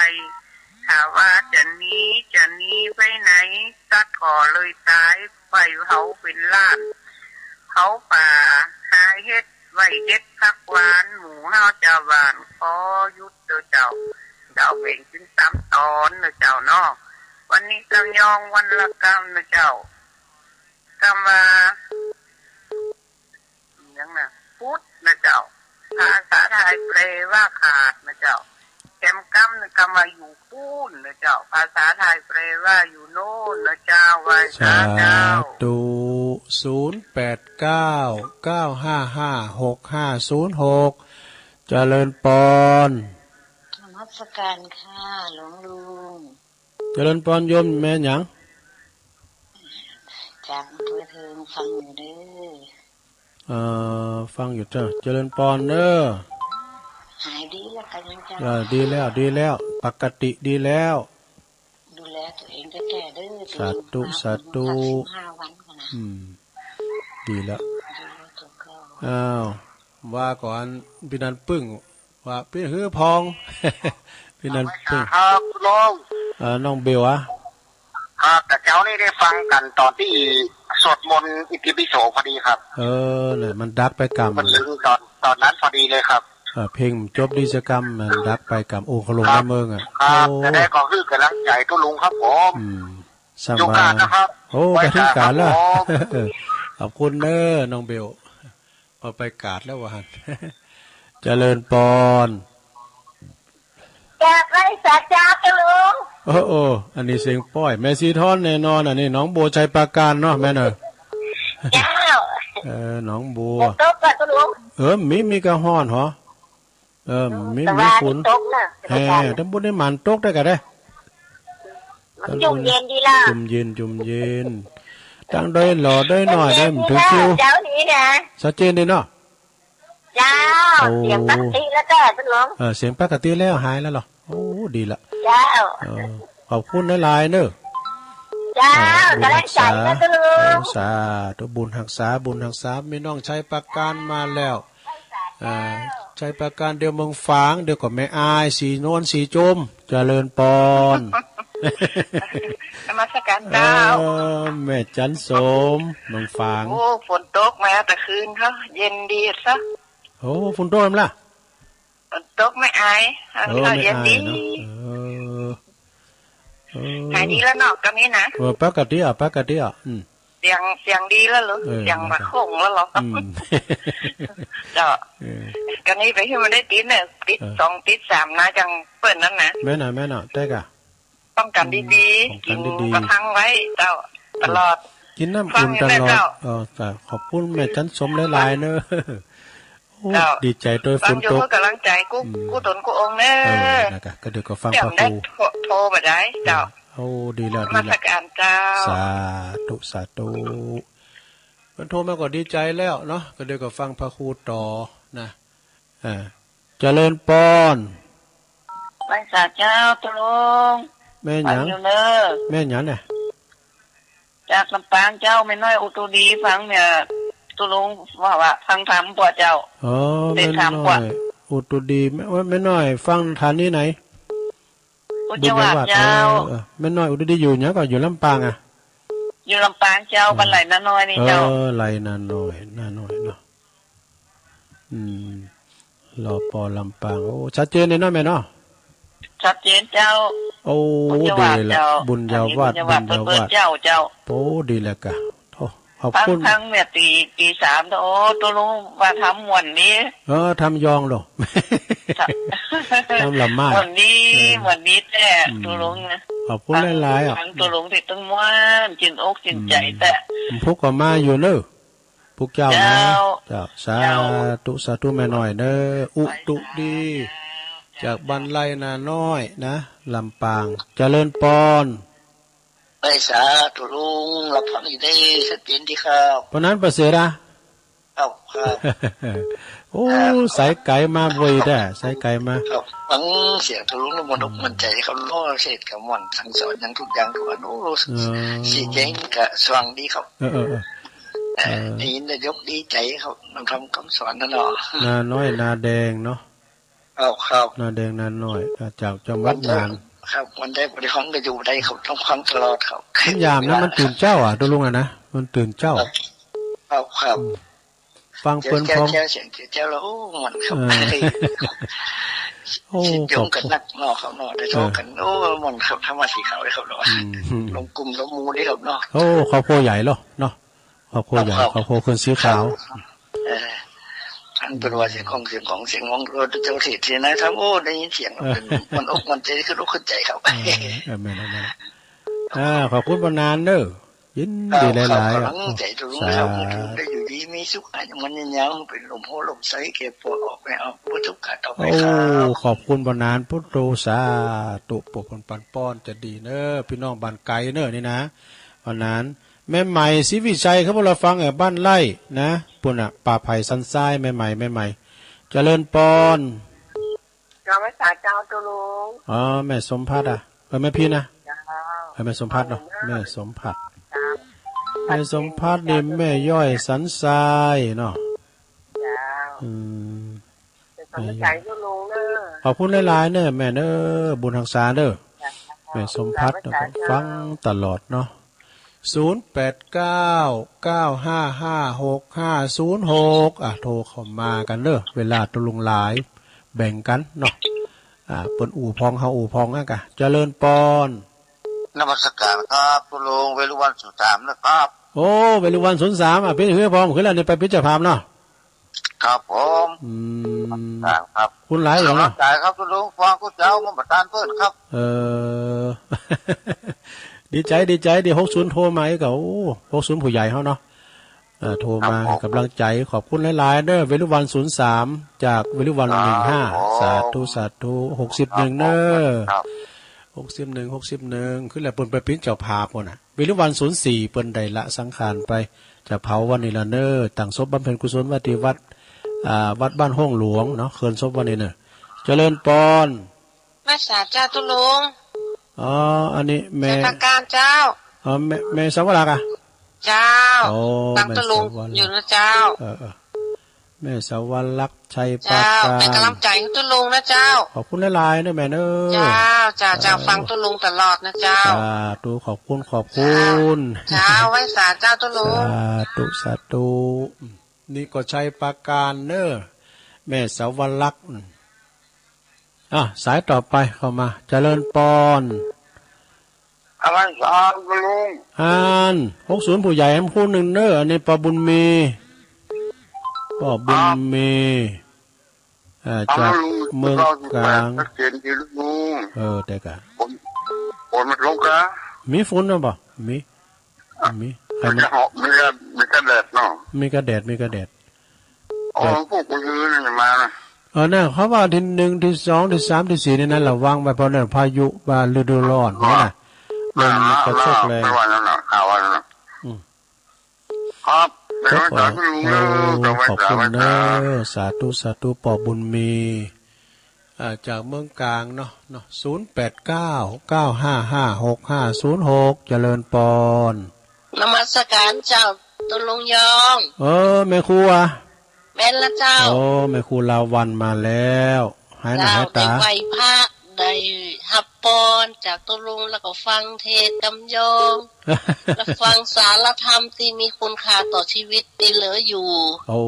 ถ้าว่าจะหนี จะหนีไปไหน สัตว์ก็เลยตาย ไฟเผาเป็นล้าน เผาป่าหาเห็ด ไว้เห็ดผักหวาน หมู่เฮาเจ้าบ้านขอหยุดเด้อเจ้า เจ้าแบ่งเป็นสามตอนเด้อเจ้าเนาะ วันนี้กำยองวันละกำนะเจ้า กำว่า หยังนะ พุธนะเจ้า ภาษาไทยแปลว่าขาดนะเจ้า แถมกำนะ กำว่าอยู่ปู้นนะเจ้า ภาษาไทยแปลว่าอยู่โน่นนะเจ้า ไหว้สาเจ้า สาธุ ศูนย์แปดเก้า เก้าห้าห้า หกห้าศูนย์หก เจริญปอน นมัสการค่ะหลวงลุง เจริญปอนโยมแม่หยัง จากอำเภอเทิงฟังอยู่เด้อ เอ่อ ฟังอยู่เจ้า เจริญปอนเด้อ หายดีแล้วกันยังเจ้า เออ ดีแล้ว ดีแล้ว ปกติดีแล้ว ดูแลตัวเองแท้ๆเด้อ สาธุ สาธุ เก้าสิบห้าวันก่อนนะ อืม ดีแล้ว ดูแลตัวเก่า อ้าว ว่าก่อน พี่นันปึ้ง ว่าพี่หื้อพอง พี่นันปึ้ง ครับน้อง เอ่อ น้องเบลอะ ครับ แต่เช้านี้ได้ฟังกันตอนที่สวดมนต์อิติปิโสพอดีครับ เออ เนี่ย มันดักไปกำ มันถึงตอน ตอนนั้นพอดีเลยครับ เออ เพลงจบดีเสียกำ มันดักไปกำ โอ้ เขาลง ครับ ในเมืองอะ ครับ โอ้ จะได้ก็คือกำลังใจตัวลุงครับผม อืม สร้าง โอกาส มา นะครับ โอ้ ไปถึงกาลแล้ว ไว้ครับผม ขอบคุณเด้อ น้องเบล เอาไปกาดแล้ววะ เจริญปอน กราบไหว้สาเจ้าค่ะลุง โอ้ โอ้ อันนี้เสียงป้อย แม่สีทอนแน่นอน อันนี้หนองบัวไชยปราการเนาะ แม่เนาะ เจ้า เออ หนองบัว ฝนตกก่อนค่ะลุง เออ มี มีกะฮ้อนหอ เออ มี แต่ มี ว่า ฝน ตกนะ แฮ่ อาจารย์ แต่บ่ได้หมานตกได้กะเด้ มันจุ่มเย็นดีล่ะ จุ่มเย็น จุ่มเย็น ตังดอยหล่อดอยน้อยเด้ มันถึงคิว เจ้านี้นะ ชัดเจนดีเนาะ เจ้า โอ้ เสียงปกติแล้วจ้ะคุณหลวง เออ เสียงปกติแล้ว หายแล้วเหรอ โอ้ ดีละ เจ้า เออ ขอบคุณหลายๆเนอะ เจ้า เออ บุญฮักษา กำลังใจนะคุณหลวง โอ้ สาธุ บุญฮักษา บุญฮักษา มีน้องไชยปราการมาแล้ว เออ ไชยปราการ เดี๋ยวเมืองฝาง เดี๋ยวก็แม่อาย สีนวล สีโจม เจริญปอน นมัสการเจ้า เออ แม่จันสม เมืองฝาง โอ้ ฝนตกมาแต่คืนเนาะ เย็นดีซะ โอ้ ฝนตกแม่นล่ะ ฝนตกแม่อาย เออ ก็เย็นดี แม่อายเนาะ เออ เออ หายดีแล้วเนาะ กำนี้นะ เออ ปกติอ่ะ ปกติอ่ะ อืม เสียง เสียงดีแล้วเหรอ เออ เสียงบักโขงแล้วเหรอ อืม เจ้า เออ กำนี้ไปที่มันได้ติดเนี่ย ติด เออ สอง ติดสามนะ จังเปิ้นนั่นนะ แม่นอ่ะ แม่นอ่ะ แต่กะ ป้องกันดีๆ อืม ป้องกันดีๆ กินกระทั่งไว้เจ้า ตลอด กินน้ำอุ่นตลอด ฟังอยู่แม่เจ้า เออ จ้ะ ขอบคุณแม่จันสมหลายๆเนอะ โอ้ เจ้า ดีใจด้วย ฟังอยู่ ฝนตก เพื่อกำลังใจกู้ อืม กู้ตนกู้องค์เนอะ เออ นะครับ ก็เดี๋ยวก็ฟัง เดี๋ยว พระครู ได้โทร โทรมาได้เจ้า เออ โอ้ ดีแล้ว นมัสการเจ้า ดีแล้ว สาธุ สาธุ เพิ่นโทรมาก็ดีใจแล้วเนาะ ก็เดี๋ยวก็ฟังพระครูต่อนะ อ่า เจริญปอน ไหว้สาเจ้า ตุ๊ลุง แม่หยัง ฟังอยู่เนอะ แม่หยังเนี่ย จากลำปางเจ้า แม่น้อยอุตุดี ฟังเนี่ย ตุ๊ลุงว่า ว่าฟังธรรมป่ะเจ้า อ๋อ เดินทางป่ะ แม่น้อยอุตุดี แม่ แม่น้อยฟังสถานีไหน บุญญาวาส บุญญาวาส เจ้า เออ เออ แม่น้อยอุตุดีอยู่เนี่ยก็อยู่ลำปางอ่ะ อยู่ลำปางเจ้า เออ บ้านไหล่นาน้อยนี่เจ้า เออ ไหล่นาน้อย นาน้อยเนาะ อืม รอปอลำปาง โอ้ ชัดเจนเลยเนาะแม่เนาะ ชัดเจนเจ้า โอ้ บุญญาวาส ดีเลยล่ะ เจ้า บุญญาวาส อันนี้บุญญาวาส บุญญาวาส เปิดเจ้า เจ้า โอ้ ดีแล้วกะ โอ้ ขอบคุณ ฟังทั้งเนี่ยตี ตีสาม โอ้ ตุ๊ลุงว่าธรรมม่วนดี เออ ธรรมยองเหรอ ธรรม ธรรมละมาด ม่วนดี เออ ม่วนดีแท้ อืม ตุ๊ลุงนะ ขอบคุณหลายๆอ่ะ ฟังตุ๊ลุงที่ต้องม่วน จินอกจินใจแท้ อืม พวกก็มาอยู่เนอะ พวกเจ้านะ เจ้า เจ้า สาธุ เจ้า สาธุแม่น้อยเด้อ อุตุดี จากบ้านไร่นาน้อยนะ ลำปาง เจริญปอน ไหว้สาตุ๊ลุง รับฟังอยู่ได้ชัดเจนดีครับ ปานนั้นประเสริฐอะ ครับ ครับ โอ้ ครับ สายไกลมาบ่อยแท้ สายไกลมา ครับ ฟังเสียงตุ๊ลุงแล้วมันอกมันใจครับ โอ้ เสด็จกับม่วนสั่งสอนอย่างทุกอย่างทุกอัน โอ้ เออ สีแจ้งกะสว่างดีครับ เออ เออ เออ เอ่อ เออ ได้ยินแล้วยกดีใจครับ นำธรรมคำสอนนั่นเนาะ นาน้อยนาแดงเนาะ ครับ ครับ นาแดงนาน้อย อ่า จากจังหวัดน่าน ครับ วันใดบ่ได้ฟังก็อยู่ได้ครับ ต้องฟังตลอดครับ มันยามนะ มันตื่นเจ้าอะ ตุ๊ลุงอะนะ มันตื่นเจ้า ครับ ครับ ครับ อืม ฟังเปิ้นพร้อม แจ้ว แจ้ว เสียงแจ้ว แจ้วแล้ว โอ้ ม่วนครับ เออ โอ้ เสียงโยงกันนักเนาะครับเนาะ ได้โทรกัน เออ โอ้ ม่วนครับ ธรรมะสีขาวเลยครับเนาะ อืม ลงกลุ่มลงหมู่เด้อครับเนาะ โอ้ ครอบครัวใหญ่เหรอเนาะ ครอบครัวใหญ่ ครับ ครอบครัวคนสีขาว ครับ เออ อันเปิ้นว่าเสียงของ เสียงของ เสียงของรถเจ้าที่ที่ไหนครับ โอ้ ได้ยินเสียงแล้ว เออ มันอกมันใจ ขึ้นอกขึ้นใจครับ เออ เออ แม่นแล้ว แม่นแล้ว อ่า ขอบคุณปานนั้นเด้อ ยินดีหลายๆ ครับ ขอบคุณ อ่ะ ใจตุ๊ลุงครับ สาธุ ได้อยู่ดีมีสุข อายุมันยืนยาว เป็นลมโพลมไซ เก็บปวดออกไปออก บ่ทุกข์กาดต่อไปครับ โอ้ ขอบคุณปานนั้น พุทโธ สาธุ ปกปันปอนจะดีเนอะ พี่น้องบ้านไกลเนอะนี่นะ ปานนั้น แม่ใหม่ศรีวิชัยครับ พวกเราฟัง เอ่อ บ้านไร่นะ ปุ่นน่ะ ป่าไผ่สันทราย แม่ใหม่ แม่ใหม่ เจริญปอน เจ้า ไหว้สาเจ้าตุ๊ลุง อ๋อ แม่สมพัดอ่ะ เออ แม่พี่นะ เจ้า เออ แม่สมพัดเนาะ แม่สมพัด เจ้า แม่สมพัดนี่แม่ย่อยสันทรายเนาะ เจ้า อืม เป็นกำลังใจตุ๊ลุงเนอะ ขอบคุณหลายๆเนอะแม่เนอะ บุญฮักษาเด้อ เจ้า แม่สมพัด ไหว้สาเจ้า ฟังตลอดเนาะ ศูนย์แปดเก้า เก้าห้าห้า หกห้าศูนย์หก อ่ะ โทรเข้ามากันเด้อ เวลาตุ๊ลุงไลฟ์แบ่งกันเนาะ อ่า เปิ้นอู้พอง เฮาอู้พองอะกะ เจริญปอน นมัสการครับตุ๊ลุง เวรุวันศูนย์สามนะครับ โอ้ เวรุวันศูนย์สาม อ่ะ เปิ้นหื้อพองขึ้นแล้วนี่ ไปปิดเจ้าภาพเนาะ ครับผม อืม ครับ คุณหลายเหรอเนาะ กำลังใจครับคุณลุง ฟังคุณเจ้ามาประทานเพื่อนครับ เออ ดีใจ ดีใจ เดี๋ยวหกศูนย์โทรมาอีกก็ โอ้ หกศูนย์ผู้ใหญ่เฮาเนาะ เอ่อ โทรมา ครับผม ให้กำลังใจ ขอบคุณหลายๆ เด้อ เวลุวัน ศูนย์สาม จากเวลุวัน ครับ หนึ่งห้า ผม สาธุ สาธุ หกสิบเอ็ด เด้อ ครับ หกสิบเอ็ด หกสิบเอ็ด คือแล้วเปิ้นไปปิ้นเจ้าภาพพุ่นน่ะ เวลุวัน ศูนย์สี่ เปิ้นได้ละสังขารไป จะเผาวันนี้ละเน้อ ตั้งศพบำเพ็ญกุศลไว้ที่วัด อ่า วัดบ้านห้องหลวงเนาะ เคลื่อนศพวันนี้เน้อ เจริญปอน มาสาเจ้าตุ๊ลุง อ๋อ อันนี้แม่ ชัยปราการเจ้า อ๋อ แม่ แม่สาวรักษ์อะ เจ้า โอ้ ฟังตุ๊ลุง แม่สาวรักษ์ อยู่นะเจ้า เออ เออ แม่สาวรักษ์ ชัยปราการ เจ้า เป็นกำลังใจให้ตุ๊ลุงนะเจ้า ขอบคุณหลายๆ เน้อแม่เน้อ เจ้า เจ้า เจ้า เออ ฟังตุ๊ลุงตลอดนะเจ้า สาธุ ขอบคุณ ขอบคุณ เจ้า ไว้สาเจ้าตุ๊ลุง สาธุ สาธุ นี่ก็ชัยปราการเน้อ แม่สาวรักษ์ อ่ะ สายต่อไปเข้ามา เจริญปอน อะไรสามคุณลุง อ่าน หกศูนย์ ผู้ใหญ่แหมผู้หนึ่งเน้อ อันนี้ปอบุญมี ปอบุญมี ครับ อ่า เอา จาก ลุง เมืองกลาง เก้าสิบแปด ชัดเจนดีลุง เออ แต่กะ ฝน ฝนมันลงกะ มีฝนหรือเปล่า มี มี ใครมัน จะเหาะ มีกะ มีกะแดดเนาะ มีกะแดด มีกะแดด อ๋อ แต่ พวกคนอื่นนี่มานะ เออ น่ะ เขาว่าที่หนึ่ง ที่สอง ที่สาม ที่สี่ นี่นะ ระวังไว้ เพราะเนี่ย พายุว่าฤดูร้อน อ๋อ นี่นะ ลมกระโชกแรง อ่า ไม่ว่าแล้วนะ ข่าวว่าแล้วนะ อืม ครับ ครับ เดี๋ยวสาธุลุงเด้อ โอ้ ต่อไป ขอบคุณ สาธุ เน้อ สาธุ สาธุ ปอบุญมี อ่า จากเมืองกลางเนาะ เนาะ ศูนย์แปดเก้า เก้าห้าห้า หกห้าศูนย์หก เจริญปอน นมัสการเจ้าตุ๊ลุงยอง เออ แม่ครูอะ แม่นละเจ้า โอ้ แม่ครูลาวัลย์มาแล้ว หายหน้าหายตา เจ้า ได้ไหว้พระ ได้ฮับปอนจากตุ๊ลุง แล้วก็ฟังเทศน์กำยอง และฟังสารธรรมที่มีคุณค่าต่อชีวิตที่เหลืออยู่ โอ้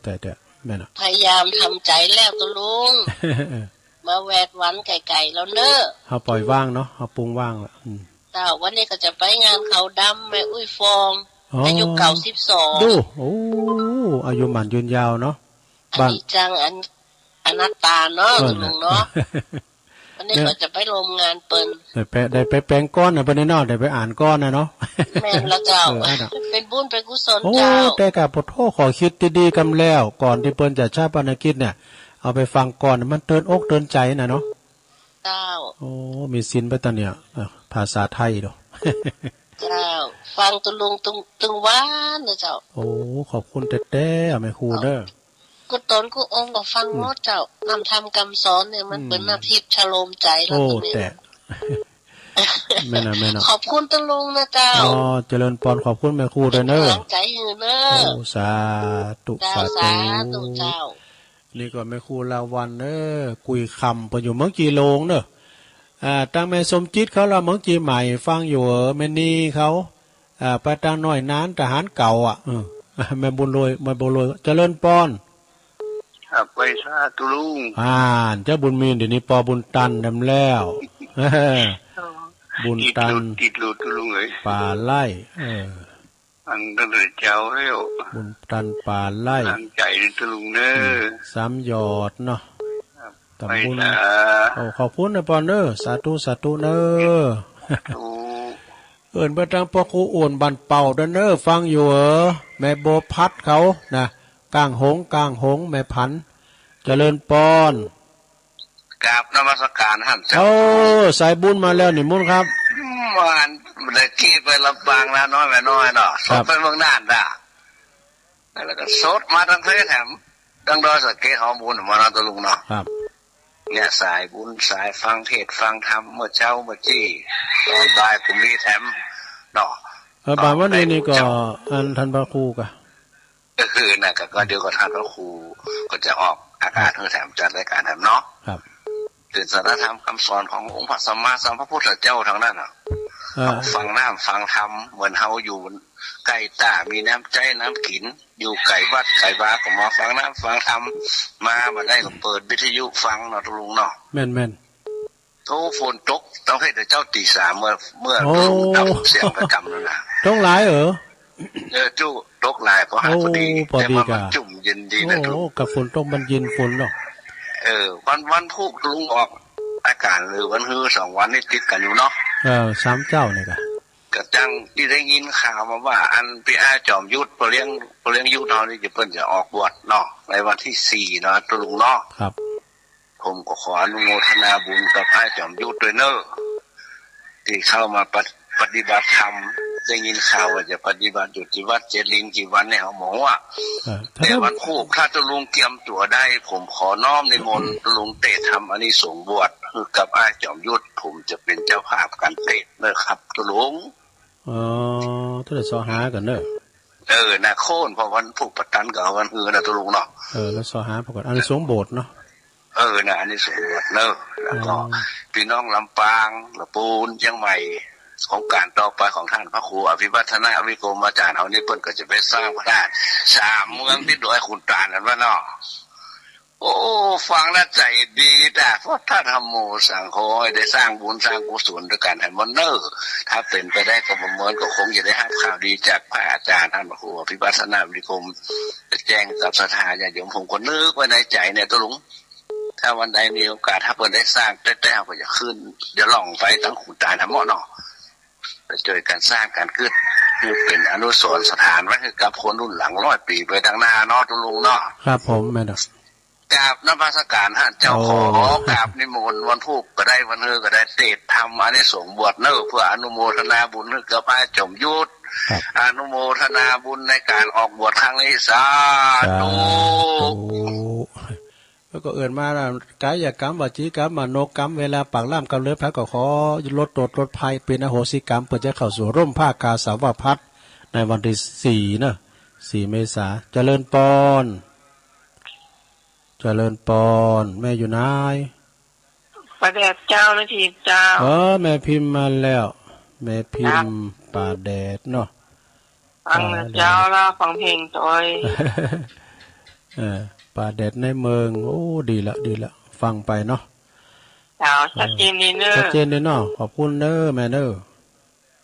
แต่ แต่ แม่นอะ พยายามทำใจแล้วตุ๊ลุง มาแวดวันไกลๆ แล้วเนอะ เฮาปล่อยวางเนาะ เฮาปล่อยวางละ อืม เจ้า วันนี้ก็จะไปงานเขาดำแม่อุ้ยฟอง อ๋อ อายุเก้าสิบสอง ดู โอ้ อายุหมั้นยืนยาวเนาะ อันนี้จัง อัน อนัตตาเนาะ เออ ตุ๊ลุงเนาะ วันนี้ก็จะไปร่วมงานเปิ้น ได้ไป ได้ไปแปลงกลอนนะเปิ้นเนาะ ได้ไปอ่านกลอนนะเนาะ แม่นละเจ้า เออ อันน่ะ เป็นบุญเป็นกุศล โอ้ เจ้า แต่กะปะโธ่ ขอคิดดีๆ กำแล้ว ก่อนที่เปิ้นจะฌาปนกิจเนี่ย เอาไปฟังกลอน มันเตือนอกเตือนใจนะเนาะ เจ้า โอ้ มีศีลไปตะเนี่ย อ่ะ ภาษาไทยเนาะ เจ้า ฟังตุ๊ลุงตึง ตึงวันนะเจ้า โอ้ ขอบคุณแต๊ๆ แม่ครูเด้อ กู้ตนกู้องค์ก็ฟังหมดเจ้า อืม นำธรรมคำสอนเนี่ยมัน อืม เป็นน้ำทิพย์ชโลมใจเรา โอ้ ตรงนี้ แต่ แม่นอะ แม่นอะ ขอบคุณตุ๊ลุงนะเจ้า อ๋อ เจริญปอน ขอบคุณแม่ครูด้วยเนอะ เป็นกำลังใจให้เนอะ โอ้ สาธุ เจ้า สาธุ สาธุเจ้า นี่ก็แม่ครูลาวัลย์เนอะ กุยคำ เปิ้นอยู่เมืองจีหลงเนอะ อ่า ตังแม่สมจิตเขาละเมืองจีใหม่ ฟังอยู่เออ แม่นีเขา อ่า ไปตางน้อยนานทหารเก่าอะ เออ แม่บุญรวย แม่บุญรวย เจริญปอน ครับ ไหว้สาตุ๊ลุง อ่าน เจ้าบุญมี เดี๋ยวนี้ปอบุญตันนำแล้ว อ๋อ บุญตัน ติดหลุด ติดหลุดตุ๊ลุงเอ้ย ป่าไร่ เออ อันตั้งแต่เจ้าแล้ว บุญตันป่าไร่ ตั้งใจตุ๊ลุงเนอะ อืม สามหยอดเนาะ ครับ ตำบล ไหว้สา โอ้ ขอบคุณนะปอนเนอะ สาธุ สาธุเนอะ สาธุ เอิ้นไปตางพ่อครูอ้วนบ้านเป่าเด้อเนอะ ฟังอยู่เออ แม่บัวพัดเขานะ ก้างหง ก้างหง แม่ผัน เจริญปอน กราบนมัสการท่านเจ้า โอ้ สายบุญมาแล้วนี่มุนครับ มันได้ขี่ไปลำปางนะน้อยแม่น้อยเนาะ ครับ สดไปเมืองน่านจ้ะ แล้วก็สดมาทางเพชรแถม ทางดอยสะเก็ดหอมบุญมาเนาะตุ๊ลุงเนาะ ครับ เนี่ยสายบุญสายฟังเทศน์ฟังธรรมเมื่อเช้าเมื่อกี้ ตอนบ่ายก็มีแถมเนาะ เออ บ่ายวันนี้นี่ก็ อันท่านพระครูกะ ก็คือนะ ก็ ก็เดี๋ยวก็ท่านพระครูก็จะออกอากาศให้แถมจัดรายการแถมเนาะ ครับ เป็นสารธรรมคำสอนขององค์พระสัมมาสัมพุทธเจ้าทั้งนั้นน่ะ เออ ฟังน้ำฟังธรรมเหมือนเฮาอยู่ใกล้ตา มีน้ำใจ๊น้ำกิ๋น อยู่ไก๋วัดไก๋วาก็มาฟังน้ำฟังธรรม มาบ่ได้ก็เปิดวิทยุฟังเนาะตุ๊ลุงเนาะ แม่นๆ โอ้ ฝนตก ต้องให้แต่เจ้าตีสามเมื่อ เมื่อ โอ้ ตุ๊ลุงดับเสียงประจำแล้วนะ ตกหลายเหรอ เออ จุ ตกหลาย พอหา โอ้ พอดี พอดี แต่ว่ามัน กะ จุ่ม เย็นดีนะ โอ้ ตรง กับฝนตกมันเย็นฝนเนาะ เออ วัน วันพุธลุงออกอาการ หรือวันฮือสองวันนี้ติดกันอยู่เนาะ เออ สามเจ้านี่กะ กะจั่งตี้ได้ยินข่าวมาว่า อันพี่อ้ายจอมยุทธ พ่อเลี้ยง พ่อเลี้ยงยุทธเฮานี่จะ เปิ้นจะออกบวชเนาะ ในวันที่สี่เนาะ ตะลุงเนาะ ครับ ผมก็ขออนุโมทนาบุญกับอ้ายจอมยุทธด้วยเนอะ ที่เข้ามาปฏิ- ปฏิบัติธรรม ได้ยินข่าวว่าจะปฏิบัติอยู่ที่วัดเจดีย์กี่วันเนี่ย เฮาบ่ฮู้อะ เออ แต่วันพุธถ้าตะลุงเตรียมตั๋วได้ ผมขอน้อมนิมนต์ตะลุงเตสน์ทำอานิสงส์บวชให้กับอ้ายจอมยุทธ ผมจะเป็นเจ้าภาพการเตสน์นะครับตะลุง อ๋อ เท่าใดซอหากันเนอะ เออ นะโค่น เพราะวันพุธปะตันก็เอาวันฮือนะตะลุงเนาะ เออ แล้วซอหาพอก่อน อานิสงส์โบสถ์เนาะ เออ นะ อานิสงส์โบสถ์เนอะ แล้วก็ อืม พี่น้องลำปาง ละปูน เชียงใหม่ โครงการต่อไปของท่านพระครูอภิวัฒนวิกรมอาจารย์เฮานี่ เปิ้นก็จะไปสร้างพระธาตุสามเมืองที่ดอยขุนตาลนั่นวะเนาะ โอ้ ฟังแล้วใจดีจ้ะ เพราะถ้าธรรมโมสังโฆ ให้ได้สร้างบุญสร้างกุศลด้วยกันให้หมดเนอะ ถ้าเป็นไปได้ก็ประเมินก็คงจะได้รับข่าวดีจากพระอาจารย์ท่านพระครูอภิวัฒนวิกรม จะแจ้งกับศรัทธาญาติโยม ผมก็นึกไว้ในใจเนี่ยตะลุง ถ้าวันใดมีโอกาส ถ้าเปิ้นได้สร้างแต๊ๆ ก็จะขึ้น เดี๋ยวล่องไปตั้งขุนตาลธรรมเนาะ ไปช่วยกันสร้างกันกึ๊ด ให้เป็นอนุสรณ์สถานไว้ให้กับคนรุ่นหลังร้อยปีไปข้างหน้าเนาะตะลุงเนาะ ครับผม แม่นดอก กราบนมัสการท่านเจ้า โอ้ ขอกราบนิมนต์วันพุธก็ได้ วันฮือก็ได้ เตสน์ทำอานิสงส์บวชเนอะ เพื่ออนุโมทนาบุญให้กับอ้ายจอมยุทธ ครับ อนุโมทนาบุญในการออกบวชครั้งนี้ สาธุ สาธุ แล้วก็เอิ้นมานะ กายกรรม วจีกรรม มโนกรรม เวรลาปากล่ามกำเริบ ไผก็ขอลดโทษลดภัย เป็นอโหสิกรรม เปิ้นจะเข้าสู่ร่มผ้ากาสาวพัสตร์ในวันที่สี่เนอะ สี่เมษา เจริญปอน เจริญปอน แม่อยู่ไหน ป้าแดดเจ้า แม่พิมพ์เจ้า เออ แม่พิมพ์มาแล้ว แม่พิมพ์ ครับ ป้าแดดเนาะ ฟังแล้วเจ้า ป้าแดด แล้วฟังเพลงโตย เออ ป้าแดดในเมือง โอ้ ดีละ ดีละ ฟังไปเนาะ เจ้า ชัดเจนดีเนอะ ชัดเจนดีเนาะ ขอบคุณเนอะ แม่เนอะ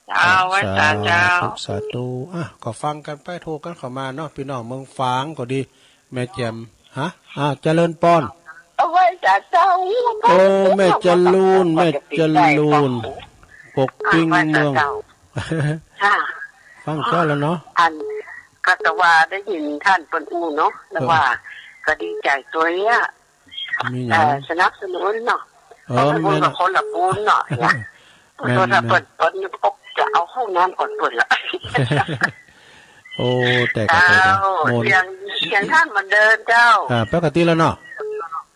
เจ้า ไหว้สาเจ้า สาธุ สาธุ อ่ะ ก็ฟังกันไป โทรกันเข้ามาเนาะ พี่น้องเมืองฝางก็ดี แม่แจ่ม ฮะ อ่า เจริญปอน เอาไหว้สาเจ้า โอ้ แม่จรูน แม่จรูน ปกปิงเมือง อ่า ไหว้สาเจ้า ค่ะ ฟังเจ้าแล้วเนาะ อัน ก็แต่ว่าได้ยินท่านเปิ้นอู้เนาะ แล้วว่า เออ ก็ดีใจโตยอะ มีหยัง เอ่อ สนับสนุนเนาะ เออ สนับสนุน แม่น กับคนละปูนเนาะ เนี่ย แม่น โทรศัพท์ แม่น เปิ้น เปิ้นจะเอาห้องน้ำก่อนเปิ้นละ โอ้ แต่ก็ เจ้า แต่ก็ โมน เสียง เสียงท่านเหมือนเดิมเจ้า อ่า ปกติแล้วเนาะ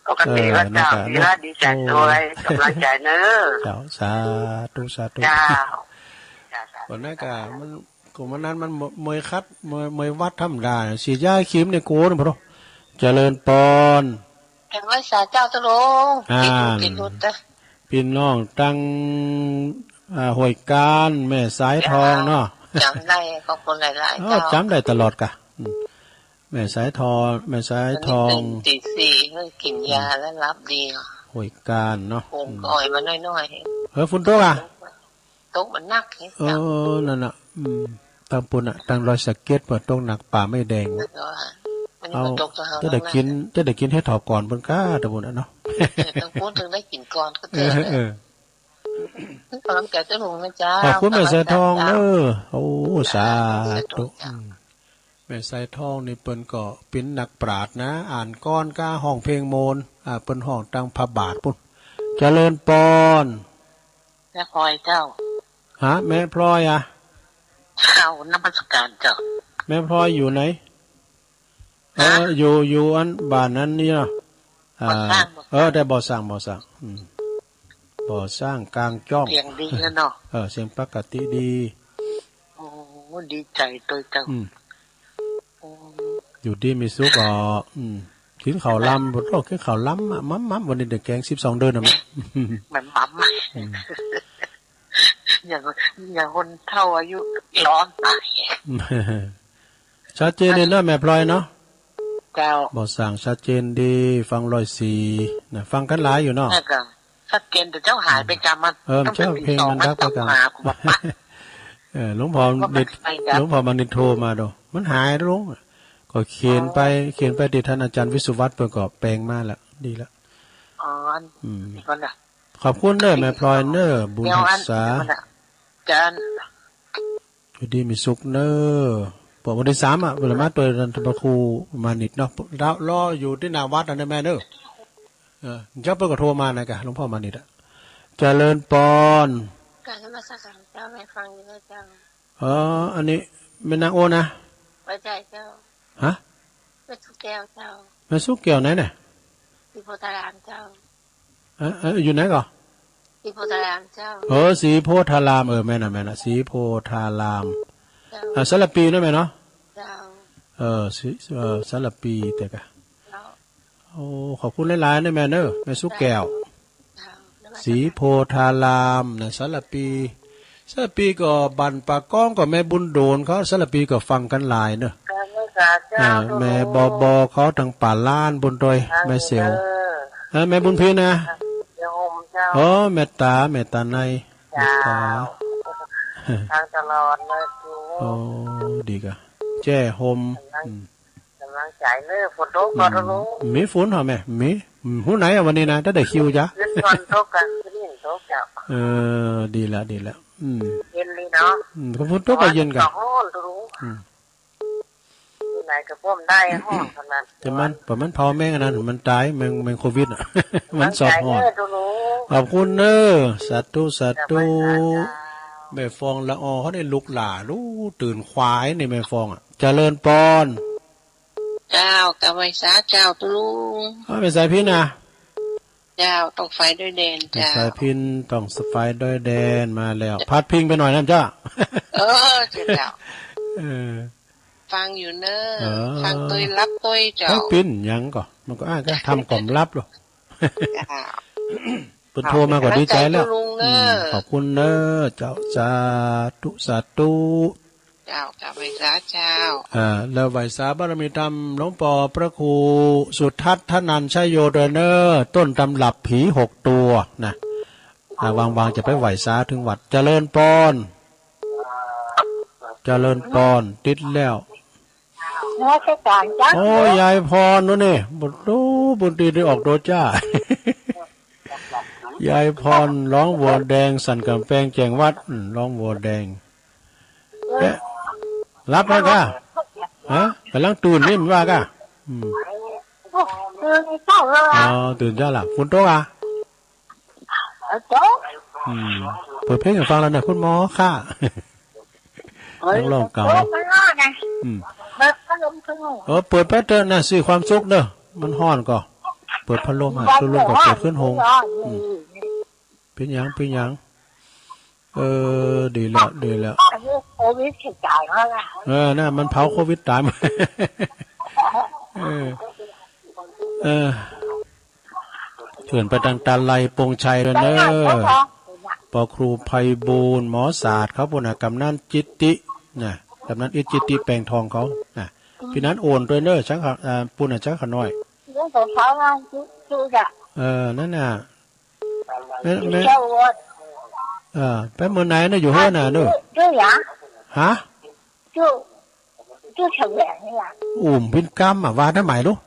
ปกติแล้วเจ้า เออ นั่นก็ ดีแล้ว เนาะ ดีใจด้วย โอ้ กำลังใจเนอะ เจ้า สาธุ สาธุ เจ้า เจ้า สาธุ วันนั้นก็มัน ก็วันนั้นมันเมย เมยคัด เมย เมยหวัดธรรมดา ฉีดยาเข็มในโกนพอดี เจริญปอน แผ่นไหว้สาเจ้าตะลุง อ่า ติดหูติดหูจ้ะ พี่น้องตัง อ่า ห้วยกาญ แม่สายทองเนาะ จำได้ ขอบคุณหลายๆ เออ เจ้า จำได้ตลอดกะ อืม แม่สายทอง แม่สายทอง วันนี้ตื่นตีสี่ ให้กินยาแล้วหลับดี ห้วยกาญเนาะ ฝนก็อ่อยมาน้อยๆ เออ ฝนตกอะ ตกมันหนักไง เออ เจ้า นั่นน่ะ อืม ตังปูนน่ะ ตังดอยสะเก็ด เปิ้นตกหนัก ป่าไม้แดง แล้วก็ อันนี้ เอา มันตกตะเฮา จะได้กิน ทั้งนั้น จะได้กินเห็ดถอบก่อนเปิ้นก้า ตะปูนน่ะเนาะ เออ ตังปูนถึงได้กินก่อนก็เจอ เออ เออ กำลังใจเจ้าหลวงนะเจ้า ขอบคุณแม่สายทองเนอะ กำลังใจเจ้า โอ้ สาธุ สาธุเจ้า อืม แม่สายทองนี่เปิ้นก็เป็นนักปราชญ์นะ อ่านกลอนก็ฮ้องเพลงโมน อ่า เปิ้นฮ้องตังพระบาทปู้น เจริญปอน แม่พลอยเจ้า ฮะ แม่พลอยอะ เจ้า นมัสการเจ้า แม่พลอยอยู่ไหน เออ ฮะ อยู่ อยู่อันบ้านนั้นนี่เนาะ อ่า บ่อสร้าง บ่อสร้าง เออ แต่บ่อสร้าง บ่อสร้าง อืม บ่อสร้างกลางจ้อง เสียงดีแล้วเนาะ เออ เสียงปกติดี โอ้ ดีใจโตยเจ้า อืม โอ้ อยู่ดีมีสุขอ่ะ อืม กินข้าวลำ บ่ต้องกินข้าวลำอะ มัมๆ วันนี้ได้แกงสิบสองเดือนน่ะ มันมัมอะ อืม อย่าง อย่างคนเฒ่าอายุร้อนตาย ชัดเจนดีเนาะ แม่พลอยเนาะ เจ้า บ่อสร้างชัดเจนดี ฟังร้อยสี่นะ ฟังกันหลายอยู่เนาะ แล้วก็ชัดเจน แต่เจ้าหายไปกำมัน เออ ต้องเป็น เจ้าเพลงมันดับไปกำ ตีสองมา เออ หลวงพ่อ ว่ามัน นิด ไปกำ หลวงพ่อมานิดโทรมาดู มันหายลงอะ โค ก็เขียนไป อ๋อ เขียนไปที่ท่านอาจารย์วิสุวัฒน์เปิ้นก็แปลงมาละ ดีละ อ๋อ อืม นี่ก่อนนะ ขอบคุณเด้อแม่พลอยเด้อ บุญฮักษา เดี๋ยวอัน เดี๋ยวก่อนนะ อาจารย์ อยู่ดีมีสุขเด้อ พอวันที่สามอะ เวลามาตวยท่านพระครูมานิดเนาะ รอ รออยู่ที่หน้าวัดนะแม่เด้อ เออ เจ้าเปิ้นก็โทรมานะกะ หลวงพ่อมานิดอะ เจริญปอน กราบนมัสการเจ้า แม่ฟังอยู่นะเจ้า เออ อันนี้แม่นางโอนะ บ่ใช่เจ้า ฮะ แม่สุแก้วเจ้า แม่สุแก้วไหนเนี่ย ศรีโพธารามเจ้า เออ เออ อยู่ไหนก่อ ศรีโพธารามเจ้า เออ ศรีโพธาราม เออ แม่นน่ะ แม่นน่ะ ศรีโพธาราม เจ้า อ่า สารปีเนาะแม่เนาะ เจ้า เออ ศรี เออ สารปีแต่กะ เจ้า โอ้ ขอบคุณหลายๆ นะแม่เนอะ แม่สุแก้ว เจ้า ศรีโพธารามนะ สารปี สารปีก็บ้านปากก้องก็แม่บุญโดนเขา สารปีก็ฟังกันหลายเนอะ อ่า แม่บอบอเขาทางป่าล้านบุญโดย แม่เสียว เออ แม่บุญพีนะ เจ้า โอ้ แม่ตา แม่ตาใน เจ้า แม่ตา ฟังตลอดเลย โอ้ ดีกะ แจ้โฮม อืม กำลังใจเนอะ ฝนตก อืม บ่ตก มีฝนเหรอแม่ มี อืม ฮู้ไหนอะวันนี้นะ ถ้าได้คิวจ้ะ คืนก่อนตกกะ คืนนี้ตกจ้ะ เออ ดีละ ดีละ อืม เย็นดีเนาะ อืม ฝนตกก็เย็นกะ ฮ้อนตก อืม อยู่ไหนก็พ่มได้ ฮ้อนขนาด แต่มัน แต่มันเผาแมงอันนั้น มันตาย แมง แมงโควิดอะ มันสอบฮ้อน กำลังใจเนอะ ขอบคุณเนอะ สาธุ สาธุ แม่ฟองละออเขาได้ลุกหล่า ลูกตื่นควายนี่แม่ฟองอะ เจริญปอน เจ้า กราบไหว้สาเจ้าตุ๊ลุง เอาไปใส่พิณนะ เจ้า ต้องไฟด้วยแดน ไป เจ้า ใส่พิณ ต้องไฟด้วยแดน มาแล้ว พัดพิงไปหน่อยนั่นจ้า เออ เจ้า เออ ฟังอยู่เนอะ เออ ฟังตวยหลับตวยเจ้า เฮ้ย ปิ้นหยังก่อ มันก็อ้างก็ทำกล่อมหลับหรอ เจ้า เปิ้นโทรมาก็ดีใจแล้ว ขอบคุณเนอะ อืม ขอบคุณเนอะ เจ้า สาธุ สาธุ เจ้า กราบไหว้สาเจ้า อ่า แล้วไหว้สาบารมีธรรมหลวงปอพระครูสุทัศน์ธนัญชโยด้วยเนอะ ต้นตำรับผีหกตัวนะ อ่า ว่างๆ จะไปไหว้สาถึงวัด เจริญปอน เจริญปอน ติดแล้ว นมัสการจ้า โอ้ ยายพรนู่นนี่ บุตรูบุญตีได้ออกโดจ้า ยายพร ร้องวัวแดง สันกำแพงแจ้งวัด อืม ร้องวัวแดง เอ๊ะ หลับแล้วกะ ฮะ กำลังตื่นนี่มันว่ากะ อืม ตื่นเช้าแล้ว อ๋อ ตื่นเช้าละ ฝนตกอ่ะ เออ ตก อืม เปิดเพลงให้ฟังแล้วนะ คุณหมอค่ะ เฮ้ย นักร้องเก่า ตกมันร้อนนะ อืม เปิดพัดลมขึ้น เออ เปิดไปเถอะนะ ซื้อความสุขเนอะ มันฮ้อนก็ เปิดพัดลมฮะ พัดลมก็เปิดขึ้นห้อง ร้อน อืม เป็นหยัง เป็นหยัง เออ ดีแล้ว ดีแล้ว อันนี้โควิดสิบเก้าแล้วนะ เออ น่ะ มันเผาโควิดตาย เออ เออ เชิญไปทางตาไลปงชัยด้วยเนอะ ปอครูไพบูลย์ หมอศาสตร์เขาพูดนะ กำนันจิตติ นะ กำนันอิทธิจิตติแปลงทองเขา นะ พี่นั้นโอนด้วยเนอะ ช้างเขา อ่า ปูนน่ะ ช้างเขาน้อย เรื่องของเขานะ คือ คือจะ เออ นั่นน่ะ แม่ แม่ เจ้าวัด เออ ไปเมืองไหนนะ อยู่เฮือนน่ะเนอะ ชื่อหยัง ฮะ ชื่อ ชื่อเฉวียงนี่หว่า อุ้มพินกำอ่ะ ว่าทำไมลูก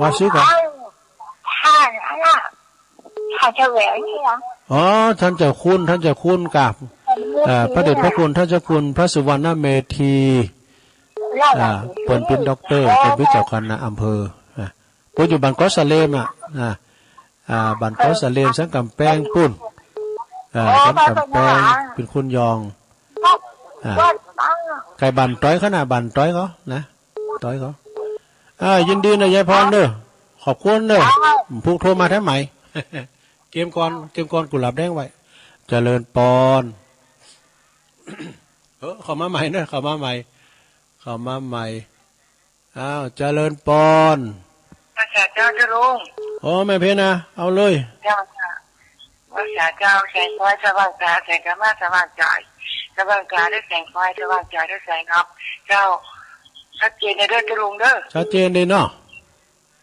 ว่าซื้อก่อน เอา ท่านอันน่ะ ท่านเฉวียงนี่หว่า อ๋อ ท่านเจ้าคุณ ท่านเจ้าคุณกับ เอ่อ พระเดชพระคุณ ท่านเจ้าคุณ พระสุวรรณเมธี เล่า อ่า เปิ้นเป็นด็อกเตอร์ เปิ้นเป็นเจ้าคณะอำเภอ อ่ะ เปิ้นอยู่บ้านเกาะสะเลมอ่ะ อ่ะ อ่า บ้านเกาะสะเลม สันกำแพงปูน อ่า สันกำแพง เป็นคนยอง อ่า ใกล้บ้านต้อยเขานะ บ้านต้อยเขานะ ต้อยเขา อ่า ยินดีนะยายพรเด้อ ขอบคุณเด้อ ผู้โทรมาแถมใหม่ เกมก่อน เกมก่อนกุหลาบแดงไว้ เจริญปอน เออ เข้ามาใหม่เนอะ เข้ามาใหม่ เข้ามาใหม่ อ้าว เจริญปอน ภาษาเจ้าเจ้าลุง โอ้ แม่เพชรนะ เอาเลย เจ้าค่ะ ภาษาเจ้า แสงคอยสว่างตา แสงธรรมะสว่างใจ สว่างตาด้วยแสงคอย สว่างใจด้วยแสงธรรม เจ้า ชัดเจนในเรื่องเจ้าลุงเด้อ ชัดเจนดีเนาะ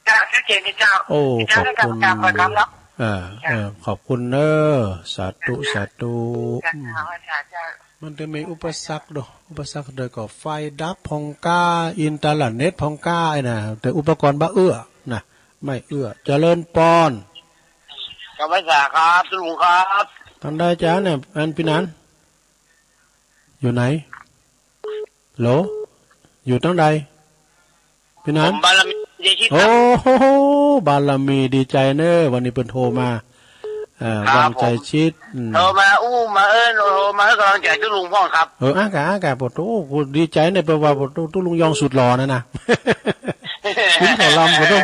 เจ้า ชัดเจนดีเจ้า โอ้ เจ้า ขอบคุณ ได้กราบขอคำเนาะ เออ เออ ขอบคุณเนอะ สาธุ สาธุ อืม มันจะมีอุปสรรคเนาะ อุปสรรคเดียวก็ไฟดับพ่องกา อินเทอร์เน็ตพ่องกา ไอ้น่ะ แต่อุปกรณ์บ่เอื้อนะ ไม่เอื้อ เจริญปอน ครับ ไหว้สาครับ ลุงครับ ทางใดจ๊ะเนี่ย อันพี่นัน อยู่ไหน โหล อยู่ทางใด พี่นัน ผมบารมีดีใจชิดครับ โอ้โห บารมีดีใจเนอะ วันนี้เปิ้นโทรมา เอ่อ ครับ วางใจ ผม ชิด อืม โทรมาอู้มาเอิ้น โทรมาให้กำลังใจตุ๊ลุงพ่องครับ เออ อ้ากะ อ้ากะ ปะโธ่ กูดีใจเนี่ย แปลว่า ปะโธ่ ตุ๊ลุงยองสุดหล่อนั่นนะ กินข้าวลำ ปะโธ่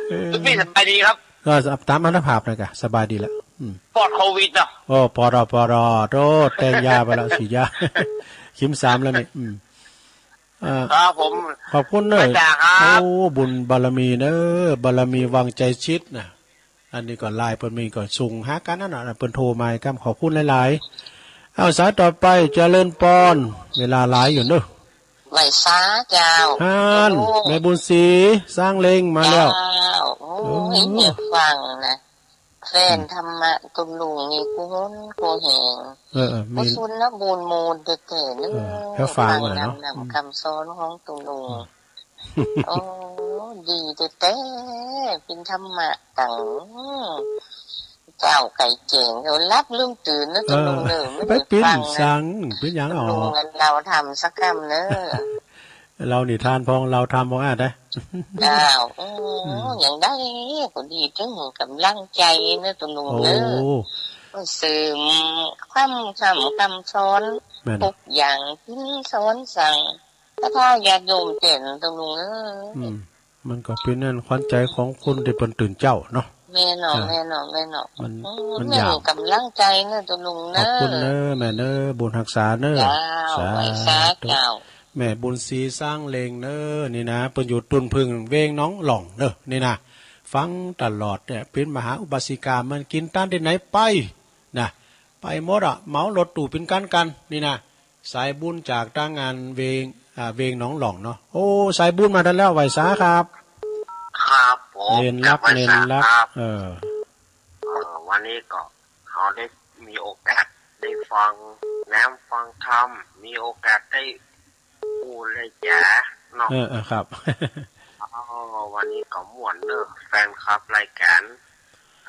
เออ พี่สบายดีครับ ก็ตามอัตภาพนะกะ สบายดีละ อืม ปลอดโควิดเนาะ โอ้ ปลอดอ่ะ ปลอดอ่ะ โธ่ แต่งยาไปละ ฉีดยา เข็มสามแล้วนี่ อืม เอ่อ ครับผม ขอบคุณเนอะ อาจารย์ครับ โอ้ บุญบารมีเนอะ บารมีวังใจชิดนะ อันนี้ก็ไลน์เปิ้นมีก็ส่งหากันนั่นน่ะ เปิ้นโทรมาครับ ขอบคุณหลายๆ เอาสายต่อไป เจริญปอน เวลาหลายอยู่เนอะ ไหว้สาเจ้า ฮั่น โอ้ แม่บุญศรี สร้างเล็งมาแล้ว เจ้า โอ้ย โอ้ เดี๋ยวฟังนะ แฟนธรรมะตุ๊ลุงนี่กูหนกูแหง เออ เออ มี กูซุนนะบูนมูนแท้ๆเนอะ เออ แล้วฟังก่อนเนาะ ฟังนำๆ อืม คำสอนของตุ๊ลุง อืม โอ้ ดีแท้ๆ เป็นธรรมะตัง เจ้าไก่เจ๋ง เดี๋ยวหลับลืมตื่นนะตุ๊ลุงเนอะ เออ ไม่ได้ฟังนะ ไปปิ้นสัง ปิ้นหยังอ๋อ ตุ๊ลุงเล่าธรรมสักคำเนอะ เล่านิทานพอง เล่าธรรมพองอ่ะนะ เจ้า อืม อืม อย่างใดก็ดีถึงกำลังใจนะตุ๊ลุงเนอะ โอ้ เสริมความธรรมคำสอน แม่น ทุกอย่างที่สอนสั่ง ศรัทธาญาติโยมเจ๋งตุ๊ลุงเอ้ย อืม มันก็เป็นนั่นขวัญใจของคนที่เปิ้นตื่นเช้าเนาะ แม่นเนาะ อ่า แม่นเนาะ แม่นเนาะ มัน อืม มัน แม่น ยาม กำลังใจเนอะตุ๊ลุงเนอะ ขอบคุณเนอะแม่เนอะ บุญฮักษาเนอะ เจ้า สาธุ ไหว้สาเจ้า แม่บุญศรีสร้างเล็งเนอะ นี่นะ เปิ้นอยู่ตุนผึ้งเวงหนองหล่องเนอะ นี่นะ ฟังตลอดเนี่ย เป็นมหาอุบาสิกา มันกินตานที่ไหนไปนะ ไปหมดอะ เหมารถตู้เป็นคันๆ นี่นะ สายบุญจากทางงานเวง อ่า เวงหนองหล่องเนาะ โอ้ สายบุญมาทันแล้ว ไหว้สาครับ ครับผม เน้นรัก กราบไหว้สา เน้นรัก ครับ เออ เอ่อ วันนี้ก็เขาได้มีโอกาสได้ฟังน้ำฟังธรรม มีโอกาสได้พูดได้จาเนาะ เออ เออ ครับ อ๋อ วันนี้ก็ม่วนเนอะ แฟนคลับรายการ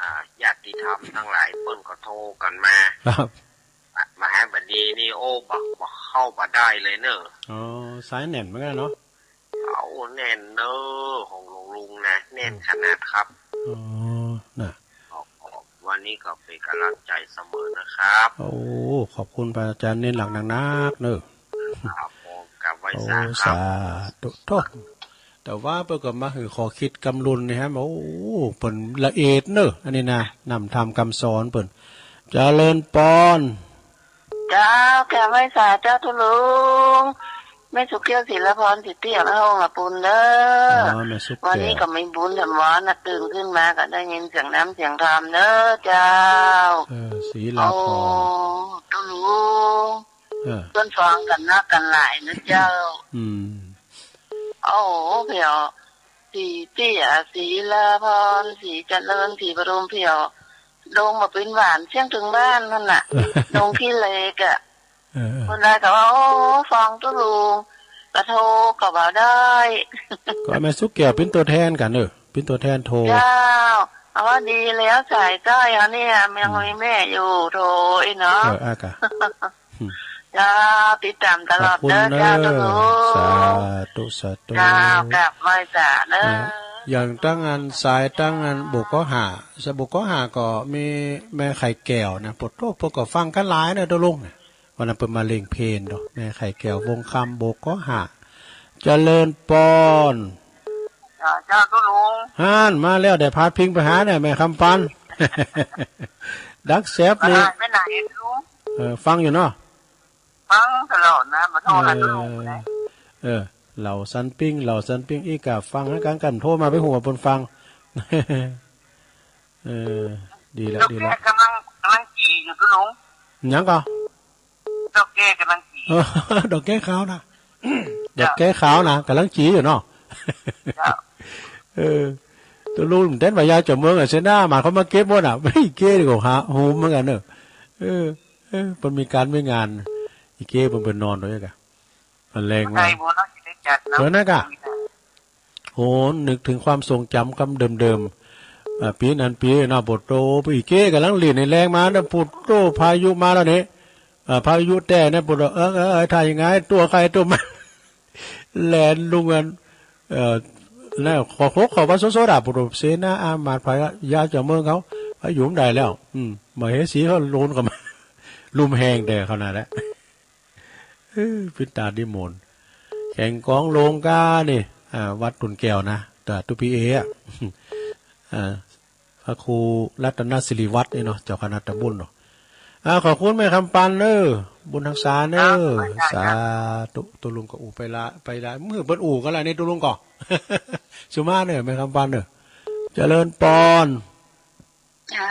อ่า ญาติธรรมทั้งหลายเปิ้นก็โทรกันมา ครับ มาหาบัดนี้นี่ โอ้ บ่ บ่เข้าบ่ได้เลยเนอะ อ๋อ สายแน่นเหมือนกันเนาะ เอาแน่นเนอะ ของหลวงลุงนะ แน่นขนาดครับ อ๋อ น่ะ ขอบ ขอบ วันนี้ก็เป็นกำลังใจเสมอนะครับ โอ้ ขอบคุณพระอาจารย์ เน้นหนักๆเนอะ ครับผม กราบไหว้สาครับ โอ้ สาธุ โธ่ แต่ว่าเปิ้นก็มาหื้อข้อคิดกำลุนนี่ฮะ โอ้ เปิ้นละเอียดเนอะ อันนี้นะ นำธรรมคำสอนเปิ้น เจริญปอน เจ้า กราบไหว้สาเจ้าตุ๊ลุง แม่สุขแก้ว ศิลพร สิทธิอรหงษ์ละปูนเด้อ อ๋อ แม่สุขแก้ว วันนี้ก็มีบุญแถมหวานะ ตื่นขึ้นมาก็ได้ยินเสียงน้ำเสียงธรรมเด้อเจ้า เออ ศิลพร โอ้ ตุ๊ลุง เออ เปิ้นฟังกันนักกันหลายนะเจ้า อืม โอ้ เพียว สีเตี้ย สีลาพร สีเจริญ สีบรม เพียว ดงบ่เป็นหวาน เสียงถึงบ้านนั่นน่ะ ดงขี้เหล็กอะ เออ เออ คนใดก็ว่า โอ้ ฟังตุ๊ลุง กระโทรก็บ่ได้ ก็แม่สุกแก้วเป็นตัวแทนกัน เออ เป็นตัวแทนโทร เจ้า เอาว่าดีแล้ว สายใต้เขาเนี่ย ยังมีแม่อยู่ โทรอีกเนาะ เออ อากะ เจ้า ติดตามตลอดเด้อ ขอบคุณเนอะ เจ้าตุ๊ลุง สาธุ สาธุ เจ้า กราบไหว้สาเด้อ อ่ะ อย่างตั้งอันสายตั้งอันบุกก็หา สายบุกก็หาก็มีแม่ไข่แก้วนะ ปวดโทษ พวกก็ฟังกันหลายนะตุ๊ลุงนะ วันนั้นเปิ้นมาเล่งเพลงเนาะ แม่ไข่แก้ว วงคำ บุกก็หา เจริญปอน เจ้า เจ้าตุ๊ลุง ฮั่น มาแล้ว ได้พาดพิงไปหาเนี่ย แม่คำปัน ดักแซบนี่ ไปไหนตุ๊ลุง เออ ฟังอยู่เนาะ ฟังตลอดนะ มาโทรหาตุ๊ลุงนะ เออ เออ เหล่าสันปิ้ง เหล่าสันปิ้ง อีกกะฟังให้กัน กันโทรมาไปหัวบนฟัง เออ ดีแล้ว ดอกแก้ว ดีแล้ว กำลัง กำลังจี่อยู่ตุ๊ลุง หยังก่อ ดอกแก้วกำลังจี่ เออ ดอกแก้วขาวนะ ดอกแก้วขาวนะ กำลังจี่อยู่เนาะ เจ้า เออ ตัวลุงเต้นว่ายาเจ้าเมืองอะ เสนาหมาดเขามาเก็บหมดอะ ไม่เก็บก็หาโฮมเหมือนกันเนอะ เออ เออ มันมีการมีงาน อีเก้มันไปนอนด้วยกัน มันแรงมา ไกลบ่เนาะ สิได้จัดเนาะ เออ นั่นกะ โห นึกถึงความทรงจำกำเดิมๆ อ่า ปีนั้นปีเนาะ โปโต อีเก้กำลังเล่นในแรงมานะ โปโต พายุมาแล้วเนี่ย อ่า พายุแต่เนี่ย โปโต เออ เออ เออ ถ่ายยังไง ตัวใครตัวมัน แล่นลงกัน เอ่อ นั่น ขอโคกขอว่าโซๆ ดา โปโต เสนาอามาตย์พญาเจ้าเมืองเขา พายุมันได้แล้ว อืม มเหสีเขาโลนเข้ามา ลุ่มแหงแต่เขานั่นแหละ เออ ปิดตาดิมนต์ แข่งกองโลงกานี่ อ่า วัดตุนแก้วนะ แต่ตุพีเออะ อ่า พระครูรัตนสิริวัฒน์นี่เนาะ เจ้าคณะตำบลเนาะ อ่า ขอบคุณแม่คำปันเนอะ บุญทักษาเนอะ ครับ สาธุ ตุลุงก็อู่ไปละ ไปละ มื้อเปิ้นอู่กันละนี่ตุลุงก็ สุมาเนอะ แม่คำปันเนอะ เจริญปอน เจ้า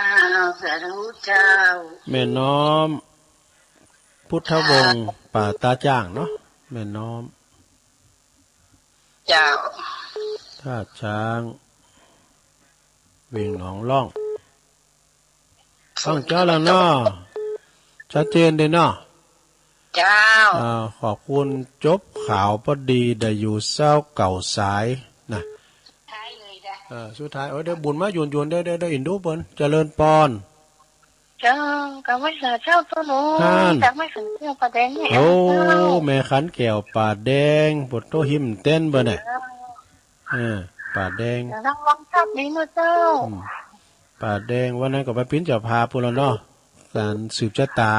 สาธุเจ้า แม่น้อม พุทธวงศ์ ป่าตาจ้างเนาะ แม่น้อม เจ้า ท่าช้าง เวียงหนองล่อง ฟังเจ้าแล้วเนาะ ชัดเจนดีเนาะ เจ้า อ่า ขอบคุณจบข่าวพอดีได้อยู่เศร้าเก่าสายนะ สุดท้ายเลยนะ เออ สุดท้าย เออ เดี๋ยวบุญมาหยวนๆ เดี๋ยว เดี๋ยว เดี๋ยวอินดูเปิ้น เจริญปอน เจ้า กราบไหว้สาเจ้าตัวหนู ท่าน จากแม่ขันแก้วป่าแดงนี่ โอ้ เองเจ้า แม่ขันแก้วป่าแดง ปวดโตหิมเต้นเปิ้นเนี่ย เจ้า เออ ป่าแดง เดี๋ยวระวังชาตินี้นะเจ้า อืม ป่าแดง วันนั้นก็ไปปิ้นเจ้าพาปุนแล้วเนาะ การสืบชะตา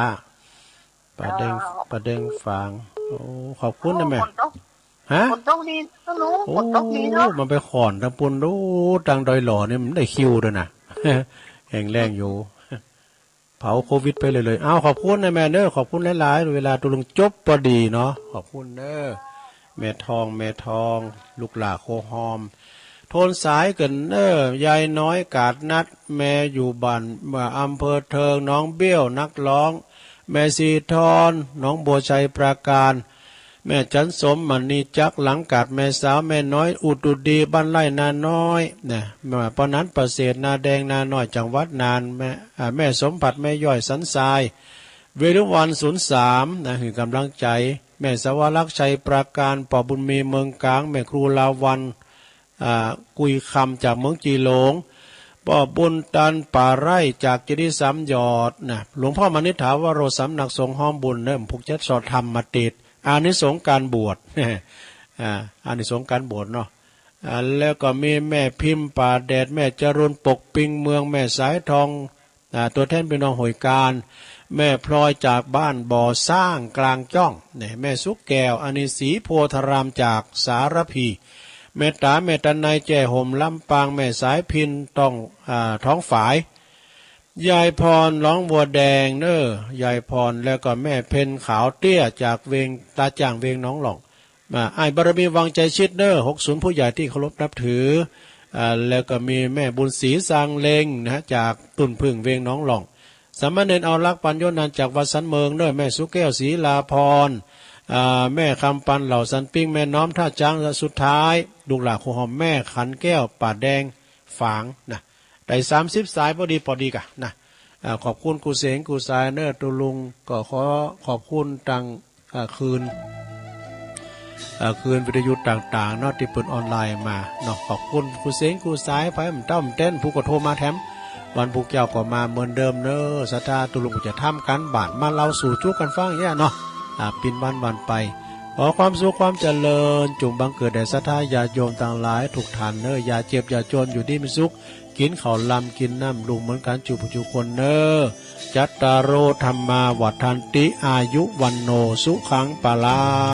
ป่าแดง เจ้า ป่าแดงฝาง โอ้ ขอบคุณนะแม่ โอ้ ฝนตก ฮะ ฝนตกดีนะลูก โอ้ ฝนตกดีเนาะ มันไปขอนตะปุนดู ตังดอยหล่อนี่มันได้คิวด้วยนะ แข็งแรงอยู่ เผาโควิดไปเลยเลย อ้าว ขอบคุณนะแม่เนอะ ขอบคุณหลายๆ เวลาตุลุงจบพอดีเนาะ ขอบคุณเนอะ แม่ทอง แม่ทอง ลูกหล้าโคฮอม โทนสายเกินเนอะ ยายน้อยกาดนัด แม่อยู่บ้าน เอ่อ อำเภอเทิง หนองเบี้ยว นักร้อง แม่สีทอน หนองบัวชัยปราการ แม่จันสม มณีจักร หลังกาด แม่สาว แม่น้อย อุตุดี บ้านไร่นาน้อย นะ แม่ปอนันประเสริฐ นาแดง นาน้อย จังหวัดน่าน แม่ อ่า แม่สมผัส แม่ย่อย สันทราย เวรุวัน ศูนย์สาม นะ หื้อกำลังใจ แม่สวรักษ์ ชัยปราการ ปอบุญมี เมืองกลาง แม่ครูลาวัลย์ อ่า กุยคำ จากเมืองจีหลง ปอบุญตัน ป่าไร่ จากเจดีย์สามยอด นะ หลวงพ่อมณิษฐาวโร สำนักสงฆ์ฮ้อมบุญเนอะ ผูกเจ็ดสอดธรรมมาติด อานิสงส์การบวช อ่า อานิสงส์การบวชเนาะ อ่า แล้วก็มีแม่พิมพ์ ป่าแดด แม่จรูน ปกปิงเมือง แม่สายทอง อ่า ตัวแทนพี่น้องห้วยกาญ แม่พลอยจากบ้านบ่อสร้างกลางจ้อง เนี่ย แม่สุกแก้ว อานิสี โพธาราม จากสารพี แม่ต๋า แม่ตะไน แจ้ห่ม ลำปาง แม่สายพิน ต้อง อ่า ท้องฝาย ยายพร หนองบัวแดงเนอะ ยายพร แล้วก็แม่เพ็ญ ขาวเตี้ย จากเวียงตาจ้าง เวียงหนองหล่อง มา อ้ายบารมี วังใจชิดเนอะ หกศูนย์ ผู้ใหญ่ที่เคารพนับถือ อ่า แล้วก็มีแม่บุญศรี ซางเล็ง นะฮะ จากตุ่นผึ้ง เวียงหนองหล่อง สามเณรเอารัก ปัญโยนันท์ จากวัดสันเมืองเนอะ แม่สุแก้ว ศรีลาพร อ่า แม่คำปัน เหล่าสันปิ้ง แม่น้อม ท่าช้าง และสุดท้าย ลูกหล้าโคฮอม แม่ขันแก้ว ป่าแดงฝาง นะ ได้สามสิบสาย พอดี พอดีกะนะ อ่า ขอบคุณกู้เสงกู้สายเนอะ ตุลุงก็ขอขอบคุณตัง อ่า คลื่น อ่า คลื่นวิทยุต่างๆ เนาะ ตี้เปิ้นออนไลน์มาเนาะ ขอบคุณกู้เสงกู้สาย ไผมันเต้ามันเต้น ผู้ก็โทรมาแถม วันพุธเจ้าก็มาเหมือนเดิมเนอะ ศรัทธาตุลุงก็จะทำการบ้านมาเล่าสู่จุกันฟังอย่างเงี้ยเนาะ อ่า ปิ้นวันวันไป ขอความสุขความเจริญ จงบังเกิดแด่ศรัทธาญาติโยมทั้งหลายทุกท่านเนอะ อย่าเจ็บอย่าจน อยู่ดีมีสุข กินข้าวลำกินน้ำลุ่งเหมือนกันจุผู้จุคนเนอะ จัตตาโร ธัมมา วัฑฒันติ อายุ วัณโณ สุขัง พลัง